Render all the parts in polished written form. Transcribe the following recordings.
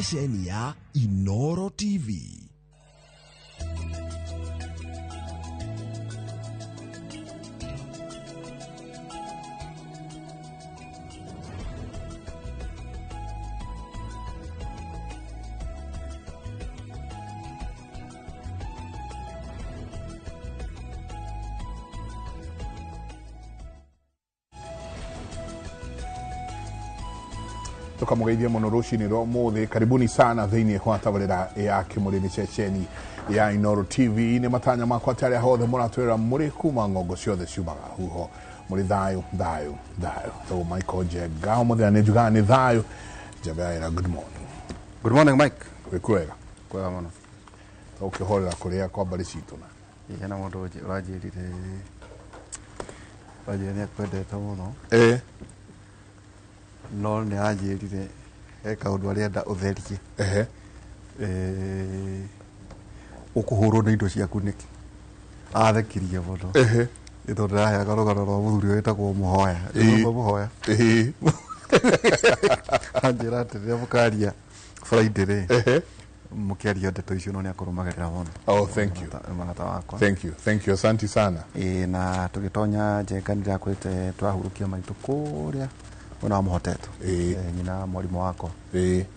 Ceceni ya Inoro TV. Tukamũgeithia mũno rũcinĩ rwa ũmũthĩ. Karibuni sana thĩinĩ wa tabarĩra ya Kĩmũrĩ, nĩ ceceni ya Inoro TV. Nĩ matanya makwa atĩ arĩa hothe mũratwĩra mũrĩ kuma ng'ongo ciothe ciumaga huho mũrĩ thayũ, thayũ, thayũ. Tagwo Michael Njenga, ũmũthĩ nĩ njugaga nĩ thayũ. Njembe ya wĩra, good morning. Good morning, Mike. Wĩ kwega? Kwega mũno. Ũkĩhorera kũrĩa kwa mbarĩ citũ na Hena mũndũ ũranjĩrire nĩ akwendete mũno. No nĩ anjĩrire he kaũndũ arenda ũtherie. Ũkũhũrwo nĩ indo ciaku nĩkĩ? Athekirie mũno. Nĩ tondũ ndĩraheaga rũgano rwa mũthuri wĩtagwo Mũhoya. Wĩtagwo Mũhoya. Anjĩra atĩ rĩrĩa mũkaria Friday rĩ, mũkĩaria ndeto icio no nĩ akũrũmagĩrĩra mũno. Oh, thank you. Nĩ mũrata wakwa. Thank you, thank you, asanti sana. Ĩĩ, na tũgĩtonya Njenga nĩ ndĩrakwĩrĩte tũrahurũkia maitũ kũrĩa mwena wa Mũhotetwo. Nyina mwarimũ wakwa.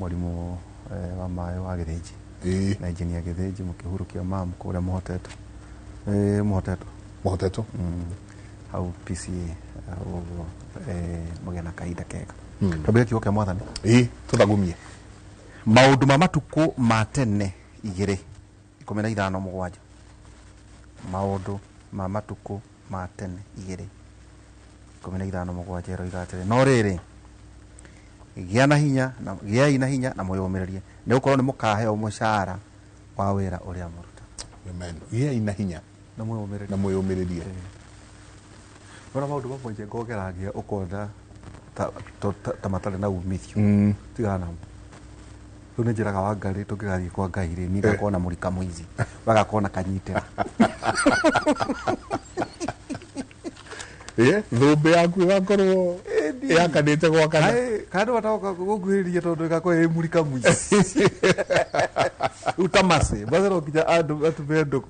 Mwarimũ wa maĩ wa Gĩthĩnji. Na engineer Gĩthĩnji, mũkĩhurũkia mamu kũrĩa Mũhotetwo. Mũhotetwo. Mũhotetwo. Hau PCA, hau ũguo, mũgĩe na kahinda kega. Twambĩrĩrie kiugo kĩa Mwathani. Ĩĩ, tũthagumie. Maũndũ ma matukũ ma tene 2:15-7. Maũndũ ma matukũ ma tene 2:15-7 ĩroiga atĩrĩ, no rĩrĩ, gĩa na hinya na, gĩai na hinya na mwĩyũmĩrĩrie, nĩ gũkorwo nĩ mũkaheo mũcara wa wĩra ũrĩa mũruta. Amen. Gĩai na hinya na mwĩyũmĩrĩrie. Na mwĩyũmĩrĩrie. Ona maũndũ mamwe njenga ũgeragia ũkona ta matarĩ na umithio. Tigana namo. Rĩu nĩ njĩraga wa Ngai, tũngĩgathiĩ kwa Ngai rĩ, niĩ ngakorwo na mũrika mũici, bagakorwo na kanyitĩra. Thũmbĩ yaku ĩgakorwo yakanĩte gwakana. Kana andũ matagoka gũkuhĩrĩria tondũ ĩgakorwo ĩ mũrika mũici. Rĩu ta macĩ, macĩ no nginya andũ atume ndũgũ.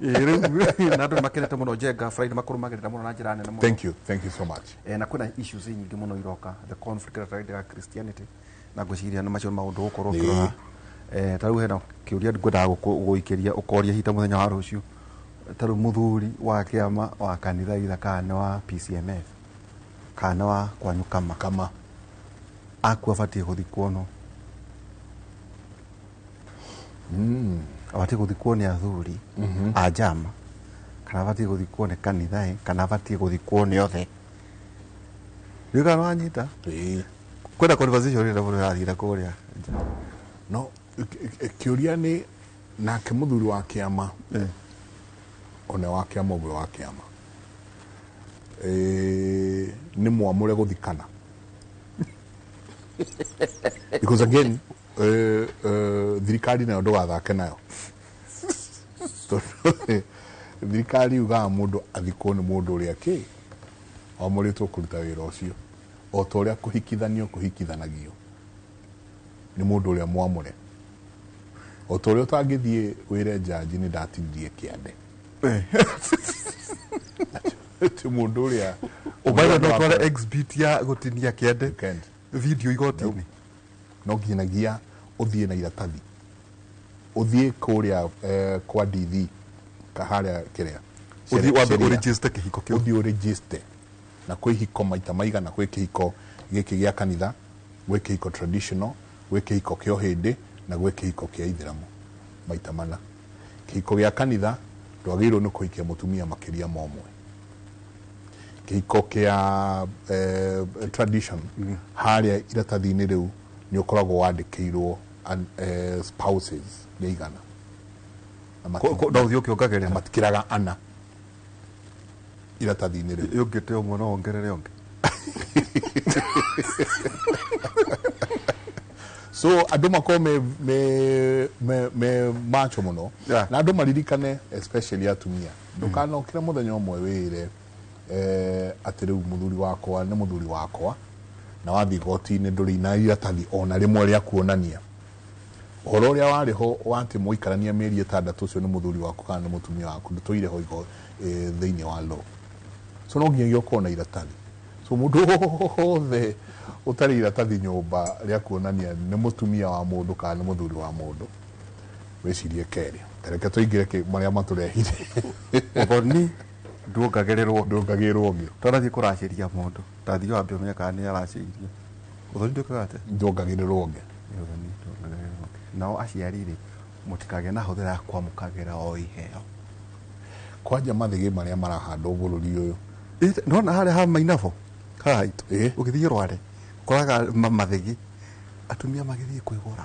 Rĩu na andũ nĩ makenete mũno Njenga Friday, makũrũmagĩrĩra mũno na njĩra nene mũno. Thank you, thank you so much. Na kwĩna issues nyingĩ mũno iroka, the conflict gatagatĩ ga Christianity na ngwĩciria nĩ macio maũndũ ũgũkorwo ũkĩrora. Ta rĩu hena kĩũria ngwendaga gũikĩria ũkoria hita mũthenya wa rũciũ. Ta rĩu mũthuri wa kĩama wa kanitha itha kana nĩ wa PCMF kana nĩ wa kwanyu kama. Kama. Akua abatiĩ gũthikwo no. Abatiĩ gũthikwo nĩ athuri a njama, kana abatiĩ gũthikwo nĩ kanitha, kana abatiĩ gũthikwo nĩ othe. Rĩu kana wanyita? Kwĩna conversation ĩrĩa mũndũ arathire kũrĩa nja. No, kĩũria nĩ nake mũthuri wa kĩama. One wa kĩama ũmwe wa kĩama. Nĩ mwamũre gũthikana. Because again, thirikari nayo ndũgathake nayo. Tondũ thirikari yugaga mũndũ athikwo nĩ mũndũ ũrĩa kĩ wamũrĩtwo kũruta wĩra ũcio. O ta ũrĩa kũhikithanio kũhikithanagio nĩ mũndũ ũrĩa mwamũre. O ta ũrĩa ũtangĩthiĩ wĩre njanji nĩ ndatinirie kĩande. Ti mũndũ ũrĩa Ũmaiga no ũtware exhibit ya gũtinia kĩande. You can't. Video igoti-inĩ. No nginyagia ũthiĩ na iratathi. Ũthiĩ kũrĩa kwa DV, harĩa kĩrĩa. Ũthiĩ wambe Sheria. ũregister kĩhiko kĩu. Ũthiĩ ũregister. Na kwĩ ihiko maita maigana, kwĩ kĩhiko gĩkĩ gĩa kanitha, gwĩ kĩhiko traditional, gwĩ kĩhiko kĩa ũhĩndĩ, na gwĩ kĩhiko kĩa ithĩramu. Maita mana. Kĩhiko gĩa kanitha, ndwagĩrĩirwo nĩ kũhikia mũtumia makĩria ma ũmwe. Kĩhiko kĩa tradition, harĩa iratathi-inĩ rĩu nĩ ũkoragwo wandĩkĩirwo spouses nĩ igana. Na No ũthiĩ ũkĩongagĩrĩra. matikĩraga ana iratathi-inĩ rĩu. Yũngĩte ũmwe no wongerere ũngĩ. So andũ makorwo me macho mũno. Na andũ maririkane especially atumia. Ndũkanokĩre mũthenya ũmwe wĩre atĩ rĩu mũthuri wakwa nĩ mũthuri wakwa, na wathiĩ igoti-inĩ ndũrĩ na iratathi ona rĩmwe rĩa kuonania. Ũhoro ũrĩa warĩ ho wa atĩ mũikarania mĩeri 6 ũcio nĩ mũthuri waku kana nĩ mũtumia waku ndũtũire ho igo thĩinĩ wa law. So no nginyagia ũkorwo na iratathi. So mũndũ wothe ũtarĩ iratathi nyũmba rĩa kuonania nĩ mũtumia wa mũndũ kana nĩ mũthuri wa mũndũ, wĩcirie kerĩ. Tareke tũingĩre marĩa matũrehire. Ũthoni nduongagĩrĩrwo. Nduongagĩrĩrwo ngĩ. Twanathiĩ kũracĩria mũndũ, tathiĩ wambe ũmenye kana nĩ aracĩirie. Ũthoni ndwĩkaga atĩa? Nduongagĩrĩrwo ngĩ. Ũthoni nduongagĩrĩrwo ngĩ. Nao aciari rĩ, mũtikagĩe na hũthĩra ya kwamũkagĩra o iheo. Kwanja mathĩgĩ marĩa marahandwo bũrũri ũyũ. Nona harĩa ha Mainabo, haha haitũ, ũgĩthiĩ Rware, ũkoraga mathĩgĩ, atumia magĩthiĩ kwĩgũra.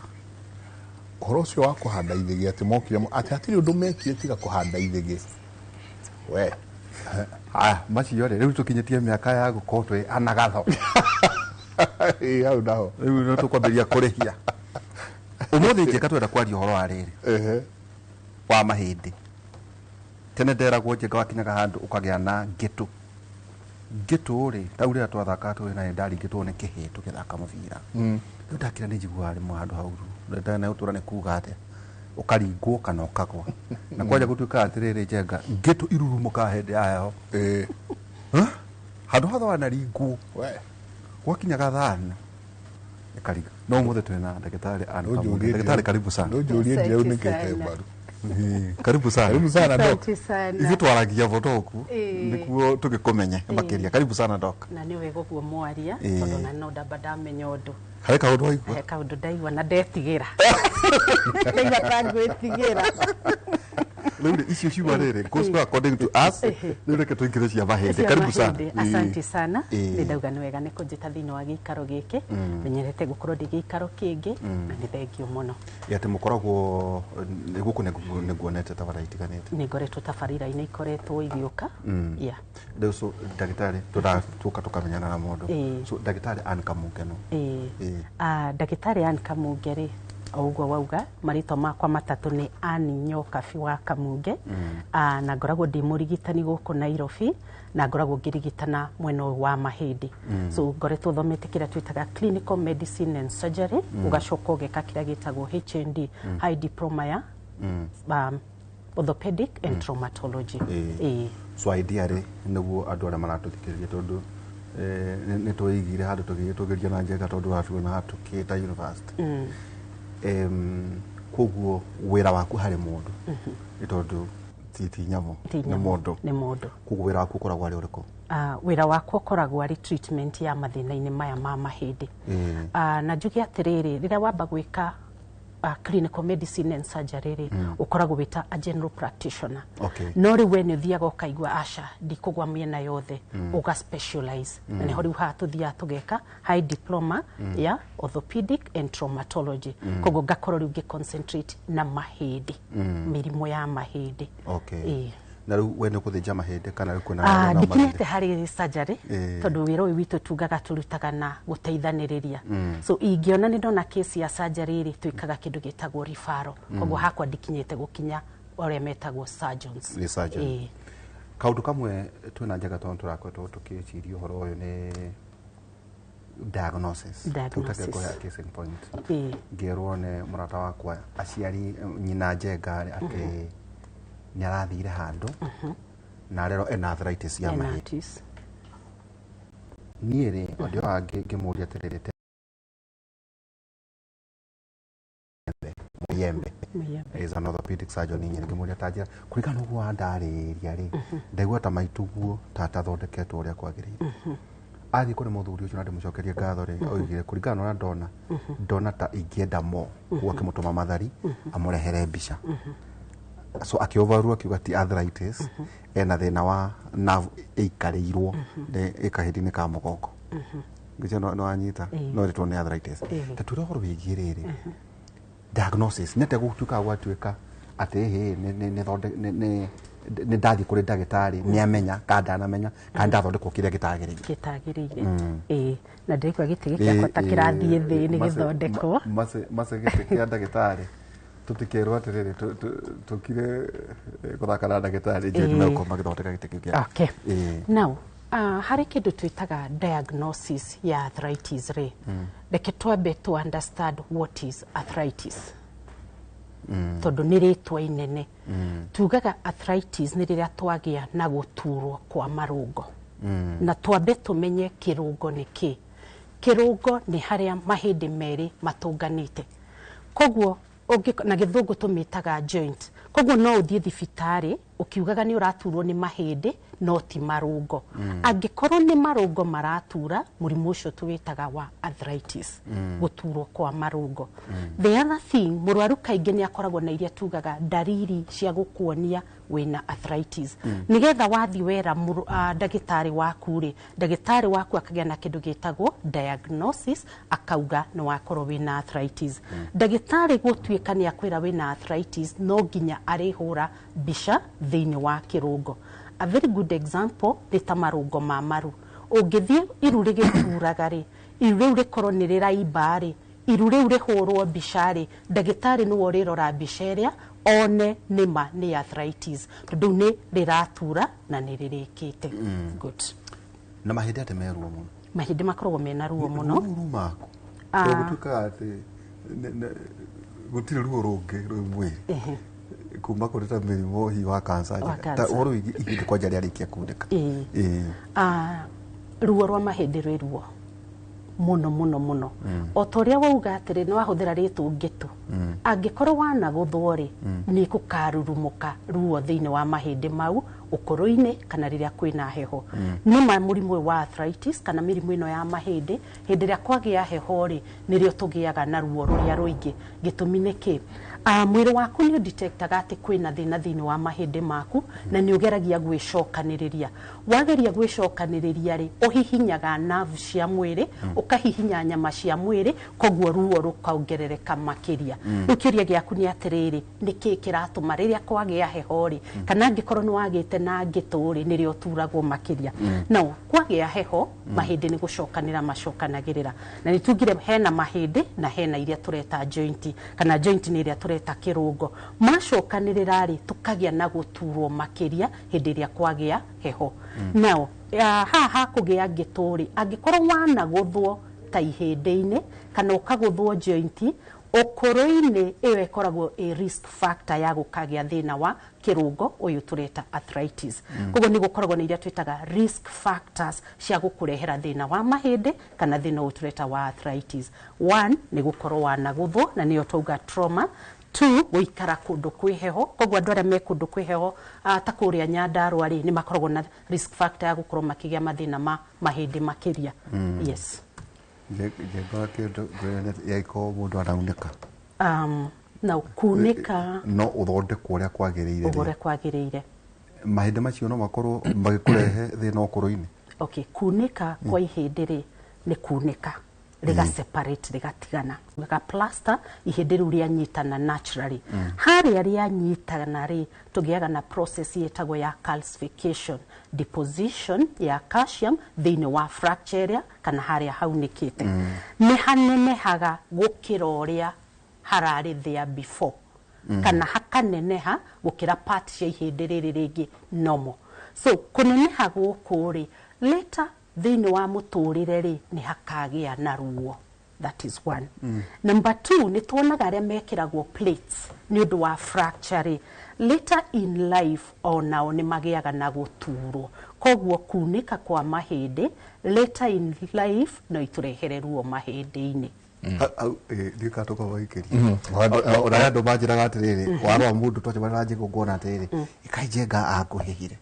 Ũhoro ũcio wa kũhanda ithĩgĩ atĩ mokire atĩ hatirĩ ũndũ mekire tiga kũhanda ithĩgĩ. We. Haya, macio rĩ, rĩu tũkinyĩtie mĩaka ya gũkorwo twĩ anagatho. Ĩĩ, hau naho. Rĩu no tũkwambĩrĩria kũrĩhia. Ũmũthĩ njĩka twenda kwaria ũhoro wa rĩrĩ. Wa mahĩndĩ. Tene nderagwo njĩka wakinyaga handũ ũkagĩa na ngĩtũ. Ngĩtũ rĩ, ta rĩu rĩrĩa twathakaga tũrĩ na ndaringĩtwo nĩ kĩhĩ tũgĩthaka mũbira. Rĩu ndakira nĩ njiguaga rĩmwe handũ hau ru. Ndana ũtũra nĩ kuga atĩa? Ũkaringwo kana ũkagwa. Na kwanja gũtuĩka atĩrĩrĩ njenga, ngĩtũ irurumũkaga hĩndĩ ya heho. Handũ hothe wanaringwo. Gwakinyaga thano. Ĩkaringa. No ũmũthĩ twĩ na ndagĩtarĩ Ann Kamunge. Ndagĩtarĩ karibu sana. Ndũnjũrie njĩra mbaru. Karibu sana. Karibu sana doc. Ithuĩ twaragia botoku nĩguo tũgĩkũmenye makĩria. Karibu sana doc. Na nĩ wega ũguo mwaria tondũ na no ndamba ndamenya ũndũ. Harĩ kaũndũ waigua? He kaũndũ ndaigua na ndetigĩra. Ndaigua ta ngwĩtigĩra. Rĩu rĩ, icio ciuga rĩrĩ, goes according to us. Rĩu reke tũingĩre cia mahĩndĩ. Karibu sana. Asante sana. Nĩ ndauga nĩ wega nĩ kũnjĩta thĩinĩ wa gĩikaro gĩkĩ. Menyerete gũkorwo ndĩ gĩikaro kĩngĩ na nĩ thengio mũno. Atĩ mũkoragwo gũkũ nĩguonete tabarĩra itiganĩte. Nĩ ngoretwo tabarĩra-inĩ ikoretwo igĩũka. Yeah. Rĩu so ndagĩtarĩ tũka tũkamenyana na mũndũ. So ndagĩtarĩ Ann Kamunge no. Ndagĩtarĩ Ann Kamunge rĩ, o ũguo wauga marĩtwa makwa matatũ nĩ Ann Nyokabi wa Kamunge. Na ngoragwo ndĩ mũrigitani gũkũ Nairobi na ngoragwo ngĩrigitana mwena ũyũ wa mahĩndĩ. So ngoretwo thomete kĩrĩa twĩtaga clinical medicine and surgery, ũgacoka ũgeka kĩrĩa gĩtagwo HND, high diploma ya orthopedic and traumatology. So idea rĩ nĩguo andũ arĩa maratũthikĩrĩria tondũ nĩ tũigire handũ tũgĩgeria na njega tondũ watuona tũkĩta university. Koguo wĩra waku harĩ mũndũ nĩ tondũ ti nyamũ, nĩ mũndũ. Nĩ mũndũ. Koguo wĩra waku ũkoragwo arĩ ũrĩkũ? Wĩra wakwa ũkoragwo arĩ treatment ya mathĩna-inĩ maya ma mahĩndĩ. Na njuge atĩrĩrĩ, rĩrĩa wamba gwĩka clinical medicine and surgery rĩ, ũkoragwo wĩta a general practitioner. No rĩu we nĩ ũthiaga ũkaigua aca ndikũgwa mĩena yothe, ũga specialize. Na nĩho rĩu haha tũthiaga tũgeka high diploma ya orthopedic and traumatology. Koguo ngakorwo rĩu ngĩ concentrate na mahĩndĩ, mĩrimũ ya mahĩndĩ. Na rĩu we nĩ ũkũthĩnja mahĩndĩ kana rĩu kwĩna ndikinyĩte harĩ surgery tondũ wĩra ũyũ witũ tugaga tũrutaga na gũteithanĩrĩria. So ingĩona nĩ ndona case ya surgery rĩ, twĩkaga kĩndũ gĩtagwo referral. Koguo hakwa ndikinyĩte gũkinya ũrĩa metagwo surgeons. Nĩ surgeon. Kaũndũ kamwe twĩna njega tondũ tũrakoretwo tũkĩciria ũhoro ũyũ nĩ diagnosis. Tũtake case in point. Ngĩrwo nĩ mũrata wakwa aciari nyina njenga atĩ nĩ arathire handũ na arerwo ena arthritis ya mahĩndĩ. Niĩ rĩ, ndioa ngĩmũria atĩrĩrĩ, Muyembe is an orthopedic surgeon. Ngĩmũria ta njĩra kũringana na ũguo wandarĩria rĩ, ndaigua ta maituguo ta atathondeketwo ũrĩa kwagĩrĩire. Athiĩ kũrĩ mũthuri ũcio na ndĩmũcokerie ngatho rĩ, oigire kũringana na ũrĩa ndona, ndona ta ingĩenda mo, koguo akĩmũtũma Mathari amũrehere mbica. So akĩovarwo akiuga ti arthritis, ena thĩna wa nerve ĩikarĩirwo ĩ kahĩndĩ-inĩ ka mũgongo. Ngĩcia no anyita, no ĩrĩtwo nĩ arthritis. Ta twĩre ũhoro wĩgiĩ rĩrĩ, diagnosis nĩ atĩa gũtuĩkaga gwatuĩka atĩ hĩ nĩ ndathiĩ kũrĩ ndagĩtarĩ nĩ amenya kana ndanamenya kana ndathondekwo kĩrĩa gĩtagĩrĩire. Gĩtagĩrĩire. Na ndĩraigua gĩtĩ gĩkĩ ta kĩrathiĩ thĩ nĩ gĩthondekwo. Mace gĩtĩ kĩa ndagĩtarĩ tũtikerwo atĩrĩrĩ tũkire gũthaka na ndagĩtarĩ njĩra nĩ megũkorwo magĩthondeka gĩtĩ kĩu kĩa. Okay. Now, harĩ kĩndũ twĩtaga diagnosis ya arthritis rĩ, reke twambe to understand what is arthritis. Tondũ nĩ rĩtwa inene. Tugaga arthritis nĩ rĩrĩa twagĩa na gũturwo kwa marũngo. Na twambe tũmenye kĩrũngo nĩ kĩ. Kĩrũngo nĩ harĩa mahĩndĩ merĩ matũnganĩte. Koguo na gĩthũngũ tũmĩtaga joint. Koguo no ũthiĩ thibitarĩ ũkiugaga nĩ ũraturwo nĩ mahĩndĩ no ti marũngo. Angĩkorwo nĩ marũngo maratura, mũrimũ ũcio tũwĩtaga wa arthritis, gũturwo kwa marũngo. The other thing, mũrwaru kaingĩ nĩ akoragwo na iria tugaga ndariri cia gũkuonia wĩna arthritis. Nĩgetha wathiĩ wera ndagĩtarĩ waku rĩ, ndagĩtarĩ waku akagĩa na kĩndũ gĩtagwo diagnosis, akauga nĩ wakorwo wĩna arthritis. Ndagĩtarĩ gũtuĩka nĩ akwĩra wĩna arthritis, no nginya arĩhũra mbica thĩinĩ wa kĩrũngo. A very good example nĩ ta marũngo ma maru. Ũngĩthiĩ iru rĩgĩturaga rĩ, iru rĩu rĩkorwo nĩ rĩraimba rĩ, iru rĩu rĩhũrwo mbica rĩ, ndagĩtarĩ nĩwe ũrĩrora mbica ĩrĩa one nĩma nĩ arthritis, tondũ nĩ rĩratura na nĩ rĩrĩkĩte. Good. Na mahĩndĩ atĩ me ruo mũno. Mahĩndĩ makoragwo mena ruo mũno. Ruo rumaku. Gũtuĩkaga atĩ gũtirĩ ruo rũngĩ rwĩ mwĩrĩ. Kuma kũrĩ ta mĩrimũ hihi wa cancer. Ta ũhoro wĩgiĩ ihĩndĩ kwanja rĩarĩkia kunĩka. Ruo rwa mahĩndĩ rwĩ ruo mũno mũno mũno. O ta ũrĩa wauga atĩrĩ nĩ wahũthĩra rĩtwa ngĩtũ. Angĩkorwo wanagũthwo rĩ, nĩ gũkarurumũka ruo thĩinĩ wa mahĩndĩ mau ũkũrũ-inĩ kana rĩrĩa kwĩna heho. Nĩ ma mũrimũ ũyũ wa arthritis kana mĩrimũ ĩno ya mahĩndĩ, hĩndĩ ĩrĩa kwagĩa heho rĩ, nĩrĩo tũgĩaga na ruo rũrĩa rũingĩ. Gĩtũmi nĩ kĩ? Mwĩrĩ waku nĩ ũdetectaga atĩ kwĩna thĩna thĩinĩ wa mahĩndĩ maku na nĩ ũgeragia gwĩcokanĩrĩria. Wageria gwĩcokanĩrĩria rĩ, ũhihinyaga nerve cia mwĩrĩ, ũkahihinya nyama cia mwĩrĩ, koguo ruo rũkongerereka makĩria. Rĩu kĩũria gĩaku nĩ atĩrĩrĩ, nĩ kĩĩ kĩratũma rĩrĩa kwagĩa heho rĩ, kana angĩkorwo nĩ wagĩte na ngĩtũ rĩ, nĩrĩo ũturagwo makĩria. No kwagĩa heho, mahĩndĩ nĩ gũcokanĩra macokanagĩrĩra. Na nĩ tugire hena mahĩndĩ na hena iria tũreta joint, kana joint nĩ ĩrĩa tũreta kĩrũngo. Macokanĩrĩra rĩ, tũkagĩa na gũturwo makĩria hĩndĩ ĩrĩa kwagĩa heho. Now, haha kũgĩa ngĩtũ rĩ, angĩkorwo wanagũthwo ta ihĩndĩ-inĩ kana ũkagũthwo joint, ũkũrũ-inĩ ĩyo ĩkoragwo ĩ risk factor ya gũkagĩa thĩna wa kĩrũngo ũyũ tũreta arthritis. Koguo nĩ gũkoragwo na iria twĩtaga risk factors cia gũkũrehera thĩna wa mahĩndĩ kana thĩna ũyũ tũreta wa arthritis. One, nĩ gũkorwo wanagũthwo na nĩyo twauga trauma. Two, gũikara kũndũ kwĩ heho. Koguo andũ arĩa me kũndũ kwĩ heho ta kũrĩa Nyandarũa rĩ, nĩ makoragwo na risk factor ya gũkorwo makĩgĩa mathĩna ma mahĩndĩ makĩria. Yes. Njengora kĩndũ yaiko mũndũ araunĩka. Na kunĩka no ũthondekwo ũrĩa kwagĩrĩire. Ũrĩa kwagĩrĩire. Mahĩndĩ macio no makorwo magĩkũrehe thĩna ũkũrũ-inĩ. Okay, kunĩka kwa ihĩndĩ rĩ, nĩ kunĩka rĩga separate rĩgatigana. Rĩga plaster ihĩndĩ rĩu rĩanyitana naturally. Harĩa rĩanyitana rĩ, tũgĩaga na process ĩtagwo ya calcification, deposition ya calcium thĩinĩ wa fracture area kana harĩa haunĩkĩte. Nĩ hanenehaga gũkĩra ũrĩa hararĩ there before. Kana hakaneneha gũkĩra part cia ihĩndĩ rĩrĩ rĩngĩ normal. So kũneneha gũkũ rĩ, later thĩinĩ wa mũtũrĩre rĩ, nĩ hakagĩa na ruo. That is one. Number two, nĩ tuonaga arĩa mekĩragwo plates nĩ ũndũ wa fracture rĩ, later in life onao nĩ magĩaga na gũturwo. Koguo kunĩka kwa mahĩndĩ later in life no itũrehere ruo mahĩndĩ-inĩ. Ndiũka tũkamagĩkĩria. Ona andũ manjĩraga atĩrĩrĩ, warora mũndũ twacemania na Njĩngũ ngona atĩrĩrĩ, ĩkai Njenga akũhĩhire.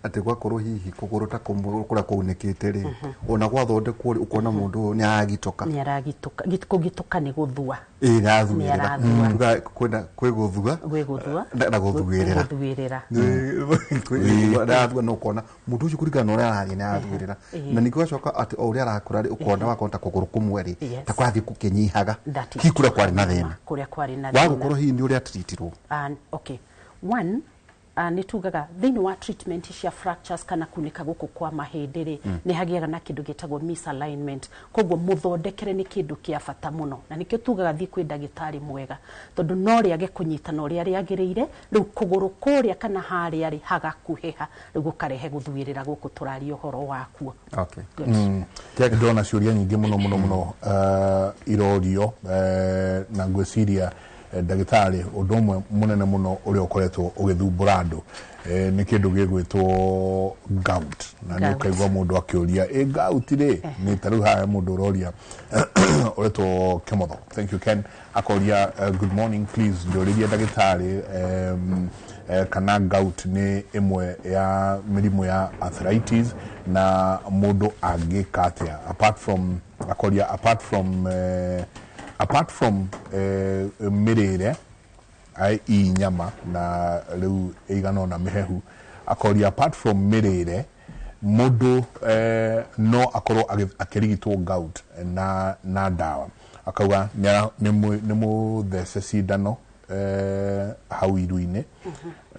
Atĩ gwakorwo hihi kũgũrũ ta kũmwe kũrĩa kwaunĩkĩte rĩ, ona gwathondekwo rĩ, ũkona mũndũ ũyũ nĩ aragitũka. Nĩ aragitũka. Kũgitũka nĩ gũthua. Ĩĩ, nĩ arathua. Nĩ arathua. Tuga kwĩna kwĩ gũthua. Gwĩ gũthua. Na gũthuĩrĩra. Gũthuĩrĩra. Nĩ arathua na ũkona mũndũ ũcio kũringana na ũrĩa arathiĩ nĩ arathuĩrĩra. Na ningĩ ũgacoka atĩ o ũrĩa arakũra rĩ, ũkona wakorwo ta kũgũrũ kũmwe rĩ, ta kũrathiĩ gũkĩnyihaga. Hihi kũrĩa kwarĩ na thĩna. Kũrĩa kwarĩ na thĩna. Wagũkorwo hihi nĩ ũrĩa atreatirwo. Okay. One, nĩ tugaga thĩinĩ wa treatment cia fractures kana kunĩka gũkũ kwa mahĩndĩ rĩ, nĩ hagĩaga na kĩndũ gĩtagwo misalignment. Koguo mũthondekere nĩ kĩndũ kĩa bata mũno, na nĩkĩo tugaga thiĩ kwĩ ndagĩtarĩ mwega, tondũ no rĩage kũnyitana ũrĩa rĩagĩrĩire, rĩu kũgũrũ kũrĩa kana harĩa rĩ hagakuhĩha, rĩu gũkarehe gũthuĩrĩra gũkũ tũraria ũhoro wakuo. Okay. Ndĩrona ciũria nyingĩ mũno mũno mũno irorio, na ngwĩciria Ndagĩtarĩ, ũndũ ũmwe mũnene mũno ũrĩa ũkoretwo ũgĩthumbũra andũ nĩ kĩndũ gĩgwĩtwo gout, na nĩ Gout. ũkaigua mũndũ akĩũria, ĩ gout rĩ nĩ ta rĩu haha mũndũ ũroria ũretwo Kemotho, thank you Ken, akoria, "Good morning, please njũrĩrie ndagĩtarĩ kana gout nĩ ĩmwe ya mĩrimũ ya arthritis na mũndũ angĩka atĩa apart from," akoria, "apart from mĩrĩre i nyama na rĩu ĩigana ũna mĩhehu," akoria, "apart from mĩrĩre, mũndũ no akorwo akĩrigitwo gout na ndawa?" Akauga nĩ mũthece cindano hau iru-inĩ,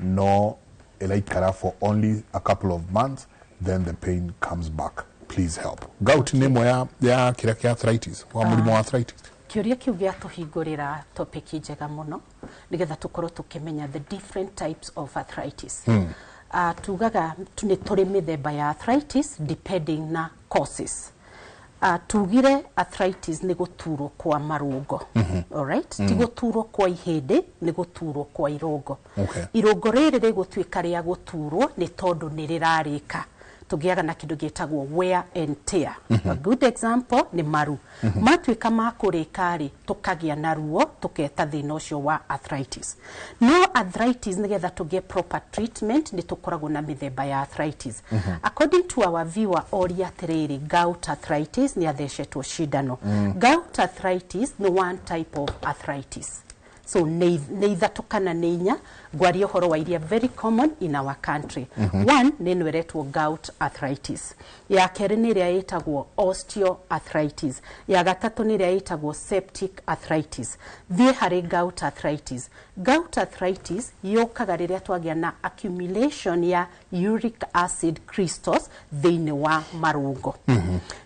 no ĩraikara for only a couple of months, then the pain comes back. Please help. Gout nĩ ĩmwe ya kĩrĩa kĩa arthritis, wa mũrimũ wa arthritis? Kĩũria kĩu gĩatũhingũrĩra topic njega mũno nĩgetha tũkorwo tũkĩmenya the different types of arthritis. Tugaga nĩ tũrĩ mĩthemba ya arthritis depending na causes. Tugire arthritis nĩ gũturwo kwa marũngo, alright? Ti gũturwo kwa ihĩndĩ, nĩ gũturwo kwa irũngo. Irũngo rĩrĩ rĩgũtuĩka rĩa gũturwo nĩ tondũ nĩ rĩrarĩka, tũgĩaga na kĩndũ gĩtagwo wear and tear. A good example nĩ maru matuĩka ma kũrĩka rĩ, tũkagĩa na ruo, tũketa thĩna ũcio wa arthritis. No arthritis, nĩgetha tũgĩe proper treatment, nĩ tũkoragwo na mĩthemba ya arthritis. According to our viewer, oria atĩrĩrĩ, gout arthritis nĩ athecetwo cindano. Gout arthritis nĩ one type of arthritis, so nĩ ithatũ kana nĩ inya. Ngwaria ũhoro wa iria very common in our country. One nĩ ĩno ĩretwo gout arthritis, ya kerĩ nĩ ĩrĩa ĩtagwo osteoarthritis, ya gatatũ nĩ ĩrĩa ĩtagwo septic arthritis. Thiĩ harĩ gout arthritis. Gout arthritis yũkaga rĩrĩa twagĩa na accumulation ya uric acid crystals thĩinĩ wa marũngo.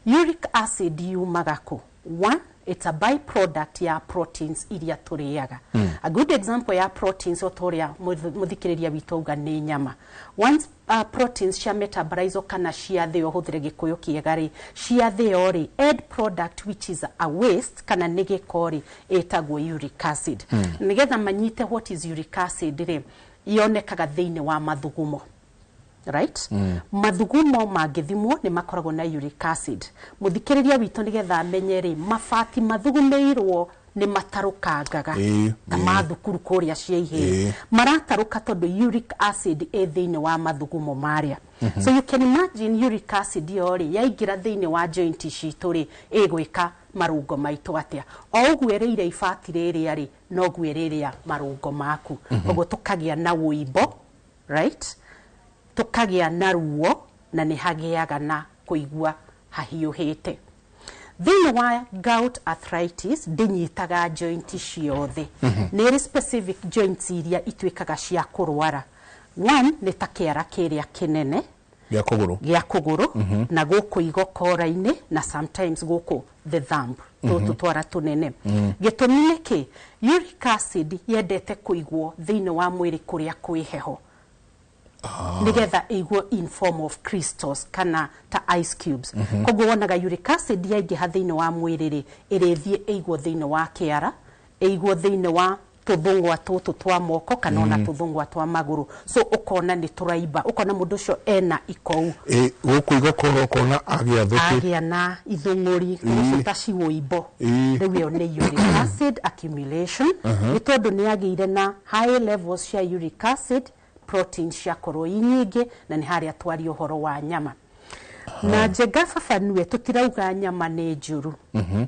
Uric acid yumaga kũ? One, it's a byproduct ya proteins iria tũrĩaga. A good example ya proteins, o ta ũrĩa mũthikĩrĩria witũ auga, nĩ nyama. Once proteins cia metabolize kana ciathĩo, hũthĩre gĩkũyũ kĩega rĩ, ciathĩo rĩ, end product, which is a waste kana nĩ gĩko rĩ, ĩtagwo uric acid. Nĩgetha manyite what is uric acid rĩ, yonekaga thĩinĩ wa mathugumo, right? Mathugumo mangĩthimwo nĩ makoragwo na uric acid. Mũthikĩrĩria witũ nĩgetha amenye rĩ, mabati mathugumĩirwo nĩ matarũkangaga ta ma thukuru kũrĩa cia ihĩĩ, maratarũka tondũ uric acid ĩ thĩinĩ wa mathugumo marĩa. So you can imagine uric acid ĩyo rĩ, yaingĩra thĩinĩ wa joint citũ rĩ, ĩgwĩka marũngo maitũ atĩa? O ũguo ĩrĩire ibati rĩrĩa rĩ, noguo ĩrĩrĩa marũngo maku. Ũguo tũkagĩa na wũimbo, right? Tũkagĩa na ruo na nĩ hagĩaga na kũigua hahiũhĩte. Thĩinĩ wa gout arthritis ndĩnyitaga joint ciothe, nĩ ĩrĩ specific joints iria ituĩkaga cia kũrwara. One nĩ ta kĩara kĩrĩa kĩnene gĩa kũgũrũ, gĩa kũgũrũ, na gũkũ igokora-inĩ, na sometimes gũkũ the thumb, tũtũ twara tũnene. Gĩtũmi nĩ kĩ? Uric acid yendete kũigwo thĩinĩ wa mwĩrĩ kũrĩa kwĩ heho nigetha ĩigwo in form of crystals kana ta ice cubes. Koguo wonaga uric acid yaingĩha thĩinĩ wa mwĩrĩ rĩ, ĩrĩthiĩ ĩigwo thĩinĩ wa kĩara, ĩigwo thĩinĩ wa tũthũng'wa tũtũ twa moko kana ona tũthũng'wa twa magũrũ. So ũkona nĩ tũraimba, ũkona mũndũ ũcio ena ikou. Ĩ, gũkũ igokora ũkona agĩa thũkĩ. Agĩa na ithũng'ũri icio ta ciũimbo. Rĩu ĩyo nĩ uric acid accumulation, nĩ tondũ nĩ agĩire na high levels cia uric acid, protein ciakorwo i nyingĩ, na nĩ harĩa twaria ũhoro wa nyama. Na njenga baba nue, tũtirauga nyama nĩ njũru,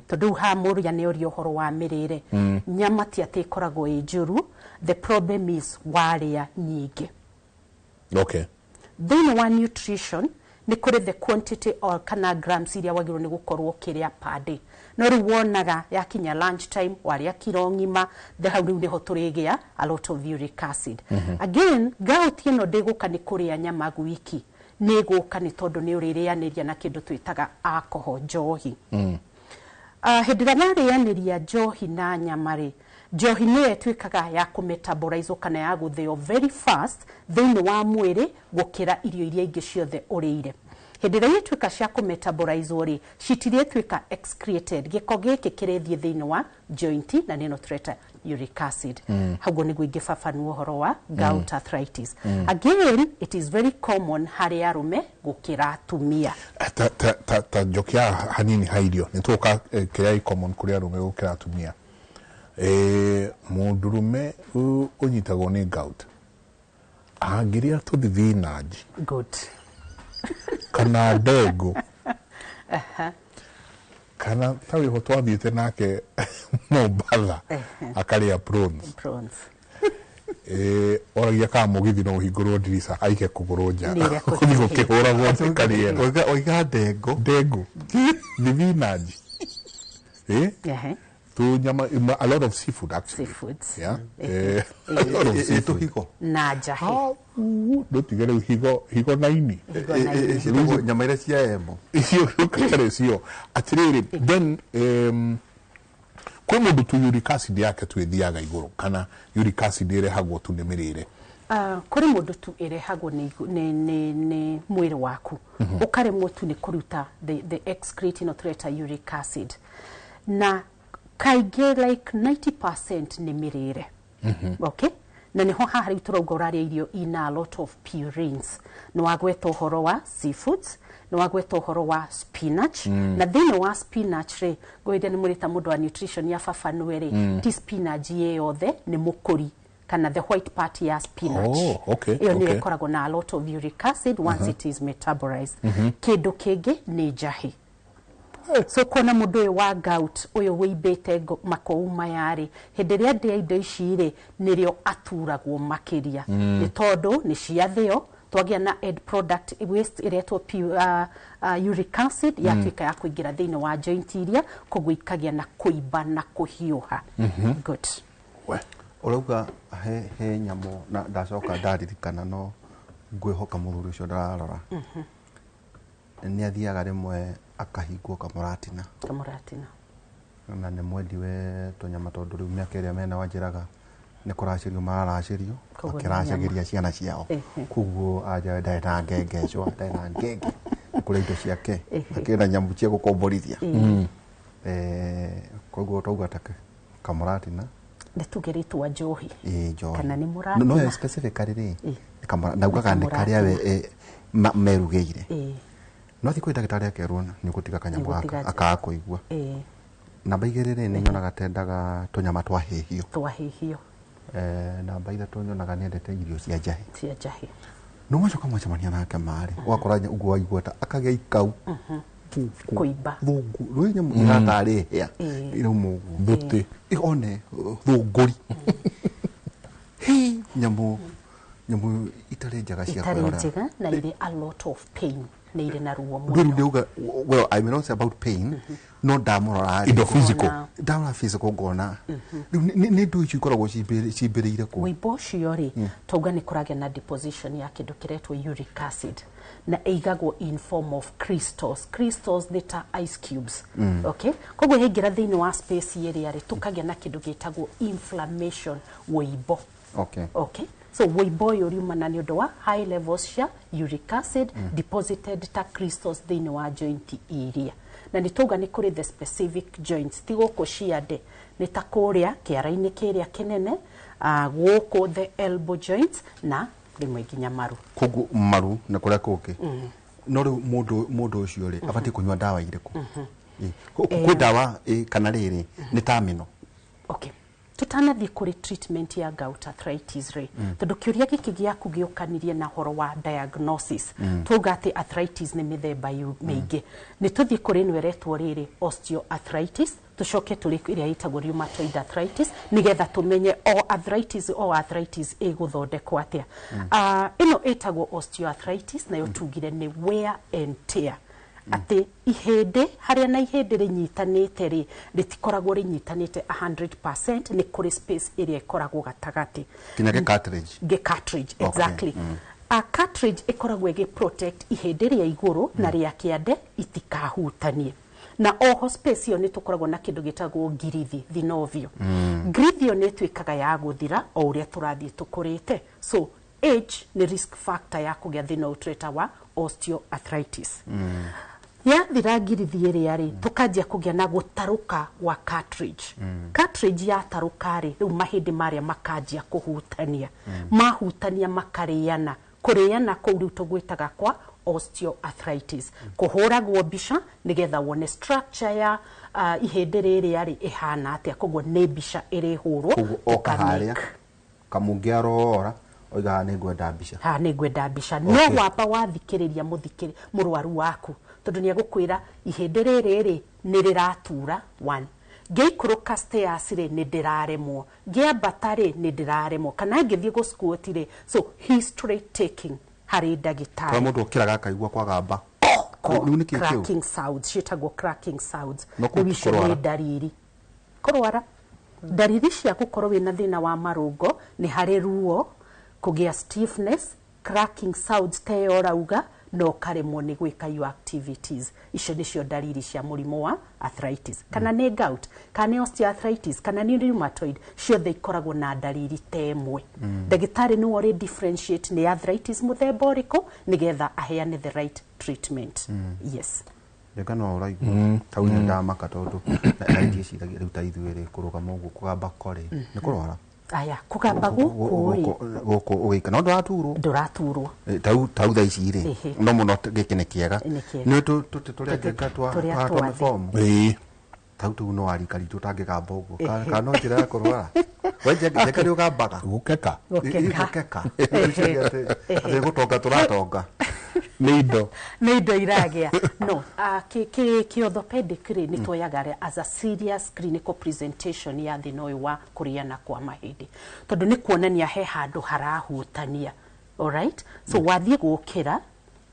tondũ rĩu haha mũrĩa nĩ oria ũhoro wa mĩrĩre. Nyama ti atĩ ĩkoragwo ĩ njũru, the problem is warĩa nyingĩ. Thĩinĩ wa nutrition nĩ kũrĩ the quantity or kana grams iria wagĩrĩirwo nĩ gũkorwo ũkĩrĩa per day. No rĩu wonaga yakinya lunch time warĩa kiro ng'ima, the hau rĩu nĩho tũrĩgĩa a lot of uric acid. Again, gout ĩno ndĩgũka nĩ kũrĩa nyama gwiki, nĩ ĩgũka nĩ tondũ nĩ ũrĩrĩanĩria na kĩndũ twĩtaga alcohol, njohi. Hĩndĩ ĩrĩa warĩanĩria njohi na nyama rĩ, njohi nĩyo ĩtuĩkaga ya kũmetabolize kana ya gũthĩo very fast thĩinĩ wa mwĩrĩ gũkĩra irio iria ingĩ ciothe ũrĩire. Hĩndĩ ĩrĩa ituĩka cia kũmetabolize rĩ, citirĩtuĩka excreted, gĩko gĩkĩ kĩrĩthiĩ thĩinĩ wa joint, na nĩno tũreta uric acid. Hauguo nĩguo ingĩbabanua ũhoro wa gout arthritis. Again, it is very common harĩ arũme gũkĩra atumia. Ta njokia hanini ha irio nĩ tũka kĩrĩa gĩ common kũrĩ arũme gũkĩra atumia. Mũndũrũme ũnyitagwo nĩ gout angĩrĩa tũthibinanji Good. kana ndengũ kana ta wĩho twathiĩte nake Mombatha akarĩa prawns. Prawns. Oragia kana mũgithi no ũhingũrwo ndirica aike kũgũrũ nja Nĩ ĩrĩa gũthiĩ gũkĩhũragwo nĩ karĩera. Oiga ndengũ. Ndengũ, thibinanji, tũnyama, a lot of seafood actually. Seafoods. Yeah. A lot of seafood. Tũhigo. Na njahĩ. Ndũtige rĩu higo, higo na ini. Higo na ini. Ciĩtagwo nyama iria cia emo. Icio rĩu cio atĩrĩrĩ, then kwĩ mũndũ tu uric acid yake tu ĩthiaga igũrũ kana uric acid ĩrehagwo tu nĩ mĩrĩre? Kũrĩ mũndũ tu ĩrehagwo nĩ mwĩrĩ waku, ũkaremwo tu nĩ kũruta the excrete ĩno tũreta uric acid, na kaingĩ like 90% nĩ mĩrĩre. Okay, na nĩho haha rĩu tũrauga ũrarĩa irio ina a lot of purines. Nĩ wagweta ũhoro wa seafoods, nĩ wagweta ũhoro wa spinach, na thĩinĩ wa spinach rĩ, ngwĩria nĩ mũrĩta mũndũ wa nutrition ya babanwe rĩ, ti spinach ĩ yothe, nĩ mũkũri kana the white part ya spinach. Oh, okay, ĩyo nĩyo ĩkoragwo na a lot of uric acid once it is metabolized. Kĩndũ kĩngĩ nĩ njahĩ. So kuona mũndũ ũyũ wa gout ũyũ wĩimbĩte makou maya rĩ, hĩndĩ ĩrĩa ndĩa indo ici rĩ, nĩrĩo aturagwo makĩria, nĩ tondũ nĩ ciathĩo, twagĩa na end product waste ĩretwo uric acid, yatuĩka ya kũingĩra thĩinĩ wa joint iria, koguo ikagĩa na kũimba na kũhiũha. Good. We. Ũrauga he nyamũ na ndacoka ndaririkana, no ngwĩhoka mũthuri ũcio ndararora nĩ athiaga rĩmwe akahingwo kamũratina. Kamũratina. Na nĩ mwendi we tũnyama, tondũ rĩu mĩaka ĩrĩa mena wanjĩraga nĩ kũracĩrio mararacĩrio. Koguo nĩ makĩracagĩria ciana ciao. Koguo anja ndarĩ na ngengecwa, ndarĩ na ngenge, nĩ kũrĩa indo ciake akĩenda nyamũ cia gũkomborithia. Koguo twauga ta kamũratina. Nĩ tuge rĩtwa njohi. Ĩĩ, njohi. Kana nĩ mũratina. No specifically rĩ, naugaga nĩ karĩa we merugĩire. No thiĩ kwĩ ndagĩtarĩ akerwo nĩ ũgũtiga kanyamũ Nĩ ũgũtiga gaka, akaga kũigua. Namba 2 rĩ, nĩ nyonaga tendaga tũnyama twahĩhio. Twahĩhio. Namba 3 nyonaga nĩendete irio cia njahĩ. Cia njahĩ. No wacoka mwacemania nake marĩ ũgakora ũguo waigua ta akagĩa ikau. Kũimba. Thũngũ rwĩ nyamũ iratarĩ hĩa irauma ũguo. Thuti. One thũngũri. Hĩ, nyamũ itarĩ njega cia itarĩ kwĩrorera. njega na irĩ a lot of pain, nĩ irĩ na ruo Rĩu mũno. ndauga, well, I may not say about pain, no ndamũrora rĩ, Indo physical. Ndamũrora physical ngona rĩu nĩ ndũ icio ikoragwo cimbĩrĩire kũ. Wĩimbo ũcio rĩ, twauga nĩ kũragĩa na deposition ya kĩndũ kĩretwo uric acid, na ĩigagwo in form of crystals. Crystals nĩ ta ice cubes. Okay, koguo yaingĩra thĩinĩ wa space ĩrĩa rĩ, tũkagĩa na kĩndũ gĩtagwo inflammation, wĩimbo. Okay, so wĩimbo ũyũ riumana nĩ ũndũ wa high levels cia uric acid deposited ta crystals thĩinĩ wa joint iria, na nĩ twauga nĩ kũrĩ the specific joints, ti gũkũ ciande, nĩ ta kũrĩa kĩara-inĩ kĩrĩa kĩnene, gũkũ the elbow joints, na rĩmwe nginya maru. Koguo maru na kũrĩa kũngĩ. No rĩu mũndũ ũcio rĩ, abatiĩ kũnyua ndawa irĩkũ? Kwĩ ndawa, kana rĩrĩ nĩ terminal? Okay, tutanathiĩ kũrĩ treatment ya gout arthritis rĩ, tondũ kĩũria gĩkĩ gĩaku gĩũkanirie na ũhoro wa diagnosis, twauga atĩ arthritis nĩ mĩthemba mĩingĩ. Nĩ tũthiĩ kũrĩ ĩno ĩretwo rĩrĩ osteoarthritis, tũcoke tũrĩ ĩrĩa ĩtagwo rheumatoid arthritis, nĩgetha tũmenye o arthritis ĩgũthondekwo atĩa. Ĩno ĩtagwo osteoarthritis, nayo tugire nĩ wear and tear, atĩ ihĩndĩ harĩa na ihĩndĩ rĩnyitanĩte rĩ, rĩtikoragwo rĩnyitanĩte 100%, nĩ kũrĩ space ĩrĩa ĩkoragwo gatagatĩ. Kinya gĩ cartilage. Gĩ cartilage, exactly. A cartilage ĩkoragwo ĩgĩ protect ihĩndĩ rĩa igũrũ na rĩa kĩande itikahutanie, na oho space ĩyo nĩ tũkoragwo na kĩndũ gĩtagwo ngirithi, thinovio. Ngirithi ĩyo nĩ ĩtuĩkaga ya gũthira o ũrĩa tũrathiĩ tũkũrĩte, so age nĩ risk factor ya kũgĩa thĩna ũyũ tũreta wa osteoarthritis. Yathira ngirithi ĩrĩa rĩ, tũkanjia kũgĩa na gũtarũka gwa cartridge. Cartridge yatarũka rĩ, rĩu mahĩndĩ marĩa makanjia kũhutania. Mahutania makarĩana. Kũrĩana kũu rĩu tũgwĩtaga kwa osteoarthritis. Kũhũragwo mbica nĩgetha wone structure ya ihĩndĩ rĩrĩa rĩ ĩhana atĩa. Koguo nĩ mbica ĩrĩhũrwo. Koguo oka tũkamake. harĩa kamũngĩ arora oiga haha nĩ ngwenda mbica. Haha nĩ ngwenda mbica. Okay. No wamba wathikĩrĩria mũrwaru waku, tondũ nĩ egũkwĩra ihĩndĩ rĩrĩ rĩ nĩ rĩratura one, ngĩikũrũka stairs rĩ nĩ ndĩraremwo, ngĩambata rĩ nĩ ndĩraremwo, kana ngĩthiĩ gũ squat rĩ. So history taking harĩ ndagĩtarĩ. Kwa mũndũ ũkĩraga akaigua kwagamba rĩu nĩ kĩĩ kĩu? Cracking sounds, ciĩtagwo cracking sounds. No kũu Rĩu icio kũrwara. nĩ ndariri kũrwara. Ndariri cia gũkorwo wĩna thĩna wa marũngo nĩ harĩ ruo, kũgĩa stiffness, cracking sounds ta ĩyo ũrauga, na ũkaremwo nĩ gwĩka your activities. Icio nĩcio ndariri cia mũrimũ wa arthritis. Kana nĩ gout, kana nĩ osteoarthritis, kana nĩ rheumatoid, ciothe ikoragwo na ndariri ta ĩmwe. Ndagĩtarĩ nĩwe ũrĩ differentiate nĩ arthritis mũthemba ũrĩkũ, nĩgetha aheane the right treatment. Yes. Njenga no ũraigua tau nĩ ndamaka tondũ na ndiĩciragia rĩu ta ithuĩ rĩ kũrũgama ũguo kũgamba korĩ nĩ kũrwara. Aya, kũgamba gũkũ rĩ, gũkũ ũgĩika no ndũraturwo. Ndũraturwo. Tau thaa ici rĩ, no mũno gĩkĩ nĩ kĩega. Nĩ kĩega. Nĩ tũrĩa njenga Tũrĩa twa twa thĩ. mĩbomu. Ĩĩ. Tau tũu no arika ritũ ũtangĩgamba ũguo. Kana no njĩra ya kũrwara we njenga nĩ ũgambaga. Gũkeka. Gũkeka. Gũkeka. Atĩ gũtonga tũratonga. Nĩ indo. Nĩ indo iragĩa. No kĩ orthopedic rĩ, nĩ tuoyaga rĩ as a serious clinical presentation ya thĩna ũyũ wa kũrĩana kwa mahĩndĩ, tondũ nĩ kuonania he handũ harahutania. Alright, so wathiĩ gũkĩra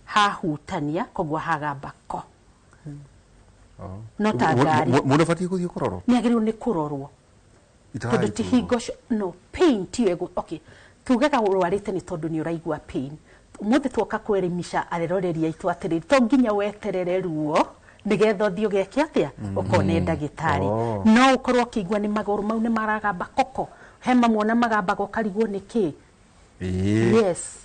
hahutania, koguo hagamba ko no ta ngari. Mũndũ abatiĩ gũthiĩ kũrorwo. Nĩ agĩrĩirwo nĩ kũrorwo tondũ ti hingo no pain tiyo okay, tugaga ũrwarĩte nĩ tondũ nĩ ũraigua pain. Ũmũthĩ tuoka kwerimisha areroreri aitũ atĩrĩrĩ, to nginya weterere ruo nĩgetha ũthiĩ ũgeke atĩa, ũkone ndagĩtarĩ. No ũkorwo ũkĩigua nĩ magũrũ mau nĩ maragamba koko, he mamwe ona magambaga ũkarigwo nĩ kĩ. Yes,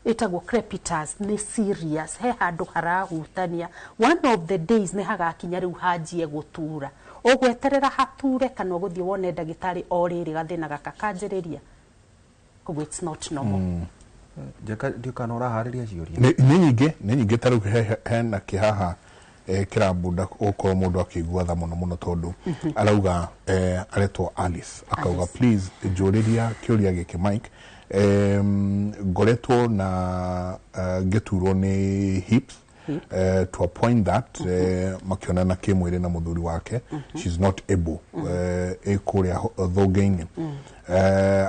ĩtagwo crepitus, nĩ serious, he handũ harahutania. One of the days nĩ hagakinya rĩu hanjie gũtura. Ũgweterera hature kana ũgũthiĩ wone ndagĩtarĩ o rĩrĩ gathĩna gaka kanjĩrĩria? Koguo it's not normal. Njenga ndiũ kana ũraharĩria ciũria. Nĩ nyingĩ, nĩ nyingĩ. Ta rĩu hena kĩhaha kĩrambunda gũkorwo mũndũ akĩigua tha mũno mũno, tondũ arauga aretwo Alice, akauga, Alice. "Please njũrĩria kĩũria gĩkĩ Mike, ngoretwo na ngĩturwo nĩ hips to a point that makĩonana kĩmwĩrĩ na mũthuri wake she's not able, ĩ kũrĩa thũngĩ-inĩ."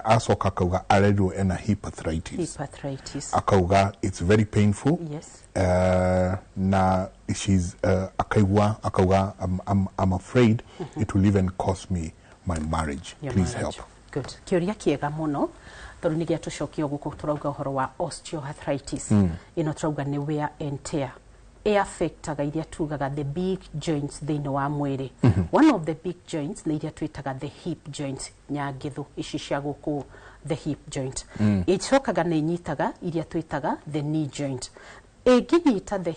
Acoka akauga arerirwo ena hip arthritis. Hip arthritis. Akauga it's very painful. Na she's akaigua akauga, I'm afraid it will even cost me my marriage. Your Please marriage. help." Good. Kĩũria kĩega mũno, tondũ nĩ gĩatũcokia gũkũ tũrauga ũhoro wa osteoarthritis. Ĩno tũrauga nĩ wear and tear. Ĩaffectaga iria tugaga the big joints thĩinĩ wa mwĩrĩ. One of the big joints nĩ iria twĩtaga the hip joint, nyangĩthũ ici cia gũkũ, the hip joint. Ĩcokaga nĩ ĩnyitaga iria twĩtaga the knee joint. Ĩngĩnyita the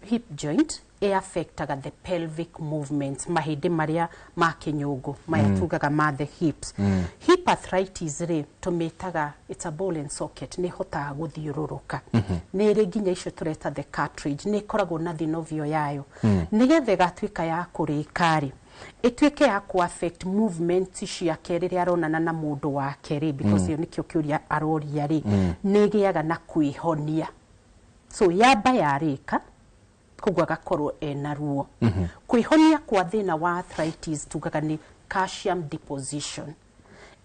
hip joint, ĩaffectaga the pelvic movements, mahĩndĩ marĩa ma kĩnyũngũ maya tugaga ma the hips. Hip arthritis rĩ, tũmĩtaga it's a ball and socket, nĩ ĩhotaga gũthiũrũrũka, nĩ ĩrĩ nginya icio tũreta the cartridge, nĩ ĩkoragwo na thinovio yayo, nĩgetha ĩgatuĩka ya kũrĩka rĩ, ĩtuĩke ya ku affect movement ciake rĩrĩa aronana na mũndũ wake rĩ, because ĩyo nĩkĩo kĩũria aroria rĩ, nĩ ĩgĩaga na kwĩhonia. So yamba yarĩka, koguo agakorwo ena ruo. Kwĩhonia kwa thĩna wa arthritis tugaga nĩ calcium deposition,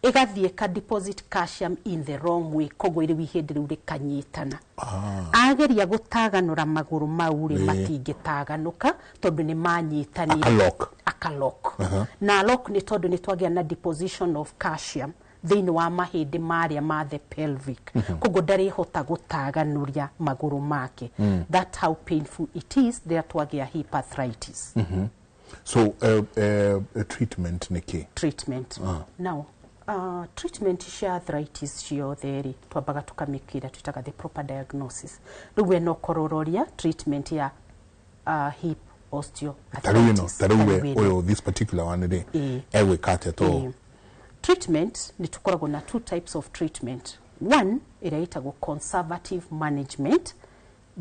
ĩgathiĩ ka deposit calcium in the wrong way, koguo rĩu ihĩndĩ rĩu rĩkanyitana. Ageria gũtaganũra magũrũ mau rĩ, matingĩtaganũka tondũ nĩ manyitanire. Akalock. Akalock. Na lock nĩ tondũ nĩ twagĩa na deposition of calcium thĩinĩ wa mahĩndĩ marĩa ma the pelvic, koguo ndarĩhota gũtaganũria magũrũ make. That's how painful it is rĩrĩa twagĩa hip arthritis. So treatment nĩ kĩ? Treatment now, treatment cia arthritis ciothe rĩ, twambaga tũkamĩkĩra twĩtaga the proper diagnosis. Rĩu we no kũrororia treatment ya hip Tarĩu ĩno osteoarthritis. tarĩu we Tarĩu ĩno. Ũyũ, this particular one rĩ, Ĩĩ. egwĩka atĩa to? Ĩĩ. Treatment, nĩ tũkoragwo na two types of treatment. One ĩrĩa ĩtagwo conservative management,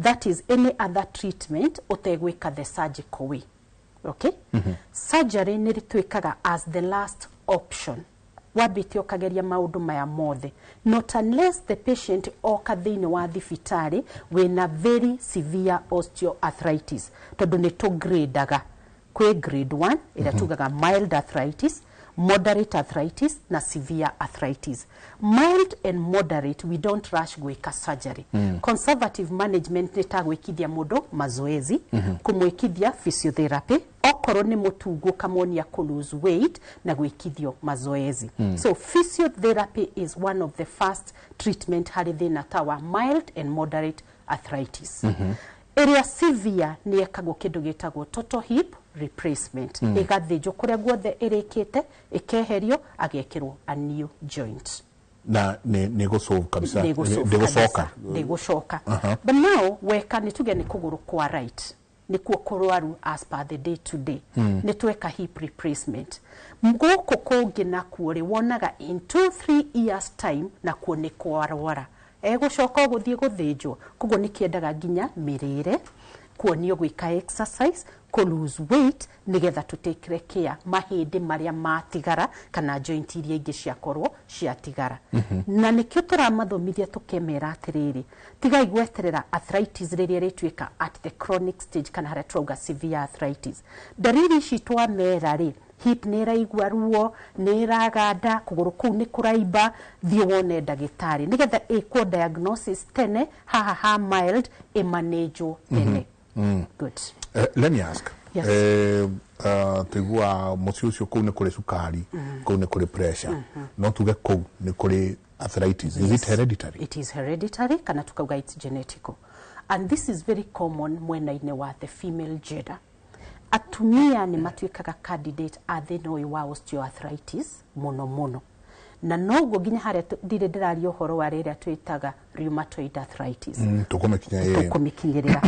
that is any other treatment ũtegwĩka the surgical way, okay? Surgery nĩ twĩkaga as the last option, wambĩte ũkageria maũndũ maya mothe, not unless the patient oka thĩinĩ wa thibitarĩ wĩna very severe osteoarthritis, tondũ nĩ tũgradaga. Kwĩ grade 1 ĩrĩa tugaga mild arthritis, moderate arthritis na severe arthritis. Mild and moderate, we don't rush gwĩka surgery. Conservative management nĩ ta gwĩkithia mũndũ mazoezi, kũmwĩkithia physiotherapy, okorwo nĩ mũtungu ũkamuonia kũ lose weight na gwĩkithio mazoezi. So physiotherapy is one of the first treatment harĩ thĩna ta wa mild and moderate arthritis. Ĩrĩa severe nĩ ĩkagwo kĩndũ gĩtagwo total hip replacement, ĩgathĩnjwo kũrĩa guothe ĩrĩkĩte, ĩkeherio, agekĩrwo a new joint. Na nĩ gũsolve kabisa? Ndĩgũcoka. Ndĩgũcoka? Ndĩgũcoka. But now weka, nĩ tuge nĩ kũgũrũ kwa right nĩkuo kũrwaru, as per the day to day nĩ tweka hip replacement. Gũkũ kũngĩ nakuo rĩ, wonaga in 2-3 years time nakuo nĩ kwarwara, egũcoka gũthiĩ gũthĩnjwo. Koguo nĩ kĩendaga nginya mĩrĩre, kuonio gwĩka exercise, kũ lose weight, nĩgetha tũtĩkĩre care mahĩndĩ marĩa matigara kana joint iria ingĩ ciakorwo ciatigara. Na nĩkĩo tũramathomithia tũkemera atĩrĩrĩ, tigai gweterera arthritis rĩrĩa rĩtuĩka at the chronic stage, kana harĩa turauga severe arthritis. Ndariri ici twamera rĩ, hip nĩ ĩraigua ruo, nĩ ĩraganda, kũgũrũ kũu nĩ kũraimba, thiĩ wone ndagĩtarĩ nĩgetha ĩkwo diagnosis tene. Haha ha mild ĩmanĩnjwo tene. Good. Let me ask. Yes. Tuigua mũciĩ ũcio kũu nĩ kũrĩ cukari, kũu nĩ kũrĩ pressure, no tuge kũu nĩ kũrĩ arthritis. Is it hereditary? It is hereditary, kana tukauga it's genetical, and this is very common mwena-inĩ wa the female gender. Atumia nĩ matuĩkaga candidate a thĩna ũyũ wa osteoarthritis mũno mũno, na noguo nginya harĩa ndirĩ ndĩraria ũhoro wa rĩrĩa twĩtaga rheumatoid arthritis. Tũkũmĩkinya ĩ. Tũkũmĩkinyĩrĩra.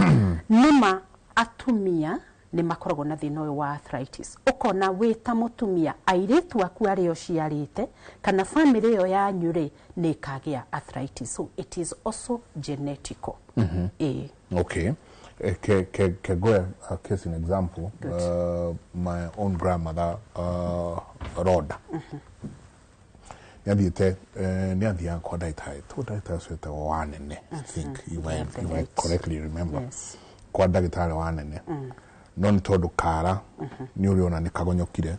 Nĩma atumia nĩ makoragwo na thĩna ũyũ wa arthritis. Ũkona wĩ ta mũtumia, airĩtu aku arĩa ũciarĩte kana bamĩrĩ ĩyo yanyu rĩ, nĩ ĩkagĩa arthritis. So it is also genetical. Ĩĩ. Okay. Ke go a case in example. Good. My own grandmother, Rhoda, nĩ athiĩte, nĩ athiaga kwa ndagĩtarĩ tu, ndagĩtarĩ ũcio etagwo Wanene, I think, if I, Yeah, the if I late. correctly remember. Yes. Kwa ndagĩtarĩ Wanene, no nĩ tondũ kara nĩ ũrĩona nĩ kagonyokire,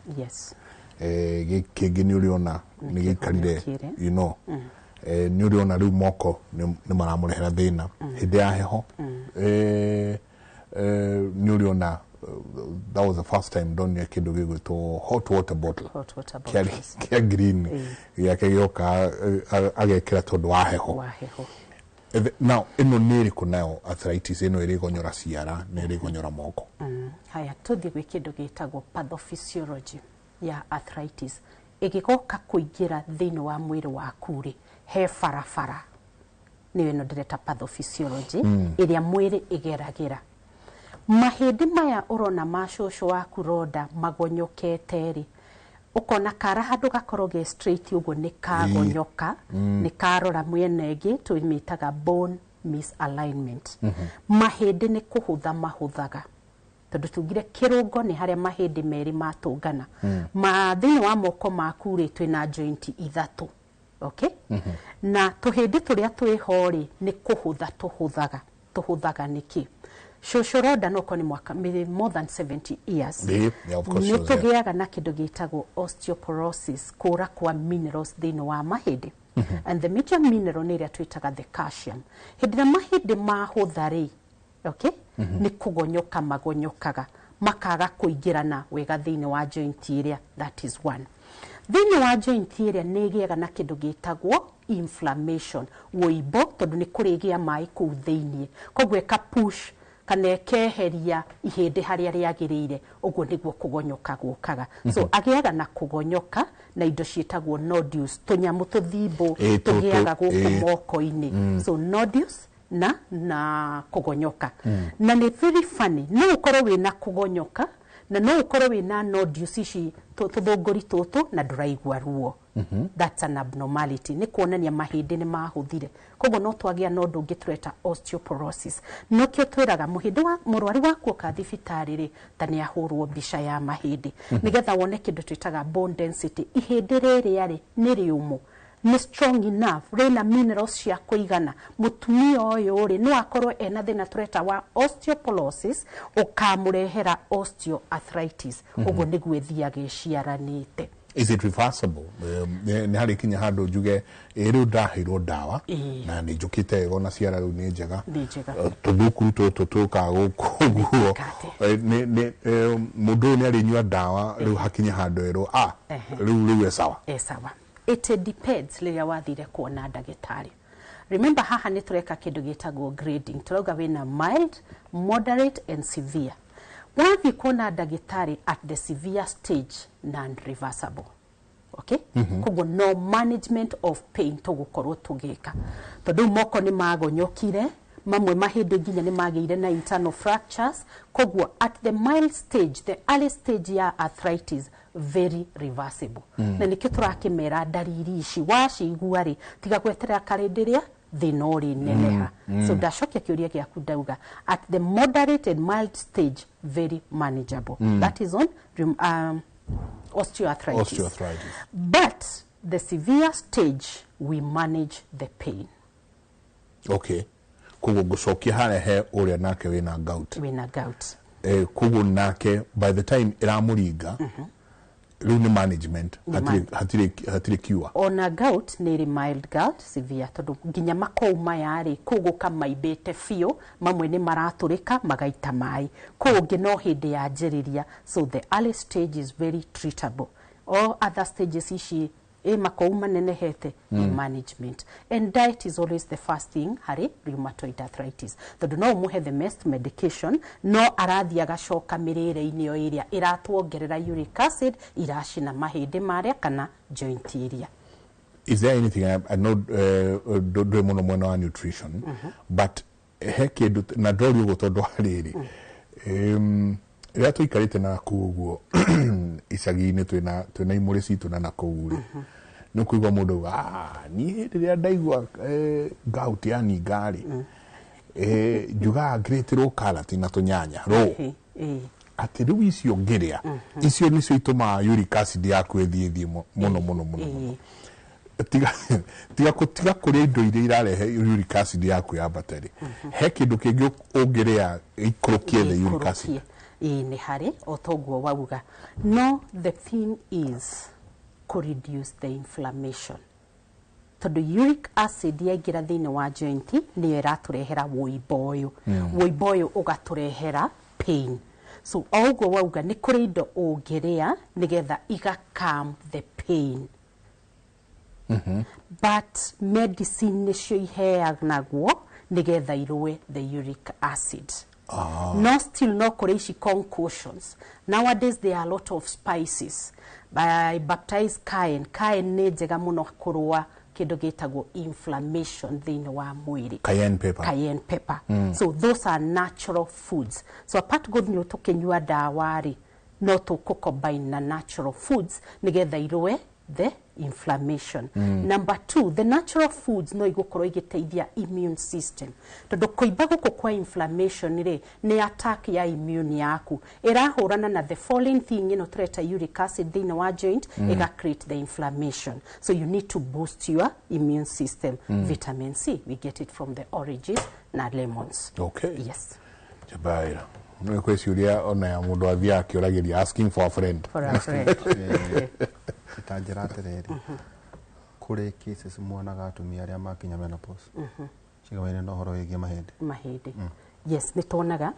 gĩkĩ nĩ ũrĩona nĩ gĩikarire, kĩgonyokire. Nĩ ũrĩona rĩu moko nĩ maramũrehera thĩna hĩndĩ ya heho. Nĩ ũrĩona, that was the first time ndonire kĩndũ gĩgwĩtwo hot water bottle. Hot water bottles. Kĩa green gĩake gĩoka, agekĩra tondũ wa heho. Wa heho. Now ĩno nĩ ĩrĩkũ nayo arthritis ĩno ĩrĩgonyora ciara na ĩrĩgonyora moko? Haya, tũthiĩ gwĩ kĩndũ gĩtagwo pathophysiology ya arthritis. Ĩgĩgoka kũingĩra thĩinĩ wa mwĩrĩ waku rĩ, he barabara nĩyo ĩno ndĩreta pathophysiology, ĩrĩa mwĩrĩ ĩgeragĩra. Mahĩndĩ maya ũrona ma cũcũ waku Ronda magonyokete rĩ, ũkona kara handũ gakorwo ge straight ũguo nĩ kagonyoka, nĩ karora mwena ĩngĩ, tũmĩtaga bone misalignment. Mahĩndĩ nĩ kũhũtha mahũthaga, tondũ tugire kĩrũngo nĩ harĩa mahĩndĩ merĩ matũngana. Ma thĩinĩ wa moko maku rĩ, twĩna joint ithatũ, okay? Na tũhĩndĩ tũrĩa twĩho rĩ, nĩ kũhũtha tũhũthaga. Tũhũthaga nĩkĩ? Cũcũ Ronda no korwo nĩ mwaka more than 70 years. Yeah, of course Nĩ she was there. tũgĩaga na kĩndũ gĩtagwo osteoporosis, kũra kwa minerals thĩinĩ wa mahĩndĩ, and the major mineral nĩ ĩrĩa twĩtaga the calcium. Hĩndĩ ĩrĩa mahĩndĩ mahũtha rĩ, okay, nĩ kũgonyoka magonyokaga, makaga kũingĩrana wega thĩinĩ wa joint ĩrĩa. That is one. Thĩinĩ wa joint ĩrĩa nĩ ĩgĩaga na kĩndũ gĩtagwo inflammation, wũimbo, tondũ nĩ kũrĩgĩa maĩ kũu thĩinĩ, koguo ĩka push kana ĩkeheria ihĩndĩ harĩa rĩagĩrĩire. Ũguo nĩguo kũgonyoka gũkaga. So agĩaga na kũgonyoka na indo ciĩtagwo nodules, tũnyamũ tũthimbo Ĩ, tũgĩaga gũkũ ĩ. moko-inĩ. So nodules na kũgonyoka. Na nĩ very funny, no ũkorwo wĩna kũgonyoka na no ũkorwo wĩna nodules ici, tũthũngũri tũtũ, na ndũraigua ruo. That's an abnormality, nĩ kuonania mahĩndĩ nĩ mahũthire. Koguo no twagĩa na ũndũ ũngĩ tũreta osteoporosis. Nokĩo twĩraga mũhĩndĩ wa mũrwaru waku oka thibitarĩ rĩ, ta nĩ ahũrwo mbica ya mahĩndĩ nĩgetha wone kĩndũ twĩtaga bone density. Ihĩndĩ rĩrĩa rĩ nĩ rĩũmũ, nĩ strong enough, rĩna minerals cia kũigana? Mũtumia ũyũ rĩ, no akorwo ena thĩna tũreta wa osteoporosis, ũkamũrehera osteoarthritis. Ũguo nĩguo ĩthiaga ĩciaranĩte. Is it reversible? Nĩ harĩ kinya handũ njuge ĩ rĩu ndaheirwo ndawa na nĩ njũkĩte wega, ona ciara rĩu nĩ njega? Nĩ njega. Tũthukuru tũtũ tũkaga gũkũ ũguo. Kate. Mũndũ ũyũ nĩ arĩnyua ndawa rĩu hakinye handũ erwo rĩu e sawa? E sawa. It depends rĩrĩa wathire kuona ndagĩtarĩ. Remember, haha nĩ tũreka kĩndũ gĩtagwo grading. Tũrauga wĩna mild, moderate and severe. Wathiĩ kuona ndagĩtarĩ at the severe stage, non reversible, okay? Koguo no management of pain tũgũkorwo tũgĩka, tondũ rĩu moko nĩ magonyokire, mamwe mahĩndĩ nginya nĩ magĩire na internal fractures. Koguo at the mild stage, the early stage ya arthritis, very reversible. Na nĩkĩo tũrakĩmera ndariri ici wacigua rĩ, tiga gweterera karĩndĩ rĩa thĩna ũrĩ neneha. So ndacokia kĩũria gĩaku, ndauga at the moderate and mild stage, very manageable. That is on osteoarthritis. Osteoarthritis. But the severe stage, we manage the pain. Okay, koguo ngũcokia harĩa he ũrĩa nake wĩna gout. Wĩna gout. Koguo nake by the time ĩramũringa rĩu nĩ management? Nĩ Hatirĩ cure? Ona gout nĩ ĩrĩ mild gout, severe, tondũ nginya makou maya rĩ, kũu gũka maimbĩte biũ, mamwe nĩ maratũrĩka magaita maĩ, kũu ũngĩ no hĩndĩ yanjĩrĩria. So the early stage is very treatable. All other stages ici ĩ makou manenehete, nĩ management, and diet is always the first thing harĩ rheumatoid arthritis, tondũ no ũmũhe the best medication, no arathiĩ agacoka mĩrĩre-inĩ o ĩrĩa ĩratuongerera uric acid, iracina mahĩndĩ marĩa kana joint iria. Is there anything, I know ndũrĩ mũno mwena wa nutrition, but he kĩndũ na ndroria ũguo tondũ wa rĩrĩ, rĩrĩa tũikarĩte na kũu ũguo icagi-inĩ, twĩna imũrĩ citũ na nakũu rĩ, nĩ ũkũigua mũndũ auga, "Ah, niĩ hĩndĩ ĩrĩa ndaigua gout yaninga rĩ, njugaga ngĩrĩtĩrwo karati na tũnyanya rũ." Atĩ rĩu icio ngĩrĩa, icio nĩcio itũmaga uric acid yaku ĩthiĩ mũno mũno mũno mũno. Tiga kũrĩa indo iria irarehe uric acid yaku yambate rĩ, he kĩndũ kĩngĩ ũngĩrĩa ikũrũkie the uric acid? Ĩikũrũkie. Ĩĩ, nĩ harĩ o toguo wauga, no the thing is kũ reduce the inflammation, tondũ uric acid yaingĩra thĩinĩ wa joint nĩyo ĩratũrehera wũimbo ũyũ. Wũimbo ũyũ ũgatũrehera pain. So o ũguo wauga, nĩ kũrĩ indo ũngĩrĩa nĩgetha iga calm the pain, but medicine nĩcio iheanagwo nĩgetha irũe the uric acid. No still no kũrĩ ici concoctions. Nowadays there are a lot of spices. I baptize cayenne. Cayenne nĩ njega mũno kũrũa kĩndũ gĩtagwo inflammation thĩinĩ wa mwĩrĩ. Cayenne pepper. Cayenne pepper. So those are natural foods. So apart gũthiĩ tũkĩnyua ndawa rĩ, no tũkũ combine na natural foods nĩgetha irũe the inflammation. Number two, the natural foods no igũkorwo igĩteithia immune system, tondũ kũimba gũkũ kwa inflammation rĩ, nĩ attack ya immune yaku ĩrahũrana na the foreign thing ĩno tũreta uric acid thĩinĩ wa joint, ĩga create the inflammation. So you need to boost your immune system. Vitamin C, we get it from the oranges na lemons. Yes. Jabaira nĩ kwĩ ciũria ona ya mũndũ athiaga akĩũragĩria, asking for a friend. For a friend. Ta njĩra atĩrĩrĩ, kũrĩ cases muonaga atumia arĩa makinya menopause cigamaine na ũhoro wĩgiĩ mahĩndĩ? Mahĩndĩ, yes, nĩ tuonaga.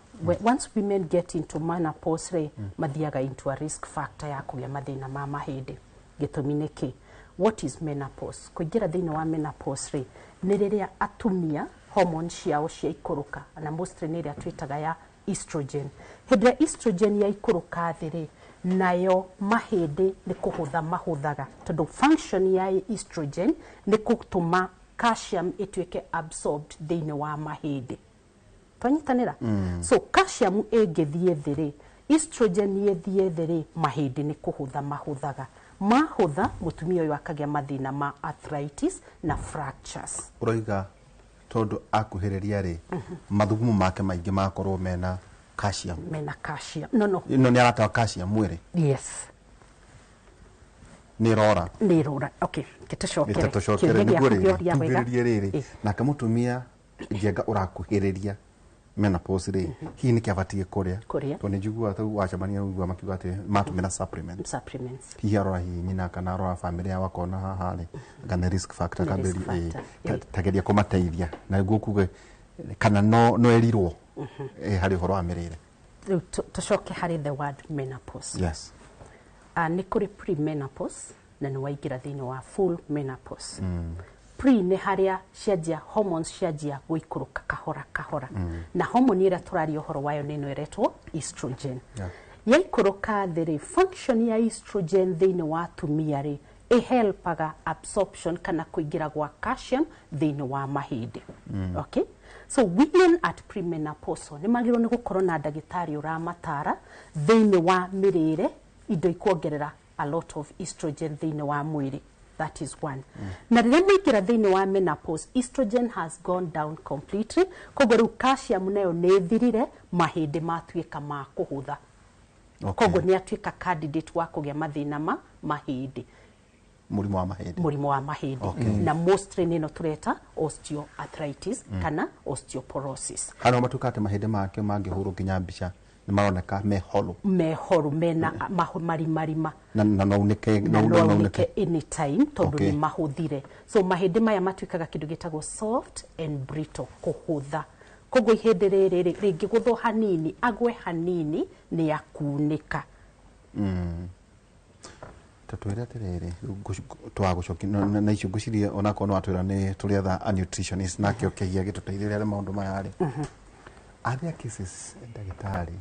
Once women get into menopause rĩ, mathiaga into a risk factor ya kũgĩa mathĩna ma mahĩndĩ. Gĩtũmi nĩ kĩ? What is menopause? Kũingĩra thĩinĩ wa menopause rĩ, nĩ rĩrĩa atumia hormone ciao ciaikũrũka, na mostly nĩ ĩrĩa twĩtaga ya estrogen. Hĩndĩ ĩrĩa estrogen yaikũrũka thĩ rĩ, nayo mahĩndĩ nĩ kũhũtha mahũthaga, tondũ function ya estrogen nĩ gũtũma Calcium ĩtuĩke absorbed thĩinĩ wa mahĩndĩ. Twanyitanĩra? So calcium ĩngĩthiĩ thĩ rĩ, estrogen ĩthiĩ thĩ rĩ, mahĩndĩ nĩ kũhũtha mahũthaga. Mahũtha, mũtumia ũyũ akagĩa mathĩna ma arthritis na fractures. Ũroiga tondũ akuhĩrĩria rĩ, mathugumo make maingĩ makorwo mena calcium. Mena calcium. No, no. Ĩno nĩ aratawa calcium mwĩrĩ. Yes. Nĩ ĩrora. Nĩ ĩrora. Okay, tũcokere. Tũcokere. Kĩũria nĩguo gĩaku rĩrĩ, kĩoria wega. tugĩrĩrie rĩrĩ. Nake mũtumia njenga ũrakuhĩrĩria menopause rĩ, hihi nĩkĩ abatiĩ kũrĩa? Kũrĩa. Tondũ nĩ njiguaga ta wacemania ũiguaga makiuga atĩ matũmĩra supplements. Supplements. Hihi arora hihi nyina kana arora famĩlĩ yao akona haha rĩ, anga nĩ risk factor. Nĩ risk akambĩrĩria, factor, tageria kũmateithia na nĩguo kuge kana no erirwo harĩ ũhoro wa mĩrĩre. Rĩu tũcoke harĩ the word menopause. Yes. Nĩ kũrĩ pre-menopause na nĩ waingĩra thĩinĩ wa full menopause. Pre nĩ harĩa cianjia, hormones cianjia gũikũrũka kahora kahora, na hormone ĩrĩa tũraria ũhoro wayo nĩ ĩno ĩretwo estrogen. Yaikũrũka thĩ rĩ, function ya estrogen thĩinĩ wa atumia rĩ, ĩhelpaga absorption kana kũingĩra gwa calcium thĩinĩ wa mahĩndĩ. Okay? So women at premenopausal nĩ magĩrĩirwo nĩ gũkorwo na ndagĩtarĩ ũramatara thĩinĩ wa mĩrĩre, indo ikuongerera a lot of estrogen thĩinĩ wa mwĩrĩ. That is one. Na rĩrĩa maingĩra thĩinĩ wa menopause, estrogen has gone down completely, koguo rĩu calcium nayo nĩ ĩthirire, mahĩndĩ matuĩka ma kũhũtha. Koguo nĩ atuĩka candidate wa kũgĩa mathĩna ma mahĩndĩ. Mũrimũ wa mahĩndĩ. Mũrimũ wa mahĩndĩ. Na mostly nĩ ĩno tũreta osteoarthritis kana osteoporosis. Hano matuĩka atĩ mahĩndĩ make mangĩhũrwo nginya mbica nĩ maroneka me hollow. Mehoru, mena marimarima. Na no unĩke. Na no no no aunĩke anytime tondũ nĩ mahũthire. So mahĩndĩ maya matuĩkaga kĩndũ gĩtagwo soft and brittle, kũhũtha. Koguo ihĩndĩ rĩrĩ rĩ, rĩngĩgũthwo hanini, agwe hanini, nĩ akunĩka. Ta twĩre atĩrĩrĩ, twagũcokia na icio ngwĩciria onakorwo no watwĩra nĩ tũrĩetha a nutritionist nake ũkĩhia gĩtũteithĩrĩria harĩ maũndũ maya rĩ. Are there cases, ndagĩtarĩ,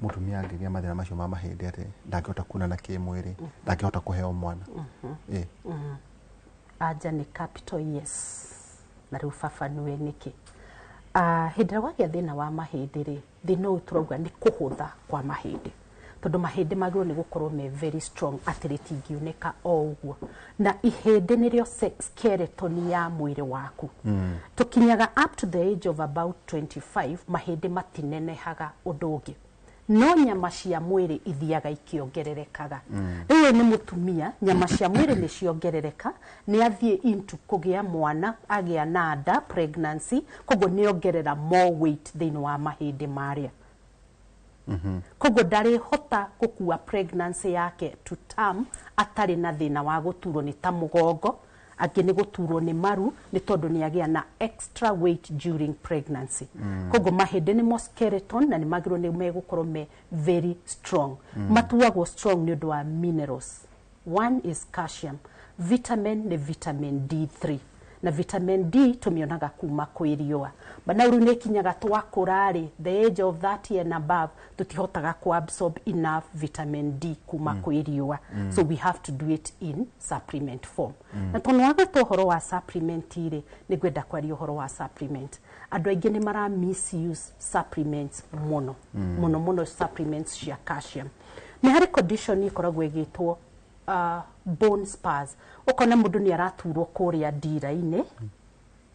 mũtumia angĩgĩa mathĩna macio ma mahĩndĩ atĩ ndangĩhota kuonana kĩmwĩrĩ, ndangĩhota kũheo mwana? Anja nĩ capital yes. Na rĩu baba nĩwe nĩkĩ? Hĩndĩ ĩrĩa wagĩa thĩna wa mahĩndĩ rĩ, thĩna ũyũ tũrauga nĩ kũhũtha kwa mahĩndĩ, tondũ mahĩndĩ magĩrĩirwo nĩ gũkorwo me very strong atĩ rĩtingiunĩka o ũguo. Na ihĩndĩ nĩrĩo skeleton ya mwĩrĩ waku. Tũkinyaga up to the age of about 25, mahĩndĩ matinenehaga ũndũ ũngĩ, no nyama cia mwĩrĩ ithiaga ikĩongererekaga. Rĩu ũyũ nĩ mũtumia, nyama cia mwĩrĩ nĩ ciongerereka, nĩ athiĩ into kũgĩa mwana, agĩa na nda, pregnancy, koguo nĩ ongerera more weight thĩinĩ wa mahĩndĩ marĩa. Koguo ndarĩhota gũkua pregnancy yake to term atarĩ na thĩna wa gũturwo nĩ ta mũgongo, angĩ nĩ gũturwo nĩ maru, nĩ tondũ nĩ agĩa na extra weight during pregnancy. Koguo mahĩndĩ nĩmo skeleton na nĩ magĩrĩirwo nĩ megũkorwo me very strong. Matuagwo strong nĩ ũndũ wa minerals. One is calcium. Vitamin nĩ vitamin D3, na vitamin D tũmĩonaga kuma kwĩ riũa. But now rĩu nĩ ĩkinyaga twakũra rĩ, the age of 30 and above, tũtihotaga ku absorb enough vitamin D kuma kwĩ riũa. So we have to do it in supplement form. Na tondũ wagweta ũhoro wa supplement rĩ, nĩ ngwenda kwaria ũhoro wa supplement. Andũ aingĩ nĩ mara misuse supplements mũno mũno mũno, supplements cia calcium. Nĩ harĩ condition ĩkoragwo ĩgĩtwo bone spurs. Ũkona mũndũ nĩ araturwo kũrĩa ndira-inĩ,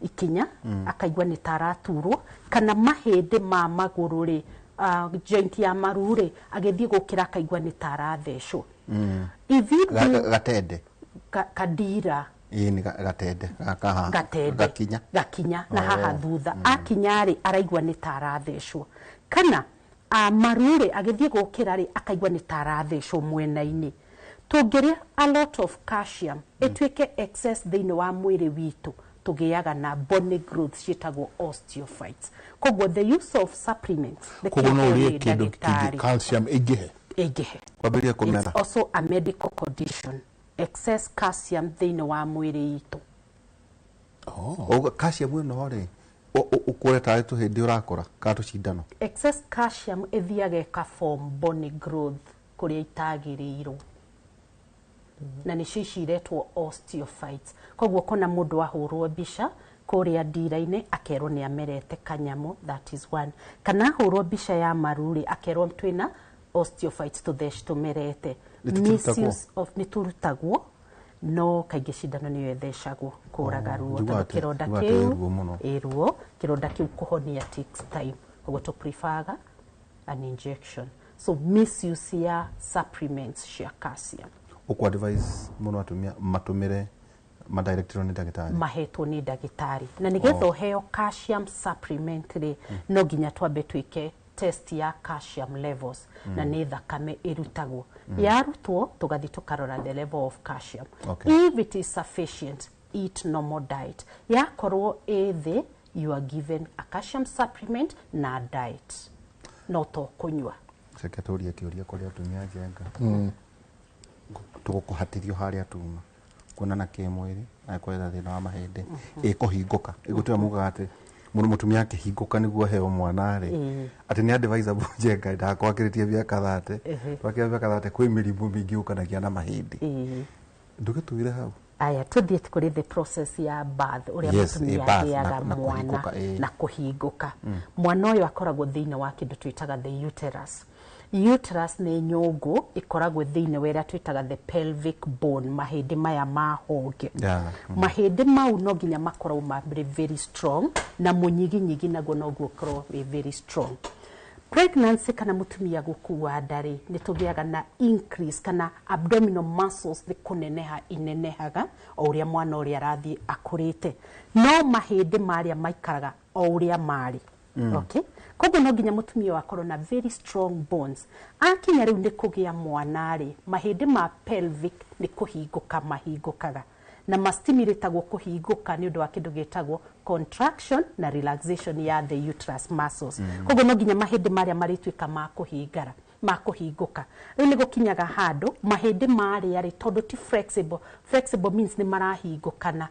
ikinya, akaigua nĩ ta araturwo, kana mahĩndĩ ma magũrũ rĩ, joint ya maru rĩ, agĩthiĩ gũkĩra akaigua nĩ ta arathecwo. If you do Gatende. Kadira. Ĩĩ, nĩ gatende gaka. Gatende. Gakinya. Gakinya na haha thutha akinya rĩ, araigua nĩ ta arathecwo, kana maru rĩ, agĩthiĩ gũkĩra rĩ, akaigua nĩ ta arathecwo mwena-inĩ. Tũngĩrĩa a lot of calcium, ĩtuĩke excess thĩinĩ wa mwĩrĩ witũ, tũgĩaga na bony growth ciĩtagwo osteophytes. Koguo the use of supplements, Koguo no ũrĩe reke kĩndũ ndagĩtarĩ. kĩngĩ calcium ĩingĩhe. Ĩingĩhe. Kwambĩrĩria kũmera. It's also a medical condition, excess calcium thĩinĩ wa mwĩrĩ itũ. Calcium ĩno rĩ, ũkũre tarĩ tũhĩndĩ ũrakũra kana tũcindano? Excess calcium ĩthiaga ĩka form bony growth kũrĩa itagĩrĩirwo. Na nĩcio ici iretwo osteophytes. Koguo kona mũndũ ahũrwo mbica kũrĩa ndira-inĩ akerwo nĩ amerete kanyamũ, that is one. Kana ahũrwo mbica ya maru rĩ, akerwo twĩna osteophytes, tũtheci tũmerete. Nĩ tũkĩrutagwo? Misuse of, nĩ tũrutagwo, no kaingĩ cindano nĩyo ĩthecagwo kũraga ruo, Njiguaga tondũ kĩronda njiguaga atĩ kĩu ĩ ruo mũno. Ĩ ruo, kĩronda kĩu kũhonia takes time, koguo tũ preferaga an injection. So misuse ya supplements cia calcium. Ũkũ advise mũno atumia matũmĩre madirectirwo nĩ ndagĩtarĩ? Mahetwo nĩ ndagĩtarĩ, na nĩgetha ũheo calcium supplement rĩ, no nginya twambe twĩke test ya calcium levels, na nĩ thakame ĩrutagwo. Yarutwo, tũgathiĩ tũkarora the level of calcium. If it is sufficient, eat normal diet. Yakorwo ĩ thĩ, you are given a calcium supplement na diet, no to kũnyua. Reke tũrie kĩũria kũrĩ atumia. Njenga, tũgũkũhatithio harĩa tuma kuonana kĩmwĩrĩ, angĩkorwo ena thĩna wa mahĩndĩ, ĩkũhingũka ĩgũtũra, mugaga atĩ mũndũ mũtumia akĩhingũka nĩguo aheo mwana rĩ, atĩ nĩ advisable. Njenga, ndakwakĩrĩtie mĩaka 30, twakĩra mĩaka 30, kwĩ mĩrimũ mĩingĩ yũkanagia na mahĩndĩ. Ndũgĩtwĩre hau. Aya, tũthiĩ kũrĩ the process ya birth, ũrĩa mũtumia birth, agĩaga na mwana. kũhingũka, ĩ. Na kũhingũka, mwana ũyũ akoragwo thĩinĩ wa kĩndũ twĩtaga the uterus. Uterus nĩ nyũngũ ĩkoragwo thĩinĩ wa ĩrĩa twĩtaga the pelvic bone, mahĩndĩ maya ma honge. Mahĩndĩ mau no nginya makorwo marĩ very strong, na mũnyiginyigi naguo noguo ũkorwo wĩ very strong. Pregnancy kana mũtumia gũkua nda rĩ, nĩ tũgĩaga na increase kana abdominal muscles nĩ kũneneha inenehaga o ũrĩa mwana ũrĩa arathiĩ akũrĩte, no mahĩndĩ marĩa maikaraga o ũrĩa marĩ. Okay, koguo no nginya mũtumia ũyũ akorwo na very strong bones. Akinya rĩu nĩ kũgĩa mwana rĩ, mahĩndĩ ma pelvic nĩ kũhingũka mahingũkaga, na mastimulategwo kũhingũka nĩ ũndũ wa kĩndũ gĩtagwo contraction na relaxation ya the uterus muscles. Koguo no nginya mahĩndĩ marĩa marĩtuĩka ma kũhingara, ma kũhingũka. Rĩu nĩ gũkinyaga handũ mahĩndĩ marĩa rĩ, tondũ ti flexible, flexible means nĩ marahingũkana,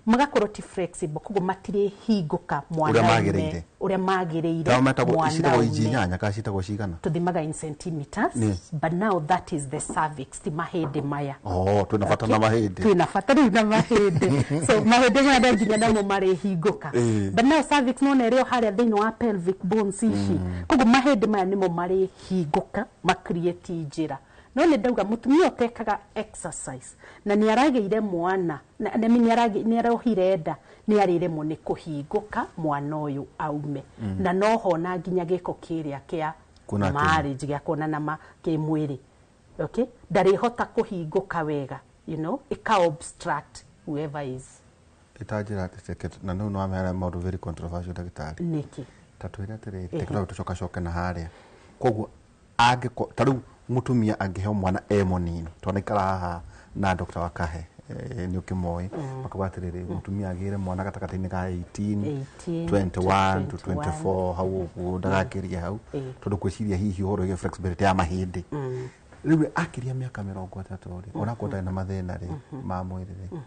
magakorwo ti flexible, koguo matirĩhingũka mwana Ũrĩa aume magĩrĩire. Ũrĩa magĩrĩire. Tao metagwo Mwana citagwo inji aume. 8 kana citagwo cigana? Tũthimaga in centimeters. But now that is the cervix, ti mahĩndĩ maya. Oh, twĩna bata na mahĩndĩ. Twĩna bata rĩu na mahĩndĩ, so mahĩndĩ maya no nginya namo marĩhingũka. But now cervix nona ĩrĩ o harĩa thĩinĩ wa pelvic bones ici, koguo mahĩndĩ maya nĩmo marĩhingũka macreate njĩra. No nĩ ndauga mũtumia ũtekaga exercise na nĩ aragĩire mwana na nĩ arohire nda, nĩ arĩremwo nĩ kũhingũka mwana ũyũ aume, na no hona nginya gĩko kĩrĩa kĩa Kuona kĩ- marriage, gĩa kuonana ma kĩmwĩrĩ, okay, ndarĩhota kũhingũka wega, ĩka obstruct whoever is. Ĩtanjĩra na no nĩ maũndũ very controversial, ndagĩtarĩ. Nĩkĩ? Ta twĩre atĩrĩrĩ, reke tũcokacoke na harĩa. Koguo angĩko ta rĩu mũtumia angĩheo mwana e mũnini, twanaikara haha na Dr. Wakahe, nĩ ũkĩmoĩ, makauga atĩrĩrĩ, mũtumia agĩre mwana gatagatĩ-inĩ ka 18 18 21 to 21. 24 hau ũguo, ndagakĩrie hau, tondũ kwĩciria hihi ũhoro wĩgiĩ flexibility ya mahĩndĩ. Rĩu akĩria mĩaka 30 rĩ, onakorwo ndarĩ na mathĩna rĩ ma mwĩrĩ rĩ,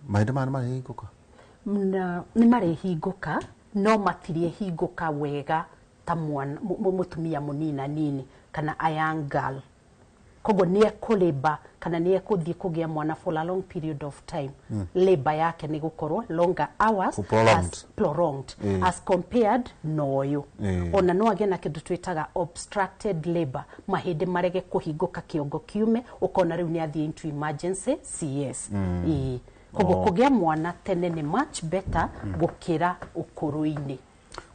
mahĩndĩ maya nĩ marĩhingũka? Na nĩ marĩhingũka, no matirĩhingũka wega ta mwana mũtumia mũnina nini kana a young girl. Koguo nĩ ekũlĩba kana nĩ ekũthiĩ kũgĩa mwana for a long period of time. Labor yake nĩ gũkorwo longer hours. Prolonged. As, prolonged as compared na ũyũ. Ona no agĩe na kĩndũ twĩtaga obstructed labor, mahĩndĩ marege kũhingũka, kĩongo kiume, ũkona rĩu nĩ athiĩ into emergency CS. Ĩĩ. Koguo kũgĩa mwana tene nĩ much better gũkĩra ũkũrũ-inĩ.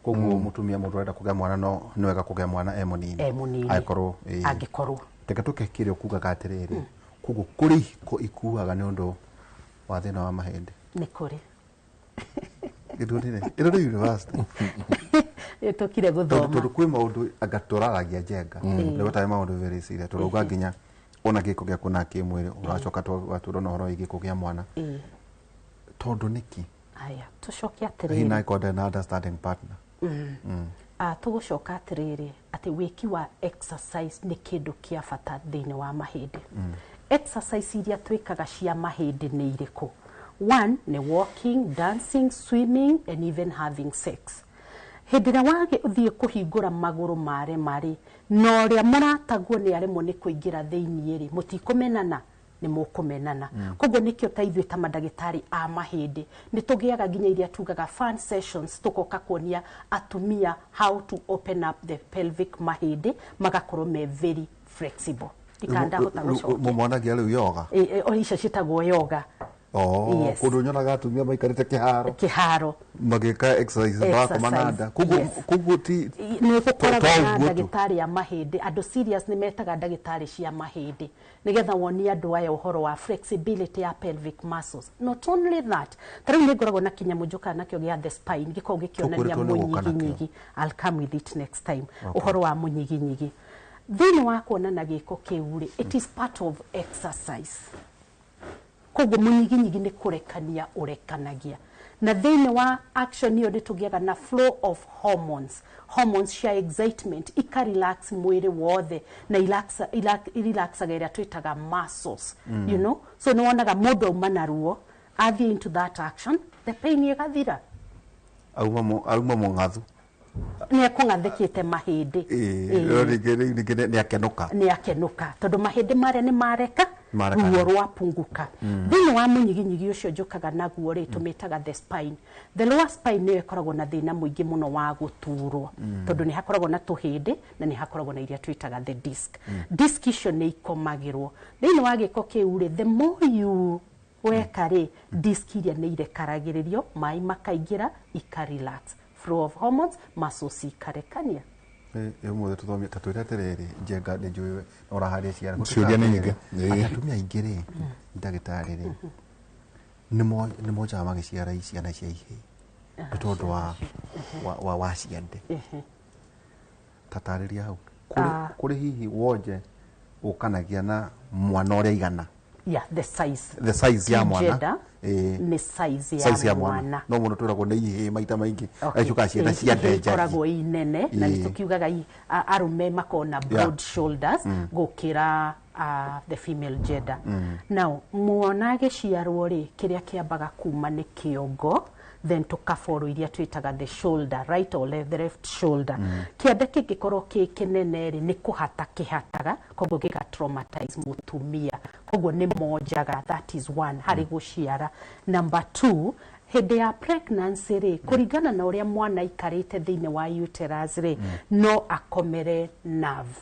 Koguo mũtumia, mũndũ ũrenda kũgĩa mwana, no nĩ wega kũgĩa mwana e mũnini? E mũnini. Angĩkorwo ĩĩ. Angĩkorwo. Reke tũke kĩrĩa ũkugaga atĩrĩrĩ, koguo kũrĩ ihiko ikuaga nĩ ũndũ wa thĩna wa mahĩndĩ? Nĩ kũrĩ. Ĩndũrĩre ĩno nĩ university. Tũkire tondũ gũthoma. Tondũ kwĩ maũndũ anga tũraragia, Njenga, nĩ gũtarĩ maũndũ very serious, tũrauga nginya ona gĩko gĩa kuona kĩmwĩrĩ, ũracoka watũra na ũhoro wĩgiĩ kũgĩa mwana. Tondũ nĩkĩ? Aya, tũcoke Hihi atĩrĩrĩ. na angĩkorwo ndarĩ na understanding partner? Tũgũcoka atĩrĩrĩ, atĩ wĩki wa exercise nĩ kĩndũ kĩa bata thĩinĩ wa mahĩndĩ. Exercise iria twĩkaga cia mahĩndĩ nĩ irĩkũ? One nĩ walking, dancing, swimming and even having sex. Hĩndĩ ĩrĩa wathiĩ kũhingũra magũrũ marema rĩ, na ũrĩa mũrataguo nĩ aremwo nĩ kũingĩra thĩiniĩ rĩ, mũtikũmenana, nĩ mũkũmenana. Koguo nĩkĩo ta ithuĩ ta mandagĩtarĩ a mahĩndĩ nĩ tũgĩaga nginya iria tugaga fun sessions, tũgoka kuonia atumia how to open up the pelvic mahĩndĩ magakorwo me very flexible. Ndikandahota gũcokia. Mũmonagia rĩu yoga? O icio ciĩtagwo yoga. Oh, Yes. kũndũ nyonaga atumia maikarĩte kĩharo kĩharo magĩka exercise marakoma na nda. Koguo Yes. koguo ti Nĩ gũkoragwo to na ũguo tu. ndagĩtarĩ a mahĩndĩ. Andũ serious nĩ metaga ndagĩtarĩ cia mahĩndĩ nĩgetha wonie andũ aya ũhoro wa flexibility ya pelvic muscles. Not only that, ta rĩu nĩ ngoragwo na kĩnyamũ njũkaga nakĩo gĩa the spine, gĩkoragwo gĩkĩonania Tũkwĩrĩtwo nĩ gũka nakĩo. mũnyiginyigi. I'll come with it next time. Ũhoro wa mũnyiginyigi thĩinĩ wa kuonana gĩko kĩu rĩ, it is part of exercise. Koguo mũnyiginyigi nĩ kũrekania ũrekanagia, na thĩinĩ wa action ĩyo nĩ tũgĩaga na flow of hormones, hormones cia excitement, ika relax mwĩrĩ wothe na relaxaga ĩrĩa twĩtaga muscles, you know. So nĩ wonaga mũndũ auma na ruo, athiĩ into that action, the pain ĩgathira. Auma mũng'athu. Nĩ ekũng'athĩkĩte mahĩndĩ. Ĩĩ, no rĩngĩ rĩu rĩngĩ nĩ akenũka. Nĩ akenũka tondũ mahĩndĩ marĩa nĩ mareka. Mareka. Ruo rwapunguka. Thĩinĩ wa mũnyiginyigi ũcio njũkaga naguo rĩ, tũmĩtaga the spine. The lower spine nĩyo ĩkoragwo na thĩna mũingĩ mũno wa gũturwo, tondũ nĩ hakoragwo na tũhĩndĩ na nĩ hakoragwo na iria twĩtaga the disc. Disc icio nĩ ikomagĩrwo thĩinĩ wa gĩko kĩu rĩ. The more you weka rĩ, disc iria nĩ irekaragĩrĩrio, maĩ makaingĩra, ika relax, flow of hormones, muscles ikarekania. Ũmũthĩ tũthomie ta twĩre atĩrĩrĩ, Njenga, nĩ njũĩ we no ũraharĩa ciana. Ciũria nĩ nyingĩ. Atĩ Ĩĩ. atumia aingĩ rĩ, ndagĩtarĩ rĩ, nĩ monjaga magĩciara ciana cia ihĩĩ nĩ tondũ wa ciande. Tatarĩria hau. Kũrĩ hihi wonje ũkanagia na mwana ũrĩa igana? Yeah, the size. The size ya Ti mwana. gender, Ĩĩ. nĩ size ya Size ya mwana mwana. No mũno twĩragwo nĩ ihĩĩ maita maingĩ. Okay. Acuka ciana Ĩ- cia ihĩĩ ndenjari. ikoragwo i nene na Ĩĩ. nĩ tũkiugaga arũme makoragwo na broad shoulders gũkĩra the female gender. Now mwana agĩciarwo rĩ, kĩrĩa kĩambaga kuma nĩ kĩongo, then tũkaboro iria twĩtaga the shoulder, right or left, the left shoulder. Kĩande kĩngĩkorwo kĩ kĩnene rĩ, nĩ kũhata kĩhataga, koguo gĩga traumatize mũtumia, koguo nĩ monjaga. That is one harĩ gũciara. Number two, hĩndĩ ya pregnancy rĩ, kũringana na ũrĩa mwana aikarĩte thĩinĩ wa uterus rĩ, no akomere nerve,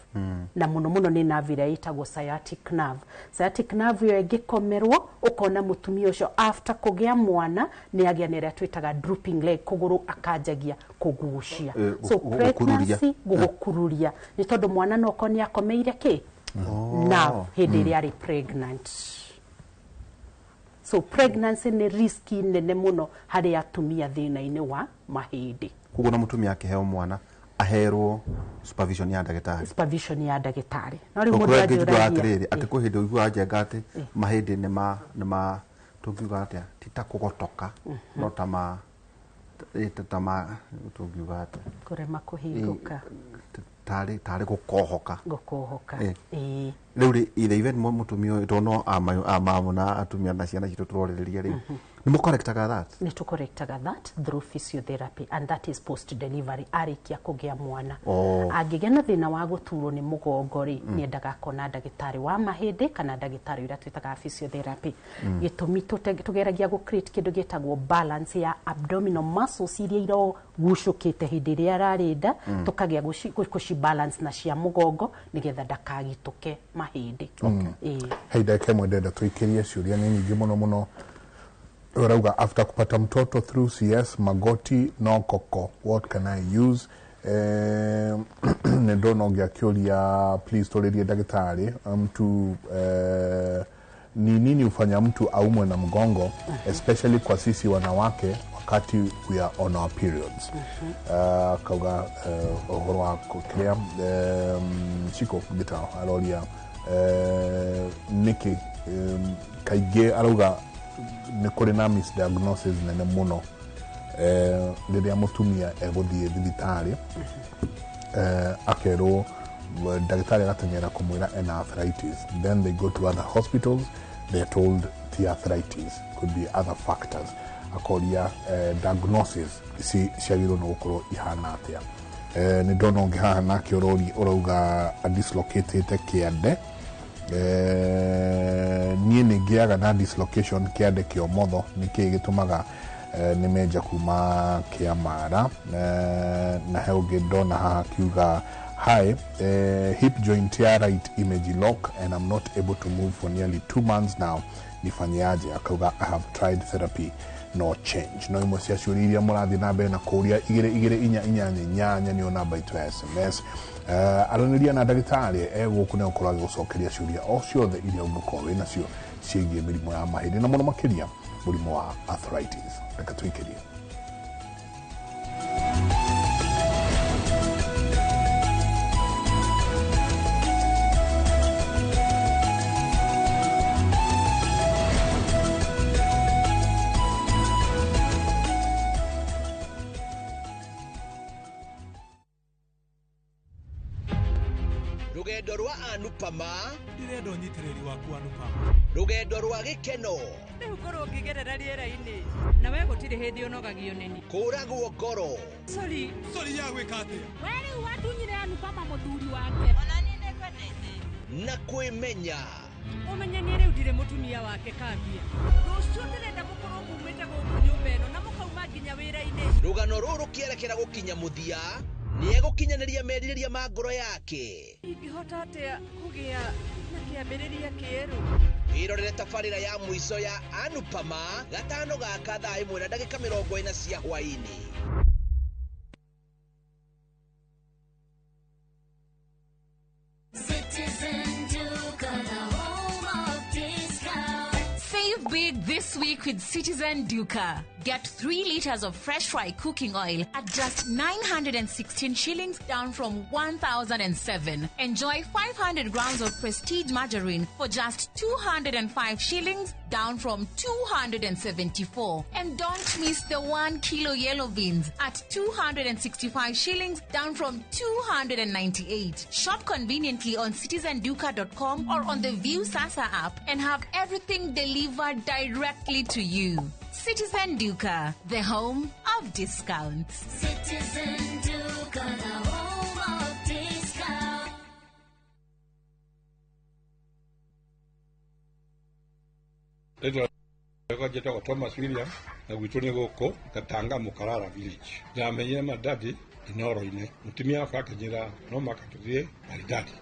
na mũno mũno nĩ nerve ĩrĩa ĩtagwo sciatic nerve. Sciatic nerve ĩyo ĩngĩkomerwo, ũkona mũtumia ũcio after kũgĩa mwana nĩ agĩa na ĩrĩa twĩtaga drooping leg, kũgũrũ akanjagia kũgucia. So gũkururia. Pregnancy gũgũkururia nĩ tondũ mwana no okorwo nĩ akomeire kĩ nerve hĩndĩ ĩrĩa arĩ pregnant. So pregnancy nĩ riski nene mũno harĩ atumia thĩna-inĩ wa mahĩndĩ. Koguo na mũtumia akĩheo mwana aherwo supervision ya ndagĩtarĩ. Supervision ya ndagĩtarĩ, no rĩu mũndũ Mũndũ anjũragia anjũragia atĩrĩrĩ, atĩ kwĩ hĩndĩ ũiguaga, Njenga, atĩ mahĩndĩ nĩ ma tũngiuga atĩa, ti ta kũgotoka no ta ma ta ma tũngiuga atĩa? Kũrema kũhingũka. Tarĩ gũkohoka. Gũkohoka. Ĩĩ. Rĩu rĩ either even mũtumia ũyũ tondũ no amamu na atumia na ciana citũ tũrorĩrĩria rĩ, nĩ mũkorektaga that? Nĩ tũkorektaga that through physiotherapy, and that is post delivery, arĩkia kũgĩa mwana. Oh. Angĩgĩa na thĩna wa gũturwo nĩ mũgongo rĩ, nĩ endaga akona ndagĩtarĩ wa mahĩndĩ kana ndagĩtarĩ ũrĩa twĩtaga physiotherapy. Gĩtũmi tũgeragia gũ create kĩndũ gĩtagwo balance ya abdominal muscles iria irogucũkĩte hĩndĩ ĩrĩa ararĩ nda, tũkagĩa gũci balance na cia mũgongo nĩgetha ndakagitũke mahĩndĩ. Ĩĩ. Hei, ndagĩka ĩmwe ndenda tũikĩrie, ciũria nĩ nyingĩ mũno mũno. Ũrauga, after kupata mtoto through CS, magoti no koko, what can I use? Nĩ ndona ũngĩ akĩũria, please tũrĩrie ndagĩtarĩ, mtu ni nini hufanya mtu aumwe na mgongo, especially kwa sisi wanawake wakati we are on our periods? Kauga ũhoro wa kĩrĩa Ciko Gĩtao aroria, nĩkĩ kaingĩ arauga nĩ kũrĩ na misdiagnosis nene mũno rĩrĩa mũtumia egũthiĩ thibitarĩ, akerwo, ndagĩtarĩ agateng'era kũmwĩra ena arthritis, then they go to other hospitals, they are told ti arthritis, could be other factors. Akoria diagnosis ciagĩrĩirwo nĩ gũkorwo ihana atĩa. Nĩ ndona ũngĩ haha nake ũrauga adislocatĩte kĩande. Niĩ nĩ ngĩaga na dislocation kĩande kĩa ũmotho, nĩkĩĩ gĩtũmaga nĩ menja kuma Kĩamara. Na he ũngĩ ndona haha akiuga hi, hip joint ya right image lock and I'm not able to move for nearly 2 months now, nifanyeaje? Akauga I have tried therapy, no change. No imwe cia ciũria iria mũrathiĩ na mbere na kũũria 2 2 4 8 8 nĩyo namba itũ ya SMS. Aranĩria na ndagĩtarĩ egũkũ nĩ gũkorwo agĩgũcokeria ciũria o ciothe iria ũngĩkorwo wĩ nacio ciĩgiĩ mĩrimũ ya mahĩndĩ na mũno makĩria mũrimũ wa arthritis. Reke tũikĩrie. Rugendo rwa Anupama Ndirenda ũnyitĩrĩri waku Anupama. Rugendo rwa gĩkeno. Rĩu ngorwo ngĩgerera rĩera-inĩ na we gũtirĩ hĩndĩ ũnogagio nĩni. Kũragwo ngoro. Sorry. Sorry ya gwĩka atĩa? We rĩu watunyire Anupama mũthuri wake. Ona niĩ nĩngwendete. Na kwĩmenya. Ũmenye niĩ rĩu ndirĩ mũtumia wake kambia. Rũciũ ndĩrenda mũkorwo mumĩte gũkũ nyũmba ĩno na mũkauma nginya wĩra-inĩ. Rũgano rũrũ rũkĩerekera gũkinya mũthia nĩegũkinyanĩria merirĩria ma ngoro yake. Ingĩhota atĩa kũgĩa na kĩambĩrĩria kĩerũ? Wĩrorere tabarĩra ya mũico ya Anupama gatano gaka thaa 1:40 cia hwaĩ-inĩ. Citizen Duka, the home of discount. Save big this week with Citizen Duka. Get 3 liters of fresh fry cooking oil at just 916 shillings, down from 1,007. Enjoy 500 grams of Prestige margarine for just 205 shillings, down from 274. And don't miss the 1 kilo yellow beans at 265 shillings, down from 298. Shop conveniently on citizenduka.com or on the View Sasa app and have everything delivered directly to you. Citizen Duka, the home of discounts. Citizen Duka, the home of discounts. Njĩtagwo Thomas William na gwitũ nĩ gũkũ Gatanga Mũkarara village. Ndamenyire Maridadi Inoro-inĩ, mũtumia wakwa akĩnjĩra no maka tũthiĩ Maridadi.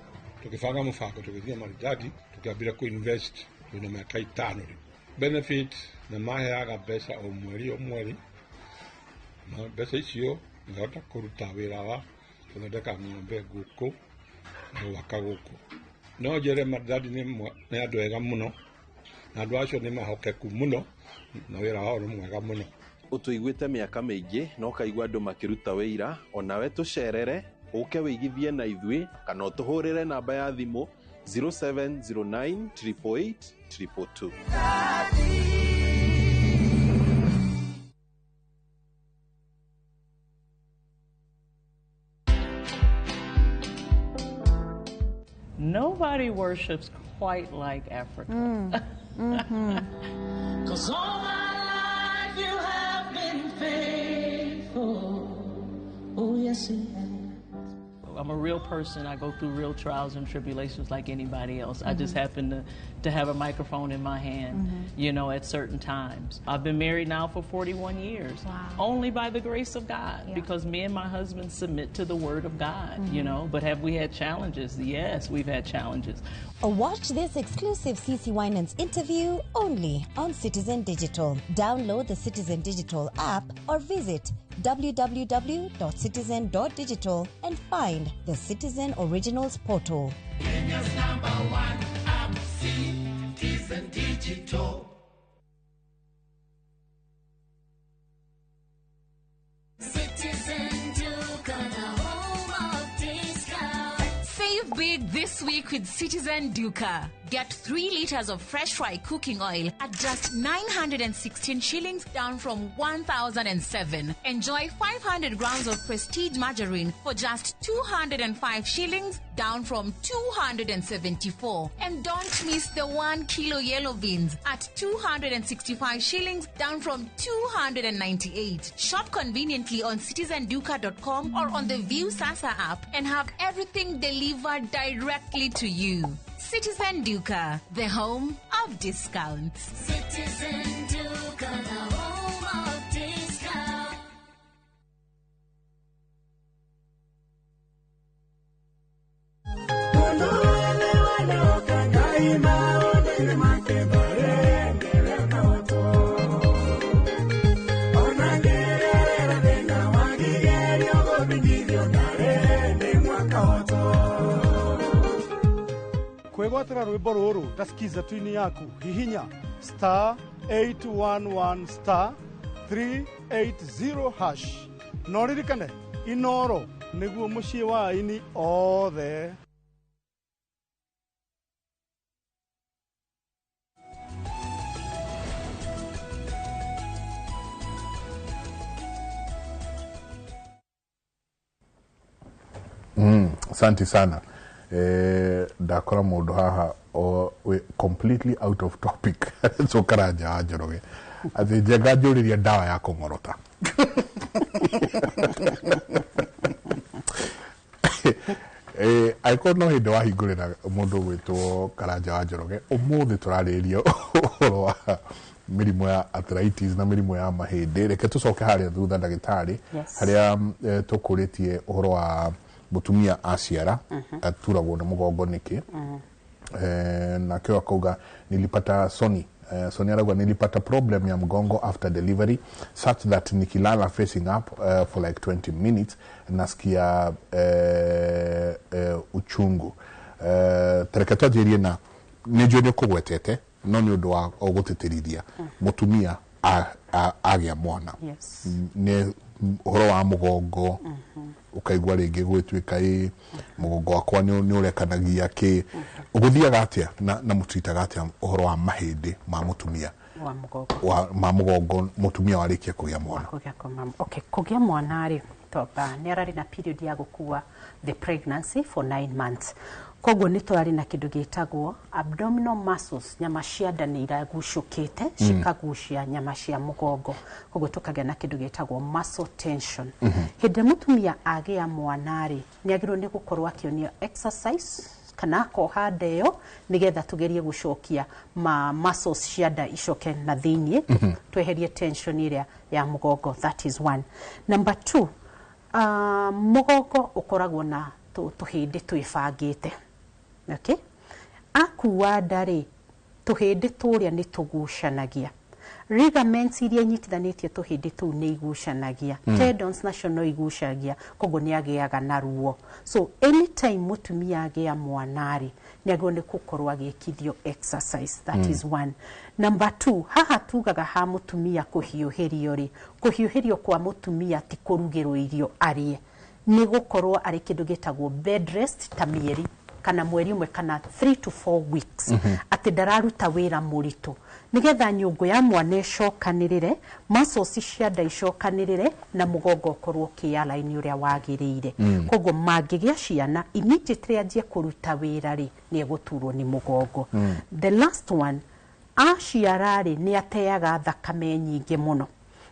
Tũkĩbanga mũbango tũgĩthiĩ Maridadi, tũkĩambĩrĩria kũ invest twĩna mĩaka 5 rĩu. Benefit na maheaga mbeca o mweri o mweri, na mbeca icio ngahota kũruta wĩra wa gũthondeka ng'ombe, ngũkũ na gwaka gũkũ. No njĩre Maridadi nĩ andũ ega mũno, na andũ acio nĩ mahokeku mũno na wĩra wao nĩ mwega mũno. Ũtũiguĩte mĩaka mĩingĩ na ũkaigua andũ makĩruta wĩira, onawe tũcerere ũke wĩigithie na ithuĩ kana ũtũhũrĩre namba ya thimũ 0709 888 222. Nobody worships quite like Africa. Mm. 'Cause all my life you have been faithful. Oh, yes, you have. I'm a real person. I go through real trials and tribulations like anybody else. I just happen to have a microphone in my hand, you know, at certain times. I've been married now for 41 years. Wow. Only by the grace of God, because me and my husband submit to the word of God, you know. But have we had challenges? Yes, we've had challenges. Watch this exclusive CC Winans interview only on Citizen Digital. Download the Citizen Digital app or visit www.citizen.digital and find the Citizen Originals portal. Kenya's number one app, Citizen Digital. Citizen Duka, the home of discount. Save big this week with Citizen Duka. Get 3 liters of Fresh Fry cooking oil at just 916 shillings, down from 1,007. Enjoy 500 grams of Prestige margarine for just 205 shillings, down from 274. And don't miss the 1 kilo yellow beans at 265 shillings, down from 298. Shop conveniently on citizenduka.com or on the View Sasa app and have everything delivered directly to you. Citizen Duka, the home of discounts. Citizen Duka, the home of discount. Kwĩgwatĩra rwĩmbo rũrũ ta skiza twini yaku hihinya star 811 star 380 hash na ũririkane Inoro nĩguo mũciĩ wa aini othe. Asante sana. Ndakora mundu haha completely out of topic. So Karanja wa Njoroge ati Njenga njuririe ndawa ya kung'orota. Angĩkorwo no hĩndĩ wahingũrĩra mũndũ gwĩtwo Karanja wa Njoroge, ũmũthĩ tũrarĩrĩria ũhoro wa mĩrimũ ya arthritis na mĩrimũ ya mahĩndĩ. Reke tũcoke harĩa thutha ndagĩtarĩ, harĩa tũkũrĩtie ũhoro wa mũtumia aciara aturagwo nĩ mũgongo nĩkĩ. Nakeo akauga nilipata Sony. Sony arauga nilipata problem ya mgongo after delivery such that nikilala facing up for like 20 minutes nasikia uchungu. Tereke twanjĩrie na nĩ njũĩ nĩ ũkũgwetete no nĩ ũndũ wa gũtĩtĩrithia mũtumia agĩa mwana nĩ ũhoro wa mũgongo ukaigua rĩngĩ gwĩtuĩka ĩ mũgongo wakwa nĩ ũrekanagia kĩ ũgũthiaga atĩa na mũtwitaga atĩa ũhoro wa mahĩndĩ ma mũtumia ma mũgongo mũtumia warĩkia kũgĩa mwana. Okay, kũgĩa mwana rĩ twamba nĩ ararĩ na period ya gũkua the pregnancy for 9 months. Koguo nĩ tũrarĩ na kĩndũ gĩtagwo abdominal muscles, nyama cia nda nĩ iragucũkĩte cikagucia nyama cia mũgongo, koguo tũkagĩa na kĩndũ gĩtagwo muscle tension. Hĩndĩ mũtumia agĩa mwana rĩ nĩ agĩrĩirwo nĩ gũkorwo akĩonio exercise kana akoha nda ĩyo nĩgetha tũgerie gũcokia ma muscles cia nda icoke na thĩiniĩ, tweherie tension ĩrĩa ya mũgongo. That is one. Number two, mũgongo ũkoragwo na tũhĩndĩ twĩbangĩte. Okay? Akua nda rĩ tũhĩndĩ tũrĩa nĩ tũgucanagia, ligaments iria inyitithanĩtie tũhĩndĩ tũu nĩ igucanagia, tendons nacio no igucagia, koguo nĩ agĩaga na ruo. So anytime mũtumia agĩa mwana rĩ nĩ agĩrĩirwo nĩ gũkorwo agĩkithio exercise. That is one. Number two, haha tugaga ha mũtumia kũhiũhĩrio rĩ, kũhiũhĩrio kwa mũtumia ti kũrugĩrwo irio arĩe, nĩ gũkorwo arĩ kĩndũ gĩtagwo bed rest ta mĩeri kana mweri ũmwe kana 3 to 4 weeks, atĩ ndararuta wĩra mũritũ nĩgetha nyũngũ ya mwana ĩcokanĩrĩre, muscles cia nda icokanĩrĩre na mũgongo ũkorwo ũkĩalign ũrĩa wagĩrĩire. Koguo mangĩgĩa ciana immediately anjie kũruta wĩra rĩ nĩ egũturwo nĩ mũgongo. The last one, aciara rĩ nĩ ateaga thakame nyingĩ mũno.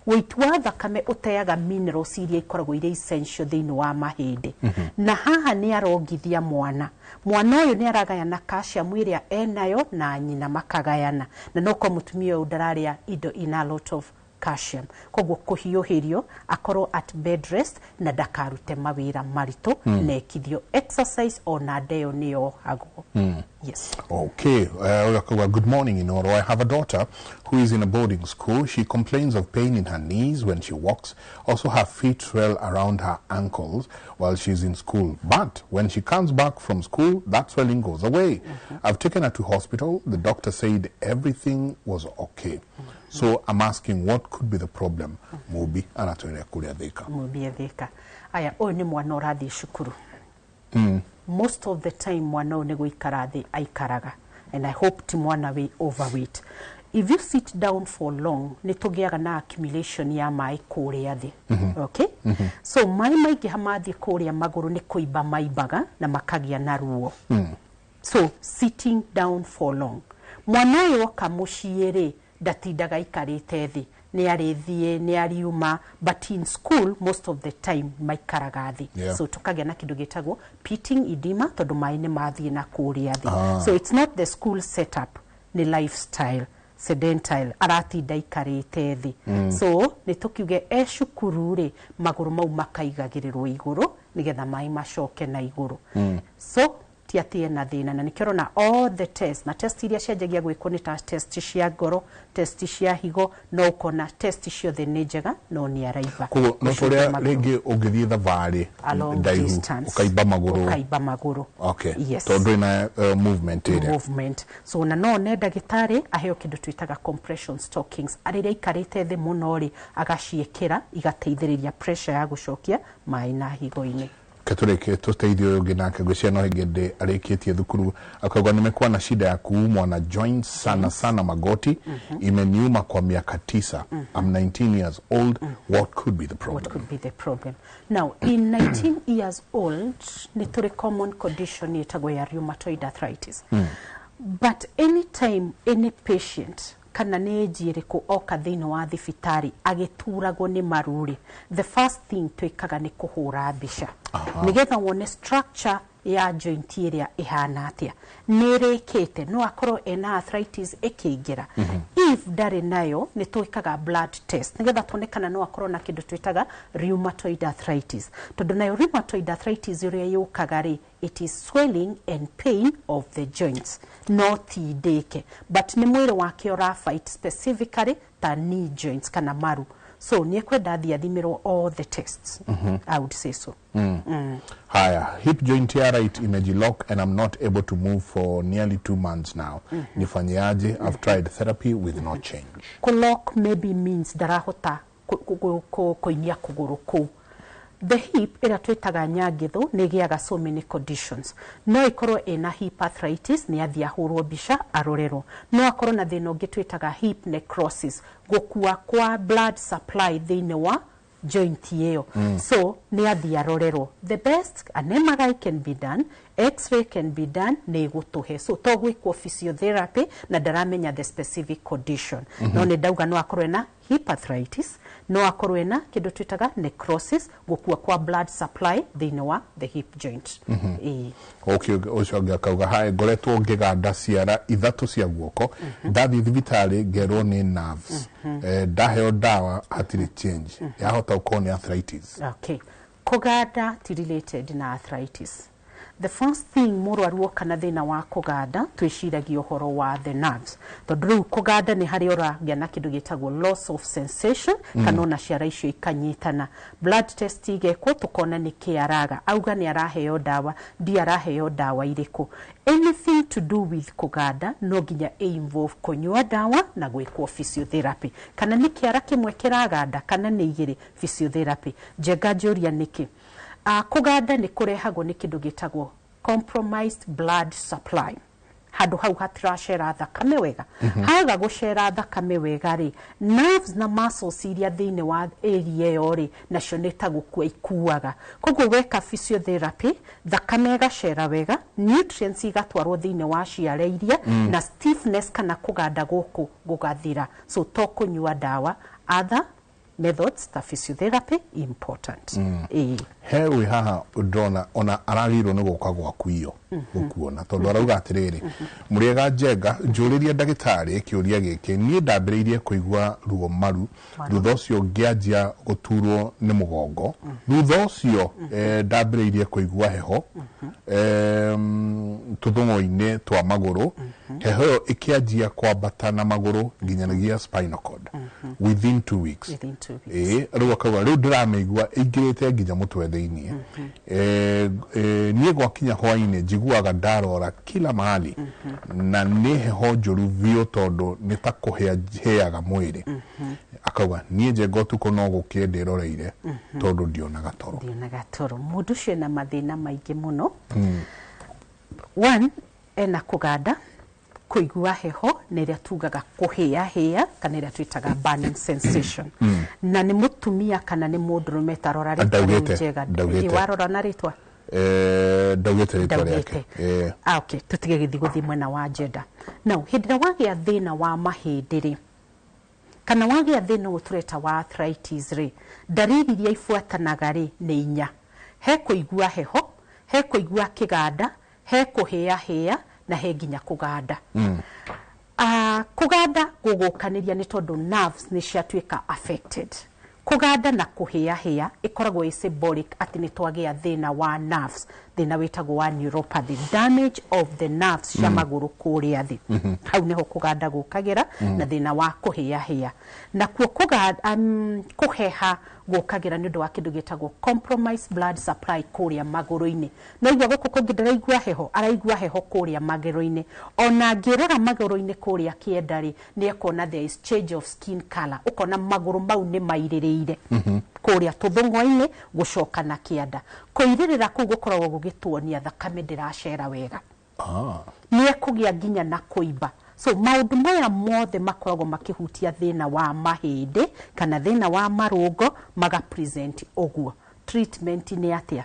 Wũiti wa thakame ũteaga minerals iria ikoragwo irĩ essential thĩinĩ wa mahĩndĩ. Na haha nĩ arongithia mwana. Mwana ũyũ nĩ aragayana calcium ĩrĩa enayo na nyina makagayana, na no korwo mũtumia ũyũ ndararĩa indo ina a lot of calcium, koguo kũhiũhĩrio akorwo at bed rest na ndakarute mawĩra maritũ, na ekithio exercise ona nda ĩyo nĩ yohagwo. Yes. Okay. Good morning, Inoro. I have a daughter who is in a boarding school. She complains of pain in her knees when she walks. Also, her feet swell around her ankles while she's in school. But when she comes back from school, that swelling goes away. I've taken her to hospital. The doctor said everything was okay. So I'm asking, what could be the problem? Mubi anatwĩra kũrĩa Thika. Mubi Thika. Aya, ũyũ nĩ mwana ũrathiĩ cukuru. Most of the time mwana ũyũ nĩ gũikara thĩ aikaraga, And I hope ti mwana wĩ overweight. If you sit down for long, nĩ tũgĩaga na accumulation ya maĩ kũrĩa thĩ. Okay? So maĩ maingĩha mathiĩ kũrĩa magũrũ, nĩ kũimba maimbaga na makagĩa na ruo. So sitting down for long, mwana ũyũ oka mũciĩ rĩ, ndatindaga aikarĩte thĩ, nĩ arĩthiĩ, nĩ ariuma, but in school most of the time maikaraga thĩ. So tũkagĩa na kĩndũ gĩtagwo pitting edema, tondũ maĩ nĩ mathiĩ na kũrĩa thĩ. So it's not the school setup, nĩ lifestyle, sedentary, aratinda aikarĩte thĩ. So nĩ tũkiuge e cukuru rĩ, magũrũ mau makaigagĩrĩrwo igũrũ nĩgetha maĩ macoke na igũrũ. So ti atĩ ena thĩna, na nĩkĩo ũrona all the test na test iria cianjagia gwĩkwo nĩ ta test cia ngoro, test cia higo, no ũkona test ciothe nĩ njega, no nĩ araimba. Koguo no Gũcokia tũrĩa magũrũ. Rĩngĩ ũngĩthiĩ thabarĩ A long ndaihu, distance. ũkaimba magũrũ. Ũkaimba magũrũ. Okay. Yes. Tondũ ĩna movement ĩrĩa Movement. So na no one ndagĩtarĩ aheo kĩndũ twĩtaga compression stockings, rĩrĩa aikarĩte thĩ mũno rĩ, agaciĩkĩra, igateithĩrĩria pressure ya gũcokia maĩ na higo-inĩ. Ketũrĩke tũteithie ũyũ ũngĩ nake. Ngwĩciria no hĩndĩ arĩkĩtie thukuru. Akauga, "Nimekuwa na shida ya kuumwa na joints, sana sana magoti. Imeniuma kwa miaka 9. I'm 19 years old. What could be the problem?" What could be the problem? Now, in 19 years old, nĩ tũrĩ common condition ĩtagwo ya rheumatoid arthritis. But anytime any patient, kana nĩ age ĩrĩkũ, oka thĩinĩ wa thibitarĩ agĩturagwo nĩ maru-rĩ, the first thing twĩkaga nĩ kũhũra mbica nĩgetha wone structure ya joint ĩrĩa ĩhana atĩa, nĩ ĩrĩkĩte, no akorwo ena arthritis ĩkĩingĩra. If ndarĩ nayo, nĩ twĩkaga blood test nĩgetha tuone kana no akorwo na kĩndũ twĩtaga rheumatoid arthritis, tondũ nayo rheumatoid arthritis ũrĩa yũkaga rĩ, it is swelling and pain of the joints, no ti ndĩke, but nĩ mwĩrĩ wake ũra fight, specifically ta knee joints kana maru. So nĩ ekwenda athiĩ athimĩrwo all the tests. I would say so. Haya, hip joint ya right imejilock and I'm not able to move for nearly 2 months now. Nifanyeaje? I've tried therapy with no change. Kũlock maybe means ndarahota kũinia kũgũrũ kũu. The hip ĩrĩa twĩtaga nyangĩthũ nĩ ĩgĩaga so many conditions. No ĩkorwo ĩna hip arthritis, nĩ athiĩ ahũrwo mbica arorerwo. No akorwo na thĩna ũngĩ twĩtaga hip necrosis, gũkua kwa blood supply thĩinĩ wa joint ĩyo. So nĩ athiĩ arorerwo. The best, an MRI can be done, X-ray can be done, nĩ ĩgũtũhe. So to gwĩkwo physiotherapy na ndaramenya the specific condition. No nĩ ndauga no akorwo ena hip arthritis, no akorwo ena kĩndũ twĩtaga necrosis, gũkua kwa blood supply thĩinĩ wa the hip joint. Ĩĩ. Okay, ũcio ũngĩ akauga, "Hi, ngoretwo ngĩganda ciara ithatũ cia guoko. Ndathiĩ thibitarĩ ngerwo nĩ nerves. Ndaheo ndawa, hatirĩ change. Yahota gũkorwo nĩ arthritis?" Okay. Kũganda ti related na arthritis. The first thing, mũrwaru oka na thĩna wa kũganda, twĩciragia ũhoro wa the nerves, tondũ rĩu kũganda nĩ harĩa ũragĩa na kĩndũ gĩtagwo loss of sensation, kana ona ciara icio ikanyitana. Blood test igekwo, tũkona nĩ kĩ araga. Auga nĩ araheo ndawa, ndi araheo ndawa irĩkũ. Anything to do with kũganda no nginya ĩ involve kũnyua ndawa na gwĩkwo physiotherapy, kana nĩ kĩara kĩmwe kĩraganda kana nĩ igĩrĩ, physiotherapy. Njenga njũria nĩkĩ? Kũganda nĩ kũrehagwo nĩ kĩndũ gĩtagwo compromised blood supply. Handũ hau hatiracera thakame wega. Haga gũcera thakame wega rĩ, nerves na muscles iria thĩinĩ wa area ĩyo rĩ, nacio nĩ ta gũkua ikuaga. Koguo weka physiotherapy, thakame ĩgacera wega, nutrients igatwarwo thĩinĩ wa ciara iria, na stiffness kana kũganda gũkũ gũgathira. So to kũnyua ndawa, other methods ta physiotherapy important. Ĩĩ. He wĩ haha ndĩrona ona aragĩrwo nĩ gũka gwaku iyo gũkuona, tondũ arauga atĩrĩrĩ, "Mũrĩega Njenga, njũrĩria ndagĩtarĩ kĩũria gĩkĩ. Niĩ ndambĩrĩirie kũigua ruo maru, thutha ũcio ngĩanjia gũturwo nĩ mũgongo, thutha ũcio ndambĩrĩirie kũigua heho tũthũng'o-inĩ twa magũrũ. Heho ĩyo ĩkĩanjia kwambata na magũrũ nginyanagia spinal cord within 2 weeks." Within 2 weeks. Ĩĩ, rĩu akauga rĩu ndĩramĩigua ĩingĩrĩte nginya mũtwe thĩiniĩ. Niĩ gwakinya hwainĩ njiguaga ndarora kila mahali na nĩ heho njũru biũ, tondũ nĩ ta kũhĩa hĩaga mwĩrĩ." Akauga, "Niĩ Njenga ũtukũ no gũkĩe ndĩroreire tondũ ndionaga toro." Ndionaga toro. Mũndũ ũcio ena mathĩna maingĩ mũno. One, ena kũganda. Kũigua heho nĩ ĩrĩa tugaga kũhĩahĩa kana ĩrĩa twĩtaga burning sensation. Na nĩ mũtumia kana nĩ mũndũrũme? Tarora rĩtwa rĩu. Ndaugĩte, Njega. ndaugĩte. Warora na rĩtwa? Ndaugĩte rĩtwa Ndaugĩte. rĩake. Ah, okay, tutige gĩthiĩ gũthiĩ mwena wa gender. Now hĩndĩ ĩrĩa wagĩa thĩna wa mahĩndĩ rĩ, kana wagĩa thĩna ũyũ tũreta wa arthritis rĩ, ndariri iria ibuatanaga rĩ nĩ inya: he kũigua heho, he kũigua kĩganda, he kũhĩahĩa na he nginya kũganda. Kũganda gũgũkanĩria nĩ tondũ nerves nĩ ciatuĩka affected. Kũganda na kũhĩahĩa ĩkoragwo ĩ symbolic atĩ nĩ twagĩa thĩna wa nerves, thĩna wĩtagwo wa neuropathy, damage of the nerves cia magũrũ kũrĩa thĩ. Hau nĩho kũganda gũkagĩra. Na thĩna wa kũhĩahĩa nakuo kũheha gũkagĩra nĩ ũndũ wa kĩndũ gĩtagwo compromised blood supply kũrĩa magũrũ-inĩ. No igua gũkũ kũngĩ ndaraigua heho, araigua heho kũrĩa magũrũ-inĩ. Ona angĩrora magũrũ-inĩ kũrĩa kĩenda rĩ, nĩ ekuona there is change of skin color, ũkona magũrũ mau nĩ mairĩrĩire kũrĩa tũthũng'wa-inĩ gũcoka na kĩanda. Kũirĩrĩra kũu gũkoragwo gũgĩtuonia thakame ndĩracera wega. Nĩ ekũgĩa nginya na kũimba. So maũndũ maya mothe makoragwo makĩhutia thĩna wa mahĩndĩ kana thĩna wa marũngo, maga present ũguo. Treatment nĩ atĩa?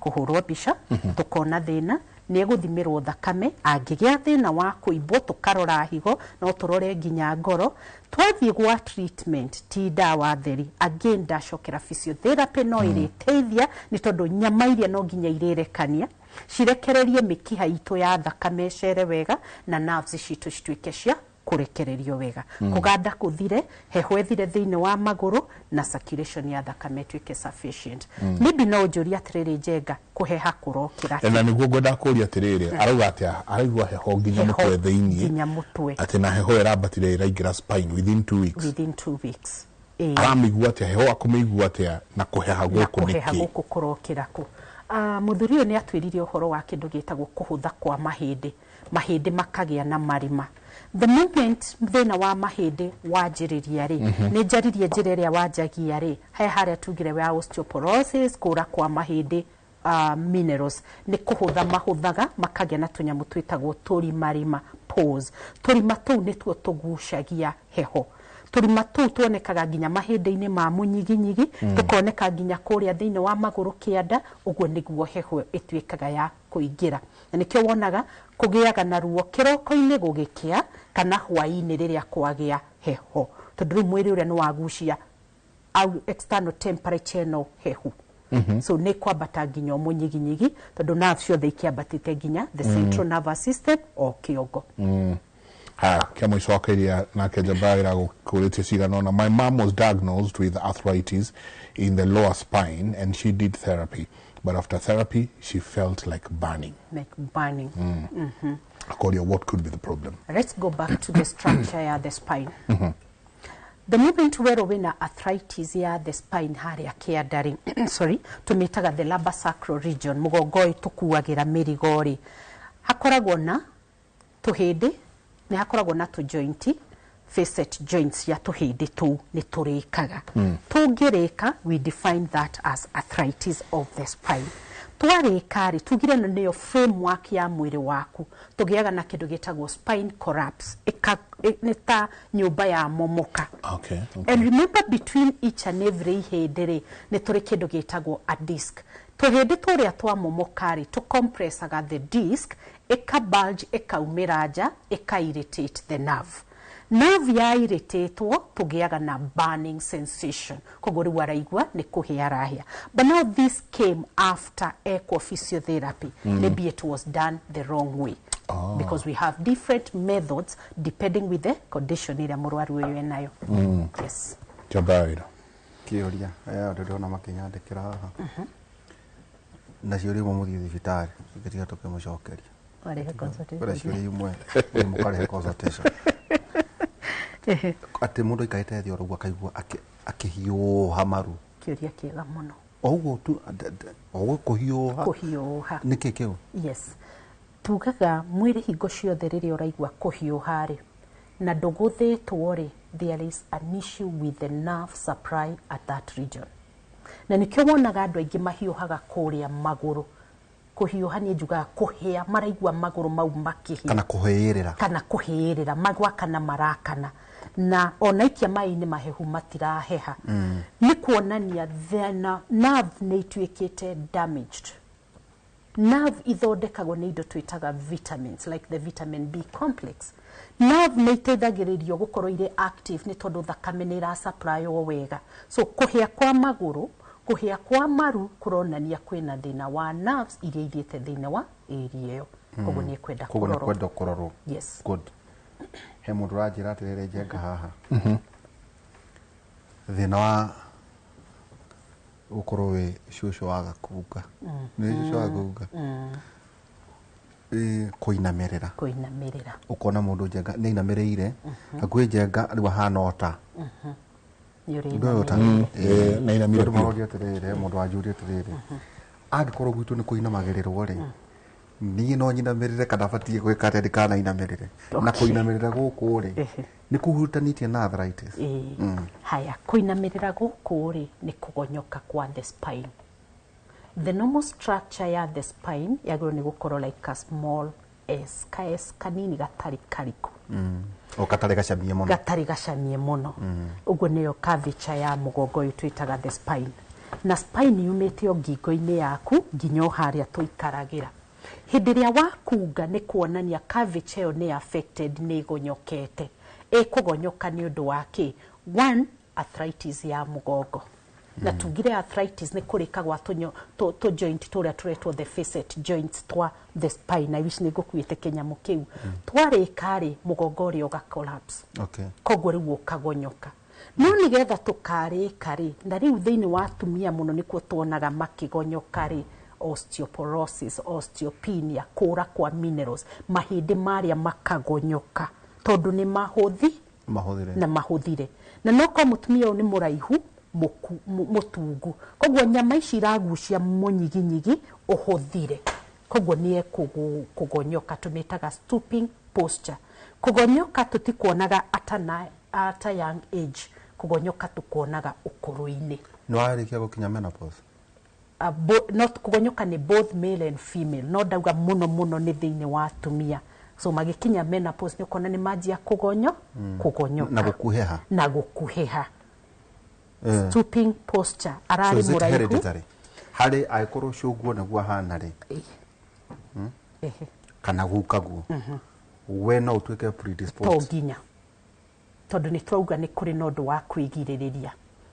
Kũhũrwo mbica, tũkona thĩna, nĩ egũthimĩrwo thakame. Angĩgĩa thĩna wa kũimbwo, tũkarora higo, no tũrore nginya ngoro. Twathiĩ gwa treatment, ti ndawa theri. Again ndacokera physiotherapy no ĩrĩteithia, nĩ tondũ nyama iria no nginya irĩrekania cirekererie mĩkiha itũ ya thakame ĩcere wega na nerves citũ cituĩke cia kũrekererio wega, kũganda kũthire, heho ĩthire thĩinĩ wa magũrũ na circulation ya thakame ĩtuĩke sufficient. Maybe no ũnjũrie atĩrĩrĩ, Njenga, kũheha kũrokĩra kĩ? Na nĩguo ngwenda kũria atĩrĩrĩ, arauga atĩa? Araigua heho nginya Heho mũtwe thĩiniĩ, nginya mũtwe, atĩ na heho ĩrambatire ĩraingĩra spine within 2 weeks. Within 2 weeks. Ĩĩ. Aramĩigua atĩa heho, akũmĩigua atĩa na kũheha Na gũkũ kũheha nĩkĩ? Gũkũ kũrokĩra kũ? Mũthuri ũyũ nĩ atwĩrire ũhoro wa kĩndũ gĩtagwo kũhũtha kwa mahĩndĩ, mahĩndĩ makagĩa na marima. The moment thĩna wa mahĩndĩ wanjĩrĩria rĩ, nĩ njaririe njĩra ĩrĩa wanjagia rĩ, he harĩa tugire wa osteoporosis, kũra kwa mahĩndĩ, minerals nĩ kũhũtha mahũthaga makagĩa na tũnyamũ twĩtagwo tũrimarima, pores. Tũrima tũu nĩtuo tũgucagia heho. Tũrima tũu tuonekaga nginya mahĩndĩ-inĩ ma mũnyiginyigi, tũkoneka nginya kũrĩa thĩinĩ wa magũrũ kĩanda. Ũguo nĩguo heho ĩtuĩkaga ya kũingĩra, na nĩkĩo wonaga kũgĩaga na ruo kĩroko-inĩ gũgĩkĩa kana hwaĩ-inĩ rĩrĩa kwagĩa heho, tondũ rĩu mwĩrĩ ũrĩa nĩ wagucia au external temperature ĩno hehu. So nĩ kwambata nginya mũnyiginyigi, tondũ nerves ciothe ikĩambatĩte nginya the central nervous system o kĩongo. Haya, kia mũico wakairia nake Njamba kũrĩtie cigana ũna. My mom was diagnosed with arthritis in the lower spine and she did therapy, but after therapy she felt like burning. Like burning. Akoria what could be the problem. Let's go back to the structure ya the spine. The moment werwo wĩna arthritis ya the spine harĩa kĩanda rĩ, sorry, tũmĩtaga the lumbar sacral region, mũgongo ũyũ tũkuagĩra mĩrigo rĩ, hakoragwo na tũhĩndĩ, nĩ hakoragwo na tũjointi, facet joints ya tũhĩndĩ tũu nĩ tũrĩkaga. Tũngĩrĩka, we define that as arthritis of the spine. Twarĩka rĩ, tugire ĩno nĩyo framework ya mwĩrĩ waku, tũgĩaga na kĩndũ gĩtagwo spine collapse. Nĩ ta nyũmba ya momoka. And remember, between each and every ihĩndĩ rĩ, nĩ tũrĩ kĩndũ gĩtagwo a disc. Tũhĩndĩ tũrĩa twamomoka rĩ, tũcompressaga the disc, ĩka bulge, ĩkaumĩra nja, ĩka irritate the nerve. Nerve ya irritatwo, tũgĩaga na burning sensation. Koguo rĩu araigua nĩ kũhĩa arahĩa, but now this came after ekwo physiotherapy. Maybe it was done the wrong way, because we have different methods depending with the condition ĩrĩa mũrwaru ũyũ enayo. Yes. Njamba wĩra. Kĩũria aya andũ ndĩrona makĩnyandĩkĩra haha na ciũria imwe mũthiĩ thibitarĩ tũngĩtiga tũkĩmũcokeria. Warehe consultation. Kwĩna ciũria imwe mũkarĩhe consultation, atĩ mũndũ aikarĩte thĩ oro ũguo akaigua akĩhiũha maru. Kĩũria kĩega mũno. O ũguo tu, o ũguo kũhiũha. Kũhiũha. Nĩkĩ kĩu? Yes, tugaga mwĩrĩ hingo ciothe rĩrĩa ũraigua kũhiũha rĩ na ndũgũthĩtwo rĩ, there is an issue with the nerve supply at that region. Na nĩkĩo wonaga andũ aingĩ mahiũhaga kũrĩa magũrũ. Kũhiũha niĩ njugaga kũhĩa, maraigua magũrũ mau makĩhĩa. Kana kũhĩĩrĩra. Kana kũhĩĩrĩra, magwakana marakana, na ona ikia maĩ-inĩ mahehu matiraheha. Nĩ kuonania thĩna nerve nĩ ituĩkĩte damaged. Nerve ithondekagwo nĩ indo twĩtaga vitamins, like the vitamin B complex. Nerve nĩ iteithagĩrĩrio gũkorwo irĩ active nĩ tondũ thakame nĩ ĩrasupplywo wega. So kũhĩa kwa magũrũ, kũhĩa kwa maru kũronania kwĩna thĩna wa nerves iria ithiĩte thĩinĩ wa area ĩyo. Koguo nĩ kwenda koguo nĩ kũrorwo. Kwenda kũrorwo. Yes. Good. He mũndũ ũranjĩra atĩrĩrĩ, Njenga haha, thĩna wa gũkorwo wĩ cũcũ wa gakunga, nĩ cũcũ wa gakunga. Kũinamĩrĩra. Kũinamĩrĩra. Ũkona mũndũ, Njenga, nĩ ainamĩrĩire hakuhĩ, Njenga, rĩu ahana ota Nĩ Ndũ ũyũ ta ũrĩinamĩrĩire. Nĩ ainamire Andũ biũ. maroria atĩrĩrĩ, mũndũ wanjũria atĩrĩrĩ, angĩkorwo gwitũ nĩ kũinamagĩrĩrwo rĩ, niĩ no nyinamĩrĩre kana batiĩ gwĩka atĩa ndikanainamĩrĩre? Na kũinamĩrĩra gũkũ rĩ, nĩ kũhutanĩtie na arthritis? Ĩĩ. Haya, kũinamĩrĩra gũkũ rĩ, nĩ kũgonyoka kwa the spine. The normal structure ya the spine yagĩrĩirwo nĩ gũkorwo like a small s, ka s kanini gatarĩ kariku. O gatarĩ gacamie mũno. Gatarĩ gacamie mũno. Ũguo nĩyo curvature ya mũgongo ũyũ twĩtaga the spine. Na spine yumĩte o ngingo-inĩ yaku nginya o harĩa tũikaragĩra. Hĩndĩ ĩrĩa wakunga nĩ kuonania curvature ĩyo nĩ affected, nĩ ĩgonyokete. Ĩkũgonyoka nĩ ũndũ wa kĩ? One, arthritis ya mũgongo. Na tugire arthritis nĩ kũrĩka gwa tũ joint tũrĩa tũretwo the facet joints twa the spine. I wish nĩ ngũkuĩte kĩnyamũ kĩu. Twarĩka rĩ, mũgongo ũrĩa ũga collapse. Koguo rĩu ũkagonyoka. No nĩgetha tũkarĩka rĩ, na rĩu thĩinĩ wa atumia mũno nĩkuo tuonaga makĩgonyoka rĩ, osteoporosis, osteopenia, kũra kwa minerals, mahĩndĩ marĩa makagonyoka tondũ nĩ mahũthi mahũthĩre na mahũthire. Na no korwo mũtumia ũyũ nĩ mũraihu, mũtungu, koguo nyama ici iragucia mũnyiginyigi ũhũthire, koguo nĩ ekũgonyoka. Tũmĩtaga stooping posture. Kũgonyoka tũtikuonaga at a young age, kũgonyoka tũkuonaga ũkũrũ-inĩ. Nĩ warĩkia gũkinya menopause. Not kũgonyoka nĩ both male and female, no ndauga mũno mũno nĩ thĩinĩ wa atumia. So magĩkinya menopause nĩ ũkona nĩ manjia kũgonyoka. Na gũkuhĩha. Na gũkuhĩha. Stooping posture. Ararĩ So is it mũraihu. hereditary? Harĩ angĩkorwo cũguo nĩguo ahana rĩ, kana gukaguo, we no ũtuĩke To predisposed? nginya, tondũ nĩ twauga nĩ kũrĩ na ũndũ wa kwĩgirĩrĩria,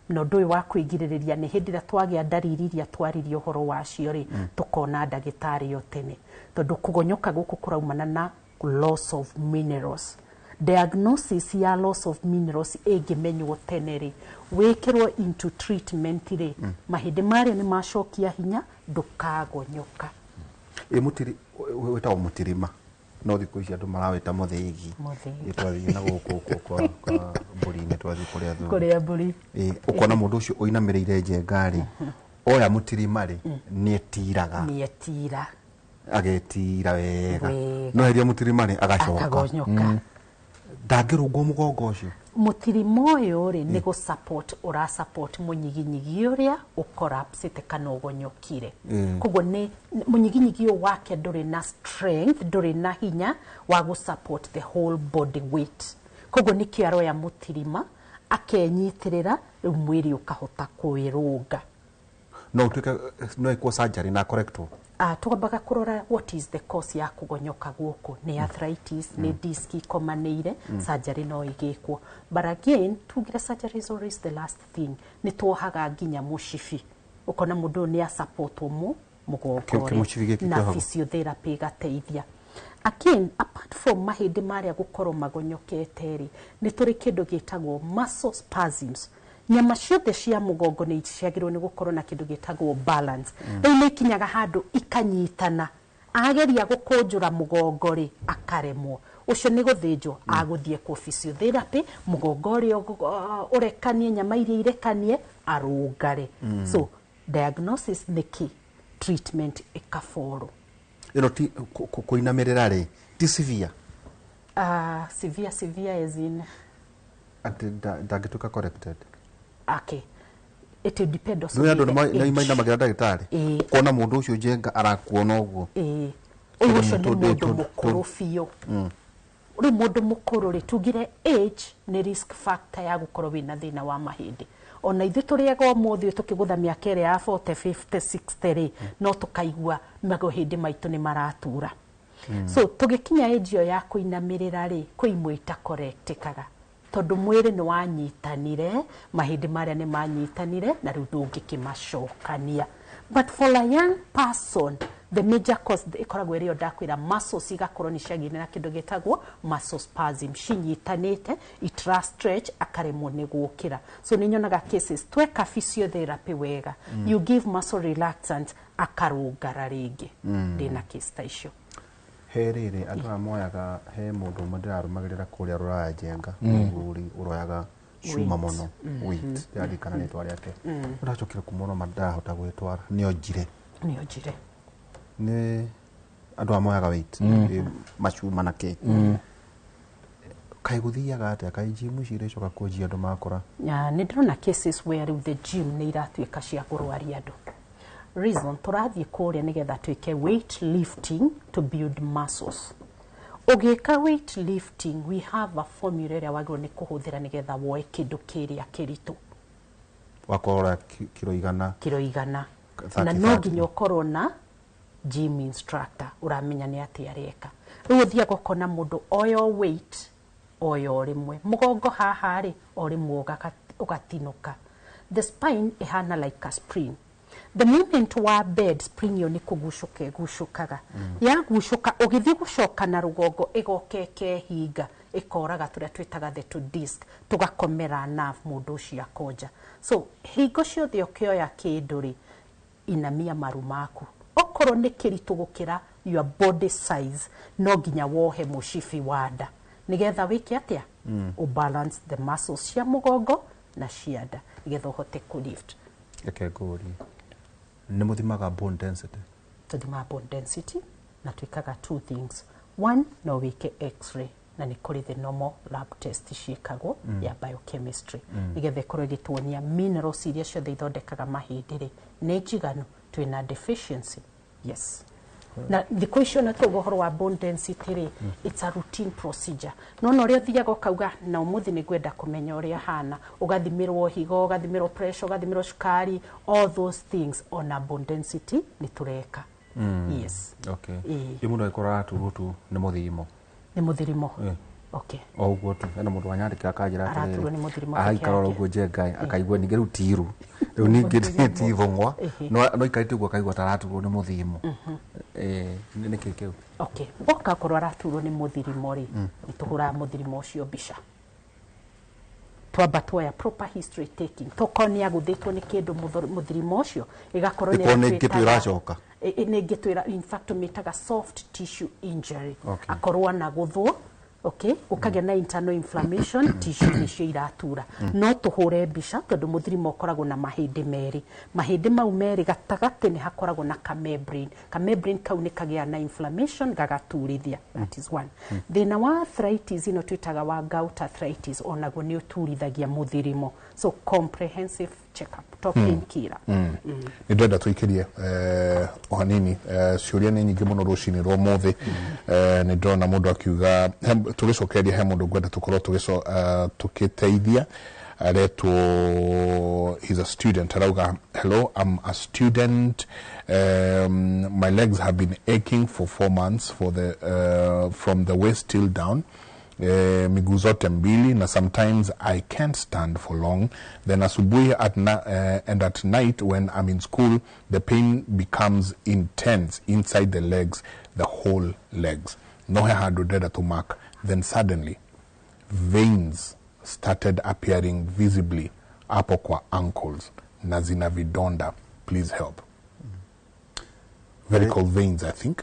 na ũndũ ũyũ wa kwĩgirĩrĩria nĩ hĩndĩ ĩrĩa twagĩa ndariri iria twaririe ũhoro wacio rĩ, tũkona ndagĩtarĩ o tene, tondũ kũgonyoka gũkũ kũraumana na loss of minerals. Diagnosis ya loss of minerals ĩngĩmenywo tene rĩ, wĩkĩrwo into treatment rĩ, mahĩndĩ marĩa nĩ macokia hinya, ndũkagonyoka. Ĩ mũtiri wĩtagwo mũtirima, no thikũ ici andũ marawĩta mũthĩgi. Mũthĩgi. Ĩ twathiĩ na gũkũ kwa mbũri-inĩ, twathiĩ kũrĩa thuri. Kũrĩa mbũri. Ĩ ũkona mũndũ ũcio ũinamĩrĩire Njenga rĩ, oya mũtirima rĩ, nĩ etiraga. Nĩ etira. Agetira wega. Wega. No heria mũtirima rĩ, agacoka. Akagonyoka. Ndangĩrũngwo mũgongo ũcio? Mũtirima ũyũ rĩ, nĩ gũ support ũra support mũnyiginyigi ũrĩa ũkorapsĩte kana ũgonyokire. Koguo nĩ mũnyiginyigi ũyũ wake ndũrĩ na strength, ndũrĩ na hinya wa gũ support the whole body weight. Koguo nĩkĩo aroya mũtirima akenyitĩrĩra, rĩu mwĩrĩ ũkahota kwĩrũnga. No ũtuĩke no ĩkwo surgery na correctwo? Twambaga kũrora what is the cause ya kũgonyoka gũkũ. Nĩ arthritis, nĩ disc ikomanĩire? Surgery no ĩgĩkwo, but again tugire surgery is always the last thing. Nĩ tuohaga nginya mũcibi, ũkona mũndũ ũyũ nĩ asupportwo mũgongo rĩ, Kĩmũcibi gĩkĩ na kĩohagwo? Physiotherapy ĩgateithia. Again, apart from mahĩndĩ marĩa gũkorwo magonyokete rĩ, nĩ tũrĩ kĩndũ gĩtagwo muscle spasms. Nyama ciothe cia mũgongo nĩ ciagĩrĩirwo nĩ gũkorwo na kĩndũ gĩtagwo balance. Rĩu nĩ ikinyaga handũ ikanyitana, ageria gũkũnjũra mũgongo rĩ, akaremwo. Ũcio nĩ gũthĩnjwo agũthiĩ kwa physiotherapy, mũgongo ũrĩa ũrekanie, nyama iria irekanie, arũngare. So diagnosis nĩ kĩ, treatment ĩkaborwo. Ĩno ti kũinamĩrĩra rĩ, ti severe? Severe, severe as in? Atĩ ndangĩtuĩka corrected? Okay. It will depend also Nĩ andũ with the nĩ age. mainamagĩra ndagĩtarĩ. Ĩĩ. Ũkona mũndũ ũcio njenga arakuona ũguo. Ĩĩ. Ũyũ ũcio nĩ Tondũ- mũndũ tondũ- mũkũrũ biũ. Rĩu mũndũ mũkũrũ rĩ, tugire age nĩ risk factor ya gũkorwo wĩna thĩna wa mahĩndĩ. Ona ithuĩ tũrĩ ega ũmũthĩ ũyũ tũkĩgũtha mĩaka ĩrĩa ya 40, 50, 60 rĩ, no tũkaigua mahĩndĩ maitũ nĩ maratura. So tũgĩkinya age ĩyo ya kũinamĩrĩra rĩ, kwĩ imwe itakorektĩkaga tondũ mwĩrĩ nĩ wanyitanire, mahĩndĩ marĩa nĩ manyitanire na rĩu ndũngĩkĩmacokania. But for a young person, the major cause ĩkoragwo ĩrĩ ĩyo ndakwĩra, muscles igakorwo nĩ ciagĩire na kĩndũ gĩtagwo muscle spasm, cinyitanĩte itira stretch, akaremwo nĩ gũkĩra. So nĩ nyonaga cases tweka physiotherapy wega, you give muscle relaxant, akarũngara rĩngĩ. Ndĩna case ta icio. He rĩrĩ andũ aya moyaga, he mũndũ ũmwe ndĩrarũmagĩrĩra kũrĩa rũraya njenga, mũthuri ũroyaga cuma Weight. mũno, weight, ndĩraririkana rĩtwa rĩake. Ndacokire kũmwona ma ndarahota gwĩtwara, nĩ onjire. Nĩ onjire. Nĩ andũ aya moyaga weight, macuma na kĩ. Kaĩ gũthiaga atĩa? Kaĩ gym ici irĩcoka kũnjia andũ makũra? Ya, nĩ ndĩrona cases where rĩu the gym nĩ iratuĩka cia kũrwaria andũ. Reason, tũrathiĩ kũrĩa nĩgetha twĩke weight lifting to build muscles. Ũgĩka weight lifting, we have a formula ĩrĩa wagĩrĩirwo nĩ kũhũthĩra nĩgetha woe kĩndũ kĩrĩa kĩritũ. Wakorora kiro 100. Kiro 100. 30, Na no 30. nginya ũkorwo na gym instructor ũramenya nĩ atĩa areka. Rĩu ũthiaga ũkona mũndũ oyo weight oyo rĩmwe mũgongo haha rĩ, o rĩmwe ũgatinũka. The spine ĩhana like a spring. The moment wa bed spring ĩyo nĩ kũgucũka ĩgucũkaga. Yagucũka ũgĩthiĩ gũcoka na rũgongo ĩgoka ĩkehinga, ĩkoraga tũrĩa twĩtaga the two disc, tũgakomera nerve, mũndũ ũcio akonja. So hingo ciothe ũkĩoya kĩndũ rĩ, inamia maru maku. Okorwo nĩ kĩritũ gũkĩra your body size, no nginya wohe mũcibi wa nda nĩgetha wĩke atĩa? Ũbalance the muscles cia mũgongo na cia nda nĩgetha ũhote kũ lift. Reke ngũrie, nĩ mũthimaga bone density? Tũthimaga bone density na twĩkaga two things. One, no wĩke x-ray, na nĩ kũrĩ the normal lab test ciĩkagwo ya biochemistry nĩgetha ĩkorwo ĩgĩtuonia minerals iria ciothe ithondekaga mahĩndĩ rĩ, nĩ njiganu, twĩna deficiency. Yes, na thikũ icio na tuga ũhoro wa bone density rĩ, it's a routine procedure. No na ũrĩa ũthiaga ũkauga na ũmũthĩ nĩ ngwenda kũmenya ũrĩa hana, ũgathimĩrwo higo, ũgathimĩrwo pressure, ũgathimĩrwo cukari, all those things, ona bone density nĩ tũreka. Yes. Okay. Ĩĩ. Ĩ mũndũ angĩkorwo araturwo tu nĩ mũthimo? Nĩ mũthirimo? Eh. Okay. O ũguo tu, hena mũndũ wanyandĩkĩra akanjĩra Araturwo nĩ mũthirimo peke araikara oro yake. ũguo njenga akaigua ningĩ rĩu ti iru rĩu ningĩ ti ithũng'wa, no aikarĩte ũguo akaigua ta araturwo nĩ mũthimo. Nĩ kĩ kĩu? Okay, oka akorwo araturwo nĩ mũthirimo rĩ, nĩ tũhũraga mũthirimo ũcio mbica, twamba tuoya proper history taking, tokorwo nĩ agũthĩtwo nĩ kĩndũ, mũthirimo ũcio ĩgakorwo nĩ Ĩkorwo nĩ ĩrĩa ngĩtũ twĩtaga- ĩracoka. Nĩ ngĩtwĩra, in fact tũmĩtaga soft tissue injury. Okay. Akorwo anagũthwo, okay, ũkagĩa na internal inflammation, tissue nĩcio iratura. No tũhũre mbica tondũ mũthirimo ũkoragwo na mahĩndĩ merĩ. Mahĩndĩ mau merĩ gatagatĩ nĩ hakoragwo na kamembrane. Kamembrane kau nĩ kagĩa na inflammation gagaturithia. That is one. Thĩna wa arthritis ĩno twĩtaga wa gout arthritis, onaguo nĩ ũturithagia mũthirimo. So comprehensive checkup to painkiller. Nĩ ndĩrenda tũikĩrie o hanini, ciũria nĩ nyingĩ mũno rũcinĩ rwa ũmũthĩ. Nĩ ndĩrona mũndũ akiuga tũgĩcokeria, he mũndũ ngwenda tũkorwo tũgĩteithia, aretwo, he's a student, arauga, "Hello, I'm a student. My legs have been aching for 4 months from the waist till down, miguu zote mbili, na sometimes I can't stand for long. Then asubuhi and at night when I'm in school, the pain becomes intense inside the legs, the whole legs. No he handũ ndĩrenda to mark. Then suddenly veins started appearing visibly hapo kwa ankles na zina vidonda. Please help." Varicose veins, I think.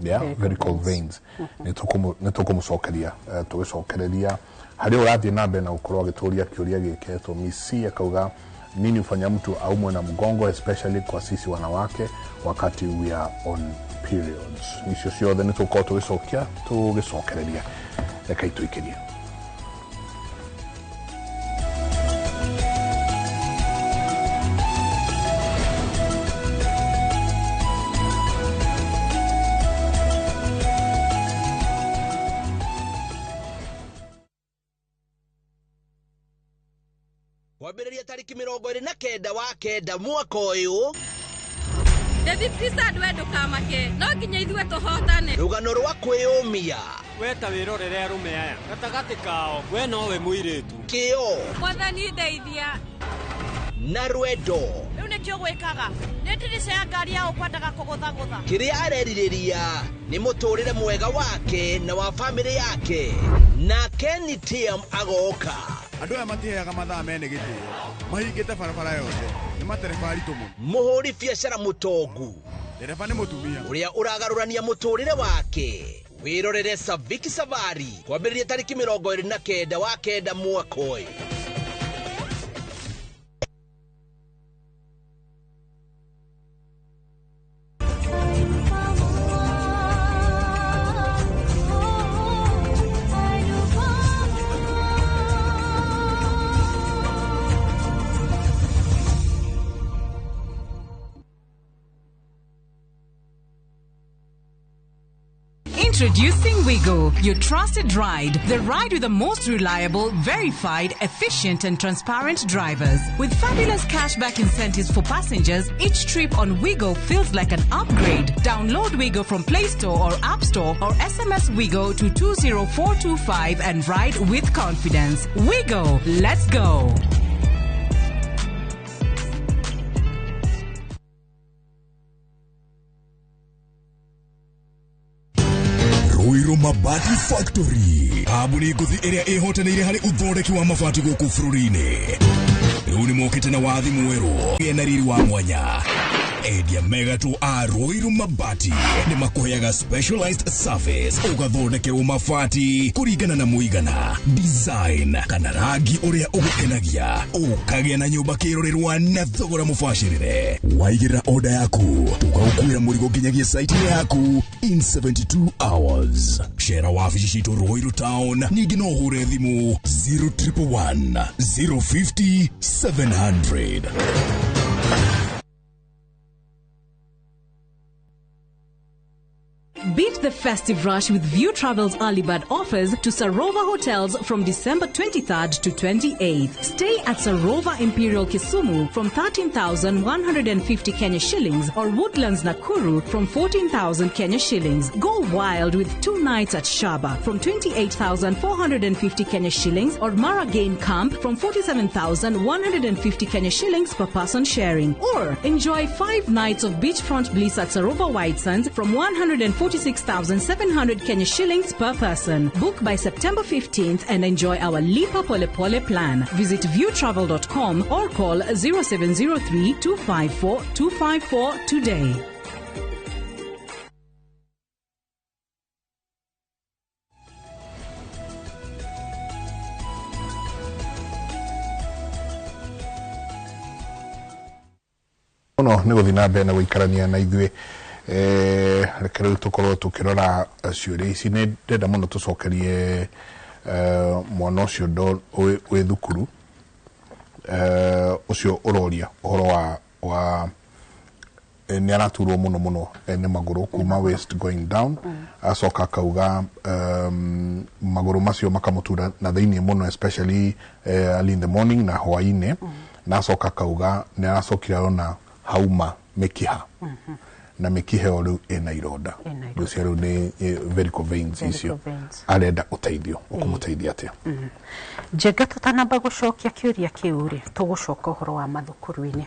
Yeah. Varicose varicose veins. Nĩ tũkũmũcokeria, tũgĩcokereria harĩa ũrathiĩ na mbere na gũkorwo agĩtũria kĩũria gĩkĩ. Misi akauga, "Nini hufanya mtu aumwe na mgongo, especially kwa sisi wanawake wakati we are on periods?" Icio ciothe nĩ tũgũkorwo tũgĩcokia tũgĩcokereria. Reka itũikĩrie. Kwambĩrĩria tarĩki 29 wa 9 mwaka ũyũ. David Pristad, we ndũkamake, no nginya ithuĩ tũhotane. Rũgano rwa kwĩyũmia. We ta wĩrorere arũme aya gatagatĩ kao, we nowe mũirĩtu. Kĩo. Mwathani ndeithia. Na rwendo. Rĩu nĩkĩo gwĩkaga nĩ ndirica ya ngari ya ũkwendaga kũgũthagũtha. Kĩrĩa arerirĩria nĩ mũtũrĩre mwega wake na wa bamĩrĩ yake. Na Kenny Tiam agoka. Andũ aya matiheaga mathaa mene gĩtĩo, mahingĩte barabara yothe, nĩ matereba aritũ mũno. Mũhũri biacara mũtongu. Ndereba nĩ mũtumia. Ũrĩa ũragarũrania mũtũrĩre wake. Wĩrorere Saviki Savari kwambĩrĩria tarĩki 29 wa 9 mwaka ũyũ. Introducing Wigo, your trusted ride. The ride with the most reliable, verified, efficient, and transparent drivers. With fabulous cashback incentives for passengers, each trip on Wigo feels like an upgrade. Download Wigo from Play Store or App Store or SMS Wigo to 20425 and ride with confidence. Wigo, let's go. Ruiru Mabati Factory, kambuni ngũthi ĩrĩa ĩhotanĩire harĩ ũthondeki wa mabati gũkũ bũrũri-inĩ. Rĩu nĩ mokĩte na wathi mwerũ na riri wa mwanya. Endia megatũ a Ruiru Mabati nĩ makũheaga specialized service, ũgathondekerwo mabati kũringana na mũigana, design kana rangi ũrĩa ũgũkenagia, ũkagĩa na nyũmba kĩrorerwa na thogora mũbacĩrĩre. Waigĩrĩra order yaku, tũgagũkuĩra mũrigo nginyagia site-inĩ yaku in 72 hours. Cera wabici citũ Ruiru Town, ningĩ no ũhũre thimũ 0111 050 700. Beat the festive rush with View Travel's early bird offers to Sarova Hotels from December 23rd to 28th. Stay at Sarova Imperial Kisumu from 13,150 Kenya shillings or Woodlands Nakuru from 14,000 Kenya shillings. Go wild with 2 nights at Shaba from 28,450 Kenya shillings or Mara Game Camp from 47,150 Kenya shillings per person sharing. Or enjoy 5 nights of beachfront bliss at Sarova White Sands from 146,700 Kenya shillings per person. Book by September 15th and enjoy our Lipa Pole Pole plan. Visit viewtravel.com or call 0703 254 254 today. Mũno nĩ gũthiĩ na mbere na gũikarania na ithuĩ. Reke rĩu tũkorwo tũkĩrora ciũria ici. Nĩ ndenda mũno tũcokerie mwana ũcio wĩ thukuru, ũcio ũroria ũhoro wa nĩ araturwo mũno mũno nĩ magũrũ kuma waist going down. Acoka akauga magũrũ macio makamũtura na thĩinĩ mũno, especially early in the morning na hwaĩ-inĩ. Na acoka akauga nĩ aracokire arona hauma mĩkiha, na mĩkiha ĩyo rĩu ĩna ironda, rĩu rĩu nĩ varicose veins icio. Arenda ũteithio, ũkũmũteithia atĩa? Njenga, tũtanamba gũcokia kĩũria kĩu rĩ, tũgũcoka ũhoro wa mathukuru-inĩ.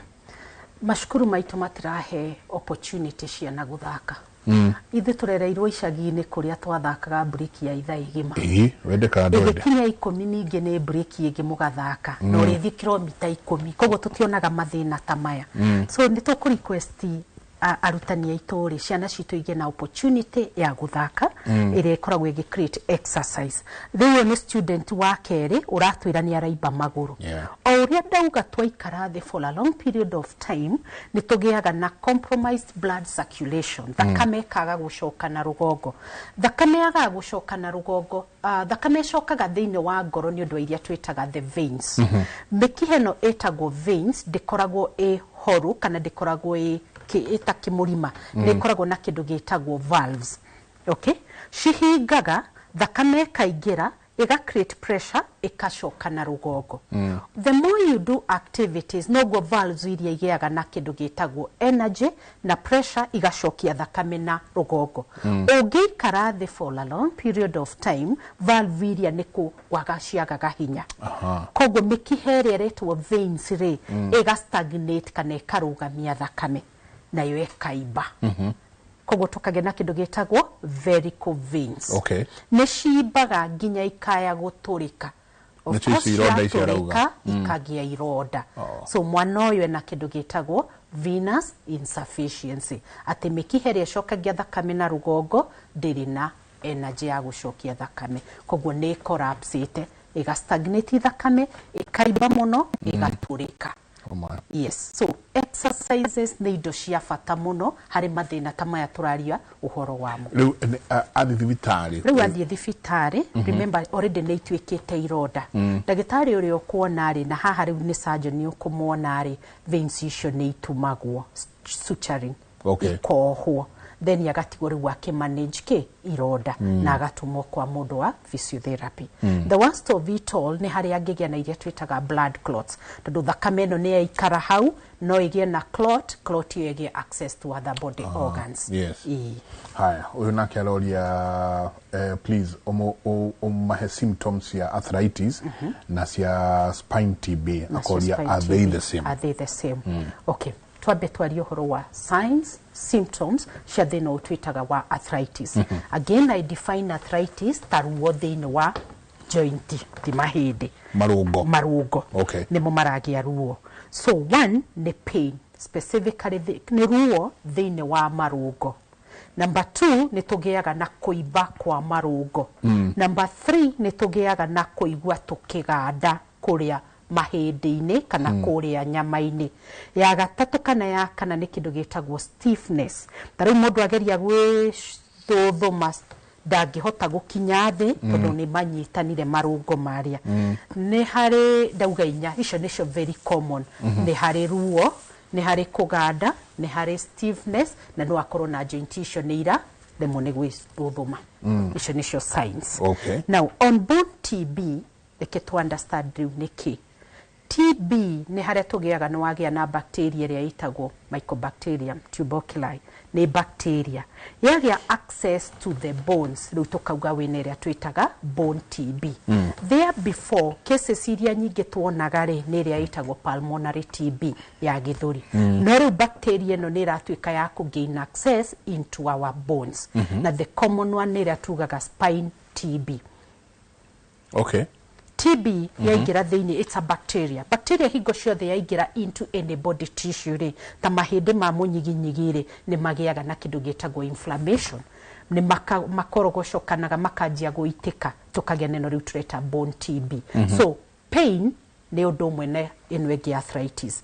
Macukuru maitũ matirahe opportunity ciana gũthaka. Ithuĩ tũrereirwo icagi-inĩ kũrĩa twathakaga breki ya ithaa igima. Ĩĩ, wende kana ndwende. Ĩgĩkinya 10 ningĩ nĩ breki ĩngĩ mũgathaka, na ũrĩthiĩ kilomita 10, koguo tũtionaga mathĩna ta maya. So nĩ tũkũ request arutani aitũ rĩ, ciana citũ igĩe na opportunity ya gũthaka ĩrĩa ĩkoragwo ĩgĩ create exercise. Rĩu ũyũ nĩ student wa kerĩ ũratwĩra nĩ araimba magũrũ. O ũrĩa ndauga, twaikara thĩ for a long period of time nĩ tũgĩaga na compromised blood circulation. Thakame ĩkaga gũcoka na rũgongo, thakame yagaga gũcoka na rũgongo, thakame ĩcokaga thĩinĩ wa ngoro nĩ ũndũ wa iria twĩtaga the veins. Mĩkiha ĩno ĩtagwo veins ndĩkoragwo ĩ horu kana ndĩkoragwo ĩ ĩta kĩmũrima, nĩ ĩkoragwo na kĩndũ gĩtagwo valves. Okay, cihingaga, thakame ĩkaingĩra, Ĩga create pressure, ĩkacoka na rũgongo. The more you do activities, noguo valves iria igĩaga na kĩndũ gĩtagwo energy na pressure, igacokia thakame na rũgongo. Ũngĩikara thĩ for a long period of time, valve iria nĩ kwaga ciagaga hinya. Koguo mĩkiha ĩrĩa ĩretwo veins rĩ, ĩga stagnate kana ĩkarũgamia thakame, nayo ĩkaimba. Koguo tũkagĩa na kĩndũ gĩtagwo varicose veins. Nĩ cimbaga nginya ikaya gũtũrĩka. Of Nĩcio course, icio ironda icio arauga. ciatũrĩka, ikagĩa ironda. So mwana ũyũ ena kĩndũ gĩtagwo venous insufficiency, atĩ mĩkiha ĩrĩa ĩcokagia thakame na rũgongo ndĩrĩ na energy ya gũcokia thakame, koguo nĩ collapsĩte, ĩga stagnate thakame, ĩkaimba mũno, ĩgatũrĩka. Oh my. Yes, so exercises nĩ indo cia bata mũno harĩ mathĩna ta maya tũraria ũhoro wamo. Rĩu athiĩ thibitarĩ? Rĩu athiĩ thibitarĩ, remember already nĩ ituĩkĩte ironda. Ndagĩtarĩ ũrĩa ũkuona rĩ, na haha rĩu nĩ surgeon ũkũmuona rĩ, veins icio nĩ itumagwo, suturing, ikohwo, then agatigwo rĩu akĩmanage kĩ ironda, na agatũmwo kwa mũndũ wa physiotherapy. The worst of it all nĩ harĩa angĩgĩa na iria twĩtaga blood clots, tondũ thakame ĩno nĩ yaikara hau, no ĩgĩe na clot, clot ĩyo ĩgĩe access to other body organs. Ĩĩ. Haya, ũyũ nake aroria, please ũmahe symptoms cia arthritis na cia spine TB. Nacio Akoria, spine are they TB, the same? Are they the same? Okay, twambe twarie ũhoro wa signs, symptoms cia thĩna ũyũ twĩtaga wa arthritis. Again, I define arthritis ta ruo thĩinĩ wa joint, ti mahĩndĩ. Marũngo. Marũngo. Nĩmo maragĩa ruo. So one nĩ pain, specifically nĩ ruo thĩinĩ wa marũngo. Number two, nĩ tũgĩaga na kũimba kwa marũngo. Number three, nĩ tũgĩaga na kũigua tũkĩganda kũrĩa mahĩndĩ-inĩ kana kũrĩa nyama-inĩ. Ya gatatũ kana ya kana nĩ kĩndũ gĩtagwo stiffness. Ta rĩu mũndũ ageria gwĩthũthũma, ndangĩhota gũkinya thĩ, tondũ nĩ manyitanire marũngo marĩa. Nĩ harĩ ndauga inya, icio nĩcio very common. Nĩ harĩ ruo, nĩ harĩ kũganda, nĩ harĩ stiffness, na no akorwo na joint icio nĩ ira rĩmwe nĩ gwĩthũthũma. Icio nĩcio signs. Now on bone TB, reke tu understand rĩu nĩ kĩ TB. Nĩ harĩa tũgĩaga nĩ wagĩa na bacteria ĩrĩa ĩtagwo Mycobacterium tuberculosis. Nĩ bacteria yagĩa access to the bones, rĩu tũkauga wĩna ĩrĩa twĩtaga bone TB. There before, cases iria nyingĩ tuonaga rĩ, nĩ ĩrĩa ĩtagwo pulmonary TB ya gĩthũri. No rĩu bacteria ĩno nĩ ĩratuĩka ya kũ gain access into our bones, na the common one nĩ ĩrĩa tugaga spine TB. TB yaingĩra thĩinĩ, it's a bacteria. Bacteria hingo ciothe yaingĩra into any body tissue rĩ, ta mahĩndĩ ma mũnyiginyigi rĩ, nĩ magĩaga na kĩndũ gĩtagwo inflammation, nĩ makorogocokanaga, makanjia gũitĩka, tũkagĩa neno rĩu tũreta bone TB. So pain nĩ ũndũ ũmwe na ĩno ĩngĩ arthritis.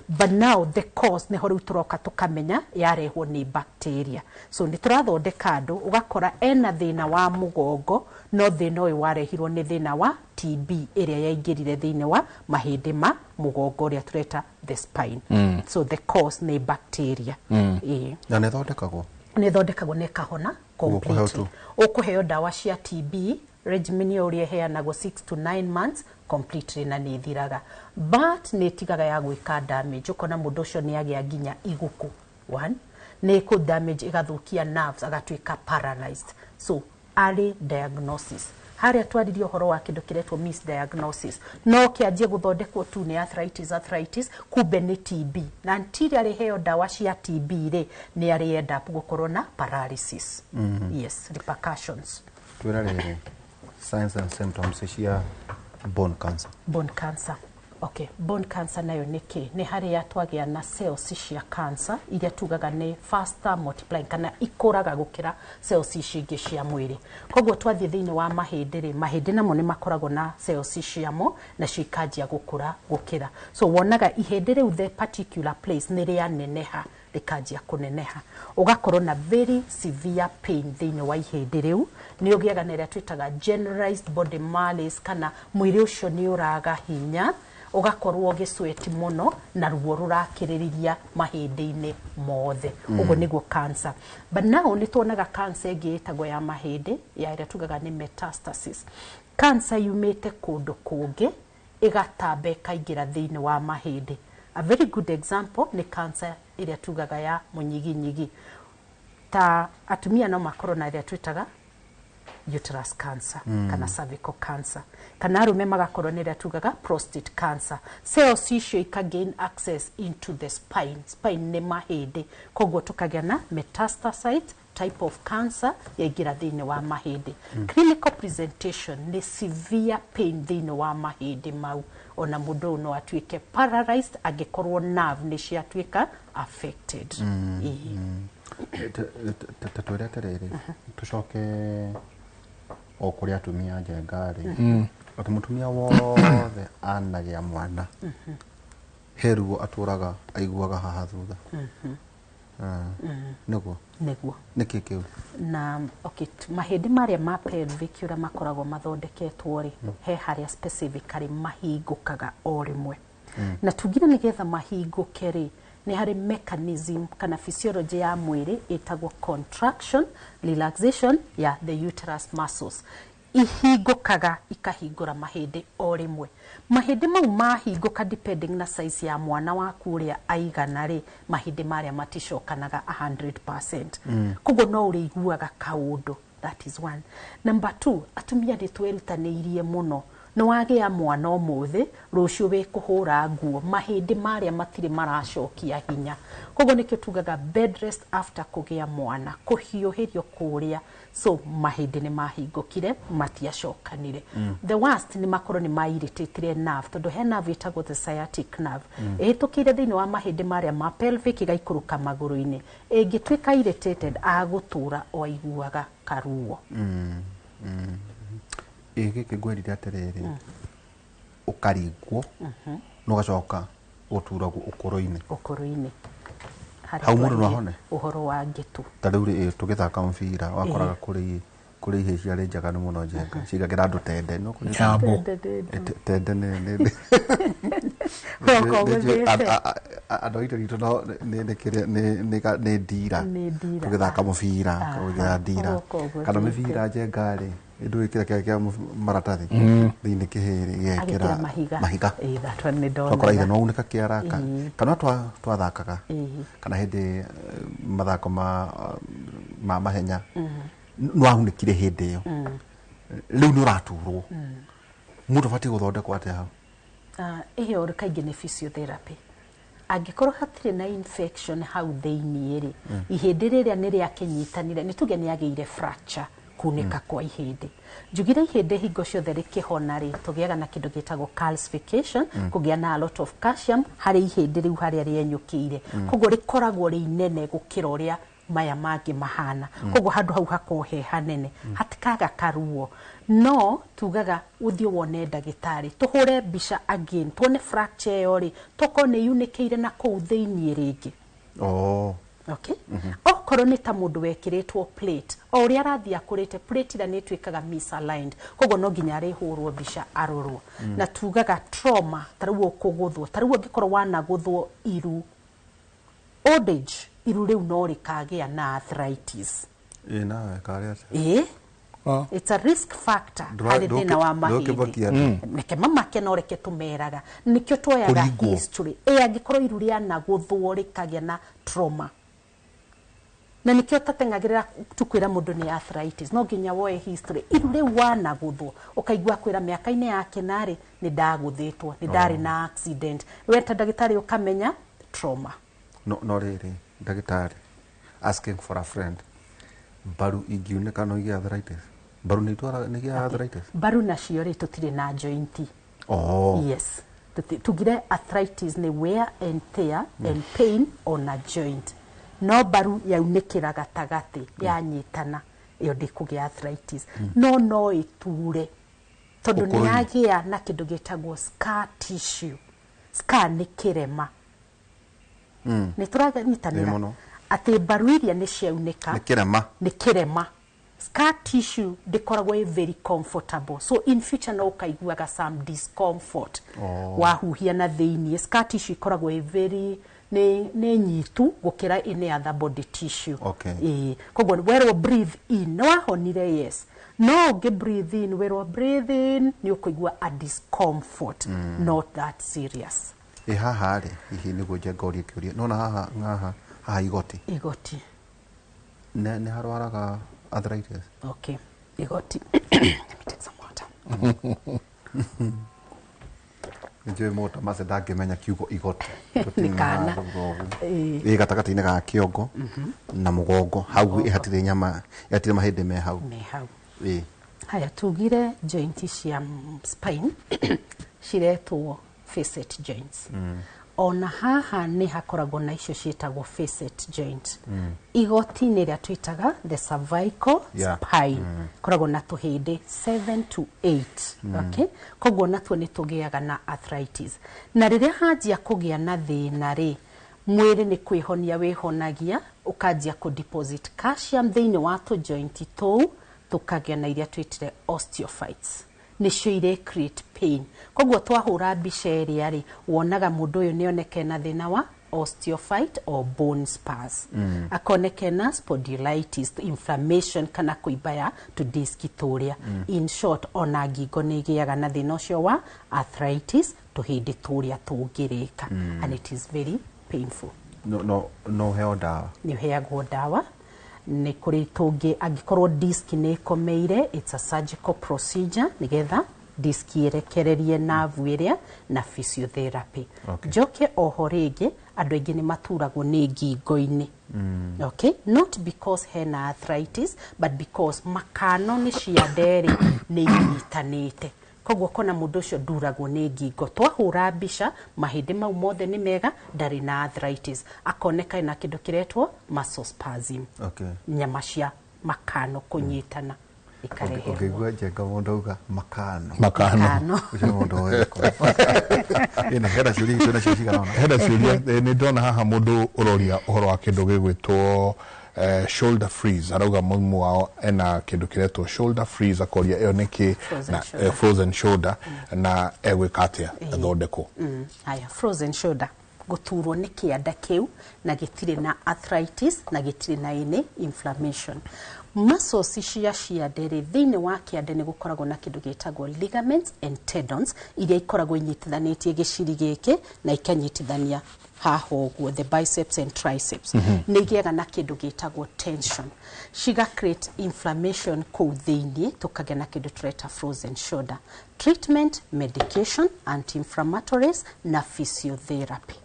But now the cause nĩho rĩu tũroka tũkamenya yarehwo nĩ bacteria. So nĩ tũrathondeka andũ, ũgakora ena thĩna wa mũgongo, no thĩna ũyũ warehirwo nĩ thĩna wa TB ĩrĩa yaingĩrire thĩinĩ wa mahĩndĩ ma mũgongo ũrĩa tũreta the spine. So the cause nĩ bacteria. Ĩĩ. Na nĩ ĩthondekagwo? Nĩ ĩthondekagwo na ĩkahona Ũkũheo completely. tu? Ũkũheo ndawa cia TB regimen ĩyo ũrĩa ĩheanagwo 6 to 9 months completely, na nĩ ĩthiraga, but nĩ ĩtigaga ya gwĩka damage. Ũkona mũndũ ũcio nĩ agĩa nginya iguku. One nĩ ĩkũ damage, ĩgathũkia nerves, agatuĩka paralyzed. So early diagnosis, harĩa twaririe ũhoro wa kĩndũ kĩretwo misdiagnosis, no kĩanjie gũthondekwo tu nĩ arthritis, arthritis, kumbe nĩ TB, na until arĩheo ndawa cia TB rĩ, nĩ arĩ end up gũkorwo na paralysis. Yes, repercussions. Twĩra rĩrĩ, signs and symptoms cia bone cancer. Bone cancer, okay. Bone cancer nayo nĩ kĩ? Nĩ harĩa twagĩa na cells cia cancer iria tugaga nĩ faster multiplying kana ikũraga gũkĩra cells ici ingĩ cia mwĩrĩ. Koguo twathiĩ thĩinĩ wa mahĩndĩ rĩ, mahĩndĩ namo nĩ makoragwo na cells ciamo, nacio ikanjia gũkũra gũkĩra. So wonaga ihĩndĩ rĩu, the particular place, nĩ rĩaneneha, rĩkanjia kũneneha, ũgakorwo na very severe pain thĩinĩ wa ihĩndĩ rĩu. Nĩ ũgĩaga na ĩrĩa twĩtaga generalized body malaise, kana mwĩrĩ ũcio nĩ ũraga hinya. Ũgakorwo ũgĩcweti mũno na ruo rũrakĩrĩrĩria mahĩndĩ-inĩ mothe. Ũguo nĩguo cancer. But now nĩ tuonaga cancer ĩngĩ ĩtagwo ya mahĩndĩ, ya ĩrĩa tugaga nĩ metastasis. Cancer yumĩte kũndũ kũngĩ ĩgatamba ĩkaingĩra thĩinĩ wa mahĩndĩ. A very good example nĩ cancer ĩrĩa tugaga ya mũnyiginyigi. Ta atumia no makorwo na ĩrĩa twĩtaga uterus cancer kana cervical cancer, kana arũme magakorwo nĩ ĩrĩa tugaga prostate cancer. Cells icio ika gain access into the spine. Spine nĩ mahĩndĩ, koguo tũkagĩa na metastasite type of cancer yaingĩra thĩinĩ wa mahĩndĩ. Clinical presentation nĩ severe pain thĩinĩ wa mahĩndĩ mau. Ona mũndũ ũyũ no atuĩke paralyzed angĩkorwo nerve nĩ ciatuĩka affected. Ĩĩ. Ta twĩre atĩrĩrĩ, tũcoke o kũrĩ atumia njenga rĩ, atĩ mũtumia wothe anagĩa mwana he ruo atũraga aiguaga haha thutha. Nĩguo? Nĩguo. Nĩkĩ kĩu? Na okay, mahĩndĩ marĩa ma pelvic ũrĩa makoragwo mathondeketwo rĩ, he harĩa specifically mahingũkaga o rĩmwe. Na tugire nĩgetha mahingũke rĩ, nĩ harĩ mechanism kana physiology ya mwĩrĩ ĩtagwo contraction relaxation ya the uterus muscles. Ihingũkaga ikahingũra mahĩndĩ o rĩmwe. Mahĩndĩ mau mahingũka, depending na size ya mwana waku ũrĩa aigana rĩ, mahĩndĩ marĩa maticokanaga 100%. Koguo no ũrĩiguaga kaũndũ. That is one. Number two, atumia nĩ twerutanĩirie mũno. Nĩ wagĩa mwana ũmũthĩ, rũciũ wĩ kũhũra nguo, mahĩndĩ marĩa matirĩ maracokia hinya. Koguo nĩkĩo tugaga bed rest after kũgĩa mwana, kũhiũhĩrio kũrĩa, so mahĩndĩ nĩ mahingũkire, matiacokanire. The worst nĩ makorwo nĩ ma-irritatire nerve, tondũ he nerve ĩtagwo the sciatic nerve, ĩhĩtũkĩire thĩinĩ wa mahĩndĩ marĩa ma pelvic ĩgaikũrũka magũrũ-inĩ. Ĩngĩtuĩka irritated, agũtũra o aiguaga karuo. Ĩ gĩkĩ ngwĩrire atĩrĩrĩ, ũkaringwo na ũgacoka gũturagwo ũkũrũ-inĩ. Ũkũrũ-inĩ. Harĩa Hau mũndũ no twaririe ahone? Ũhoro wa ngĩtũ. Ta rĩu rĩ, tũgĩthaka mũbira wakoraga kũrĩ ihĩĩ ciarĩ njaganu mũno njenga cigagĩra andũ tende no kũrĩ Nyambo. Tende nĩ Woka ũgũthĩte. Andũ a itũ ritũ no nĩ kĩrĩa nĩ ndira. Nĩ ndira. Tũgĩthaka mũbira kũgĩra ndira Woka ũgũthĩte. kana mĩbira njenga rĩ, ndũĩ kĩrĩa kĩrĩa kĩa maratathi thĩinĩ kĩhĩrĩ gĩekĩra Agĩkĩra mahiga. Mahiga. Ĩĩ, that one nĩ twakora ithe ndonaga. no unĩka kĩara kana twathakaga kana hĩndĩ mathako ma mahenya nĩ wahunĩkire hĩndĩ ĩyo, rĩu nĩ ũraturwo, mũndũ abatiĩ gũthondekwo atĩa hau? Ah, ĩyo kaingĩ nĩ physiotherapy. Angĩkorwo hatirĩ na infection hau thĩiniĩ rĩ, ihĩndĩ rĩrĩa nĩ rĩakĩnyitanire, nĩ tuge nĩ agĩire fracture, kunĩka kwa ihĩndĩ. Njugire ihĩndĩ hingo ciothe rĩkĩhona rĩ, tũgĩaga na kĩndũ gĩtagwo calcification, kũgĩa na a lot of calcium harĩ ihĩndĩ rĩu harĩa rĩenyũkĩire. Koguo rĩkoragwo rĩ inene gũkĩra ũrĩa maya mangĩ mahana. Koguo handũ hau hakorwo he hanene, hatikaga karuo. No tugaga ũthiĩ wone ndagĩtarĩ, tũhũre mbica again, tuone fracture ĩyo rĩ, tokorwo nĩ yunĩkĩire na kũu thĩiniĩ rĩngĩ. Oh. Okay? Okorwo nĩ ta mũndũ wekĩrĩtwo plate, o ũrĩa arathiĩ akũrĩte, plate ĩrĩa nĩ ĩtuĩkaga misaligned, koguo no nginya arĩhũrwo mbica arorwo. Na tugaga trauma, ta rĩu ũkũgũthwo, ta rĩu ũngĩkorwo wanagũthwo iru old age, iru rĩu no rĩkagĩa na arthritis. Ĩ nawe karĩ atĩa? Ĩĩ. It's a risk factor harĩ thĩna wa mahĩndĩ. Ndũkĩmakia andũ. Reke mamake, no reke tũmeraga nĩkĩo tuoyaga Kũringwo. history. Ĩ, angĩkorwo iru rĩanagũthwo rĩkagĩa na trauma, na nĩkĩo tateng'agĩrĩra tukwĩra mũndũ nĩ arthritis, no nginya woe history. Iru rĩu wanagũthwo, ũkaigua kwĩra mĩaka-inĩ yake narĩ nĩ ndagũthĩtwo, nĩ ndarĩ na accident, we ta ndagĩtarĩ ũkamenya trauma. No rĩrĩ, ndagĩtarĩ, asking for a friend, mbaru ingiunĩka no igĩe arthritis? Mbaru nĩ itwaraga nĩ igĩaga arthritis? Mbaru nacio rĩ, tũtirĩ na joint. Oh. Yes. Tugire arthritis nĩ wear and tear and pain on a joint. No mbaru yaunĩkĩra gatagatĩ, yanyitana, ĩyo ndĩkũgĩa arthritis. No ĩture tondũ nĩ Ũkũrũ-inĩ. yagĩa na kĩndũ gĩtagwo scar tissue. Scar nĩ kĩrema. Nĩ tũranyitanĩra Ĩ mũno. atĩ mbaru iria nĩ ciaunĩka Nĩ kĩrema. Nĩ kĩrema. Scar tissue ndĩkoragwo ĩ very comfortable, so in future no ũkaiguaga some discomfort. Oh. Wahuhia na thĩiniĩ, scar tissue ĩkoragwo ĩ very nĩ nyitu gũkĩra any other body tissue. Ĩĩ, koguo werwo breathe in, nĩ wahonire, yes, no ũngĩ breathe in, werwo breathe in, nĩ ũkũigua a discomfort. Not that serious. Ĩ haha rĩ, hihi nĩguo nje ngorie kĩũria, nona haha haha haha igoti? Igoti. Nĩ harwaraga arthritis? Okay, igoti. Let me take some water. Nĩnjũĩ mũndũ ta Mercy ndangĩmenya kiugo igoti. Nĩ kana. Ĩĩ. Ĩ gatagatĩ-inĩ ga kĩongo na mũgongo hau. Mũgongo. Ĩ hatirĩ nyama, hatirĩ mahĩndĩ me hau? Me hau. Ĩ. Haya, tugire joint cia spine ciretwo facet joints. Ona haha nĩ hakoragwo na icio ciĩtagwo facet joint. Igoti-inĩ rĩa twĩtaga the cervical spine. Koragwo na tũhĩndĩ 7 to 8. Okay, koguo natuo nĩ tũgĩaga na arthritis, na rĩrĩa hanjia kũgĩa na thĩna rĩ, mwĩrĩ nĩ kwĩhonia wĩhonagia, ũkanjia kũ deposit calcium thĩinĩ wa tũ joint tũu, tũkagĩa na iria twĩtire osteophytes, nĩcio irĩ create pain. Koguo twahũra mbica ĩrĩa rĩ, wonaga mũndũ ũyũ nĩ oneke na thĩna wa osteophyte or bone spurs, akoneke na spondylitis inflammation kana kũimba ya tũdiski tũrĩa. In short, ona ngingo nĩ ĩgĩaga na thĩna ũcio wa arthritis, tũhĩndĩ tũrĩa tũngĩrĩka. And it is very painful. No heo ndawa? Nĩ ũheagwo ndawa. Nĩ kũrĩ tũngĩ, angĩkorwo disc nĩ ĩkomeire, it's a surgical procedure nĩgetha disc ĩrekererie nerve ĩrĩa, na physiotherapy. Njoke oho rĩngĩ, andũ aingĩ nĩ maturagwo nĩ ngingo-inĩ. Okay, not because hena arthritis, but because makano nĩ cia nderĩ nĩ inyitanĩte, koguo kona mũndũ ũcio nduragwo nĩ ngingo. Twahũra mbica, mahĩndĩ mau mothe nĩ mega, ndarĩ na arthritis, akoneka ena kĩndũ kĩretwo muscle spasm. Nyama cia makano kũnyitana ikarehe ruo. Ũngĩigua njenga mũndũ auga makano. Makano. Makano. Ũcio nĩ mũndũ ũĩ. Ĩna hena ciũria itũ nacio cigana ũna. Hena ciũria. Nĩ ndona haha mũndũ ũroria ũhoro wa kĩndũ gĩgwĩtwo shoulder freeze. Arauga mũrimũ wao ena kĩndũ kĩretwo shoulder freeze, akoria ĩyo nĩ kĩ. Frozen Na shoulder. Frozen shoulder, na egwĩka atĩa athondekwo? Haya, frozen shoulder, gũturwo nĩ kĩanda kĩu, na gĩtirĩ na arthritis na gĩtirĩ na any inflammation. Muscles cia ciande rĩ, thĩinĩ wa kĩande nĩ gũkoragwo na kĩndũ gĩtagwo ligaments and tendons, iria ikoragwo inyitithanĩtie gĩciri gĩkĩ na ikanyitithania haha ũguo, the biceps and triceps. Nĩ igĩaga na kĩndũ gĩtagwo tension, ciga create inflammation kũu thĩinĩ, tũkagĩa na kĩndũ tũreta frozen shoulder. Treatment, medication, anti-inflammatories na physiotherapy.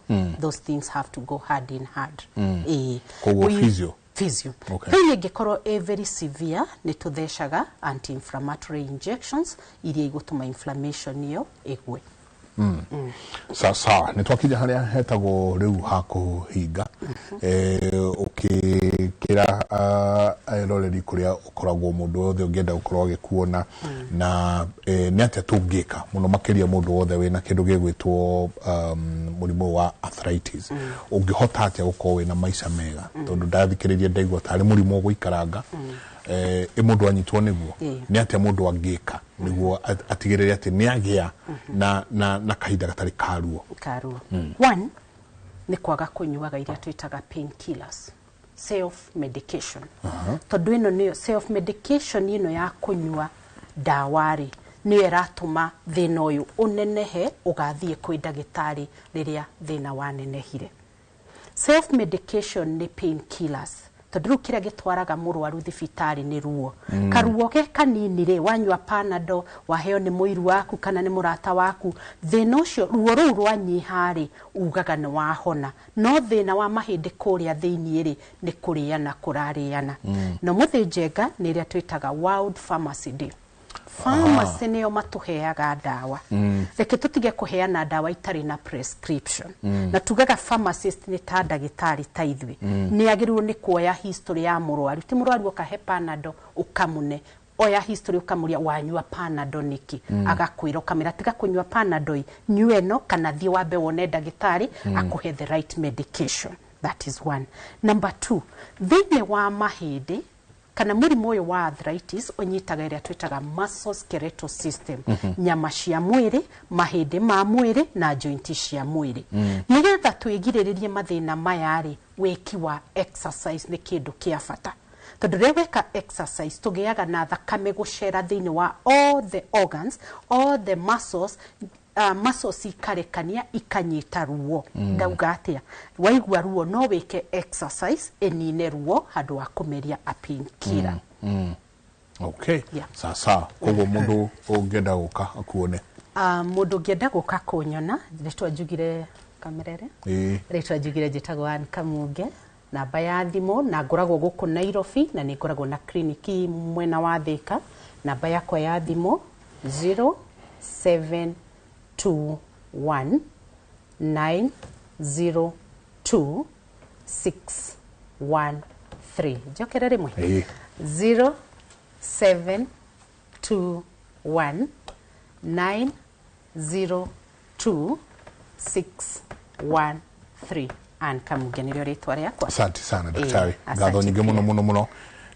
Those things have to go hand in hand. Ĩĩ. Koguo physio? Physio. Pain ĩngĩkorwo ĩ very severe, nĩ tũthecaga anti-inflammatory injections iria igũtũma inflammation ĩyo ĩgwe. Sawa, nĩ twakinya harĩa hetagwo rĩu ha kũhinga. Ũkĩkĩra eroreri kũrĩa ũkoragwo, mũndũ wothe ũngĩenda gũkorwo agĩkuona, na nĩ atĩa tũngĩka mũno makĩria mũndũ wothe wĩna kĩndũ gĩgwĩtwo mũrimũ wa arthritis, ũngĩhota atĩa gũkorwo wĩna maica mega? Tondũ ndathikĩrĩria ndaigua tarĩ mũrimũ ũgũikaranga. Ĩ mũndũ anyitwo nĩguo, nĩ atĩa mũndũ angĩka nĩguo atigĩrĩre atĩ nĩ agĩa na kahinda gatarĩ ka ruo? Karuo. One nĩ kwaga kũnyuaga iria twĩtaga pain killers, self medication, tondũ ĩno nĩyo self medication, ĩno ya kũnyua ndawa rĩ, nĩyo ĩratũma thĩna ũyũ ũnenehe, ũgathiĩ kwĩ ndagĩtarĩ rĩrĩa thĩna wanenehire. Self medication nĩ pain killers, tondũ rĩu kĩrĩa gĩtwaraga mũrwaru thibitarĩ nĩ ruo. Karuo ge kanini rĩ, wanyua Panadol, waheo nĩ mũiru waku kana nĩ mũrata waku, thĩna ũcio, ruo rũu rwanyiha rĩ, ugaga nĩ wahona, no thĩna wa mahĩndĩ kũrĩa thĩiniĩ rĩ, nĩ kũrĩana kũrarĩana. No mũthĩ njenga nĩ ĩrĩa twĩtaga World Pharmacy Day. Pharmacy nĩo matũheaga ndawa. Reke tũtige kũheana ndawa itarĩ na prescription. Na tugaga pharmacist nĩ ta ndagĩtarĩ ta ithuĩ. Nĩ agĩrĩirwo nĩ kuoya history ya mũrwaru, ti mũrwaru ũkahe Panadol ũkamũne. Oya history, ũkamũria wanyua Panadol nĩkĩ. Agakwĩra, ũkamwĩra tiga kũnyua Panadol, nyua ĩno, kana thiĩ wambe wone ndagĩtarĩ akũhe the right medication. That is one. Number two, thĩinĩ wa mahĩndĩ kana Kana mũrimũ ũyũ wa arthritis ũnyitaga ĩrĩa twĩtaga musculoskeletal system, nyama cia mwĩrĩ, mahĩndĩ ma mwĩrĩ na joint cia mwĩrĩ. Nĩgetha twĩgirĩrĩrie mathĩna maya rĩ, wĩki wa exercise nĩ kĩndũ kĩa bata, tondũ rĩrĩa weka exercise tũgĩaga na thakame gũcera thĩinĩ wa all the organs, all the muscles, muscles ikarekania ikanyita ruo. Ndauga atĩa? Waigua ruo no wĩke exercise ĩnine ruo handũ wa kũmeria a painkiller. Okay. Yeah. Sasa koguo mũndũ ũngĩenda gũka akuone? Mũndũ ũngĩenda gũka kũnyona, rĩtwa njugire kamera ĩrĩa? Ĩĩ. Rĩtwa njugire njĩtagwo Ann Kamunge, namba ya thimũ, na ngoragwo gũkũ Nairobi na nĩ ngoragwo na kliniki mwena wa Thika. Namba yakwa ya thimũ 0721 902 613. Njokere rĩmwe? Ĩĩ. 0721 902 613. Ann Kamunge nĩrĩo rĩtwa rĩakwa. Asante sana, daktari. Ĩĩ, asante. Ngatho nyingĩ mũno mũno mũno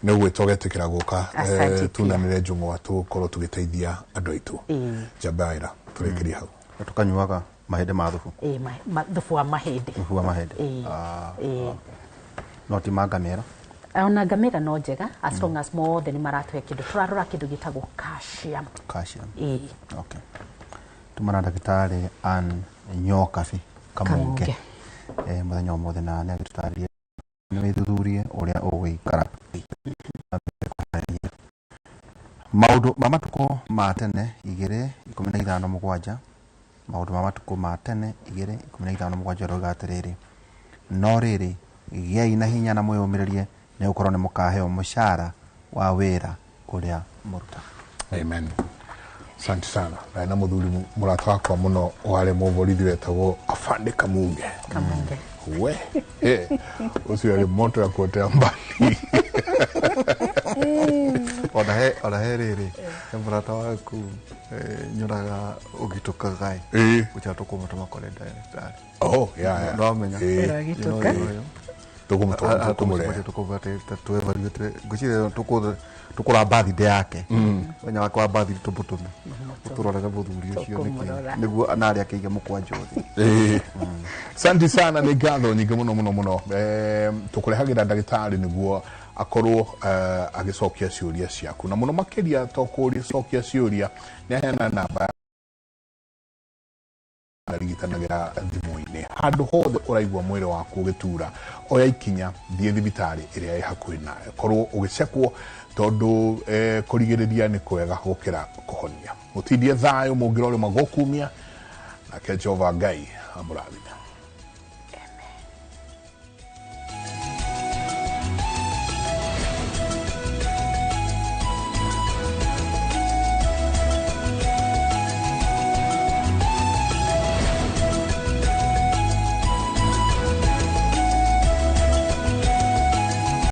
nĩ ũgwĩtwo ũgetĩkĩra gũka. Asante pia. Tunanĩre njũng'wa tũkorwo tũgĩteithia andũ aitũ. Ĩĩ. Njamba ĩra tũrĩkĩrie hau. Tũkanyuaga mahĩndĩ ma thubu? Ĩĩ, thubu wa mahĩndĩ. Thubu wa mahĩndĩ. Ĩĩ. Ah, Ĩĩ. no ti ma ngamĩra? Ona ngamĩra no njega, as long as mothe nĩ maratũhe kĩndũ tũrarora, kĩndũ gĩtagwo calcium. Calcium. Ĩĩ. Okay, tumana ndagĩtarĩ Ann Nyokabi Kamunge. Kamunge. Mũthenya ũmũthĩ na nĩ agĩtũtarĩria nĩ wĩthuthurie ũrĩa ũgũikara. Maũndũ ma matukũ ma tene 2:15 7, maũndũ ma matukũ ma tene 2:15 7 ĩroiga atĩrĩrĩ, no rĩrĩ, gĩai na hinya na mwĩyũmĩrĩrie, nĩ gũkorwo nĩ mũkaheo mũcara wa wĩra ũrĩa mũrutaga. Amen. Asante sana. Na na mũthuri mũrata wakwa mũno warĩ mũborithi wetagwo Afande Kamunge. Kamunge. We ũcio arĩ moto ya kuotea mbali. Ona he rĩrĩ, he mũrata waku nyonaga ũgĩtũkaga ĩ gũchara tũkũmũtũma kũrĩ ndagĩtarĩ. Oh, yeah. Nĩwamenya? Ũragĩtũka. Tũkũmũrehe. Ngwĩciria tũkũra birthday yake, mũthenya wake wa birthday, tũmũtũme ũtũrorere mũthuri ũcio nĩkĩ. Tũkũmũrora. Nĩguo narĩ akĩige mũkwanjũ thĩ. Ĩĩ. Asante sana, nĩ ngatho nyingĩ mũno mũno mũno. Tũkũrehagĩra ndagĩtarĩ nĩguo akorwo agĩcokia ciũria ciaku, na mũno makĩria to kũcokia ciũria, nĩ aheana namba arigitanagĩra thimũ-inĩ. Handũ hothe ũraigua mwĩrĩ waku ũgĩtura, oya ikinya, thiĩ thibitarĩ ĩrĩa ĩ hakuhĩ nawe, korwo ũgĩcekwo, tondũ kũrigĩrĩria nĩ kwega gũkĩra kũhonia. Mũtindie thayũ, mũngĩrorĩma gũkumia nake Jehova Ngai amũrathime.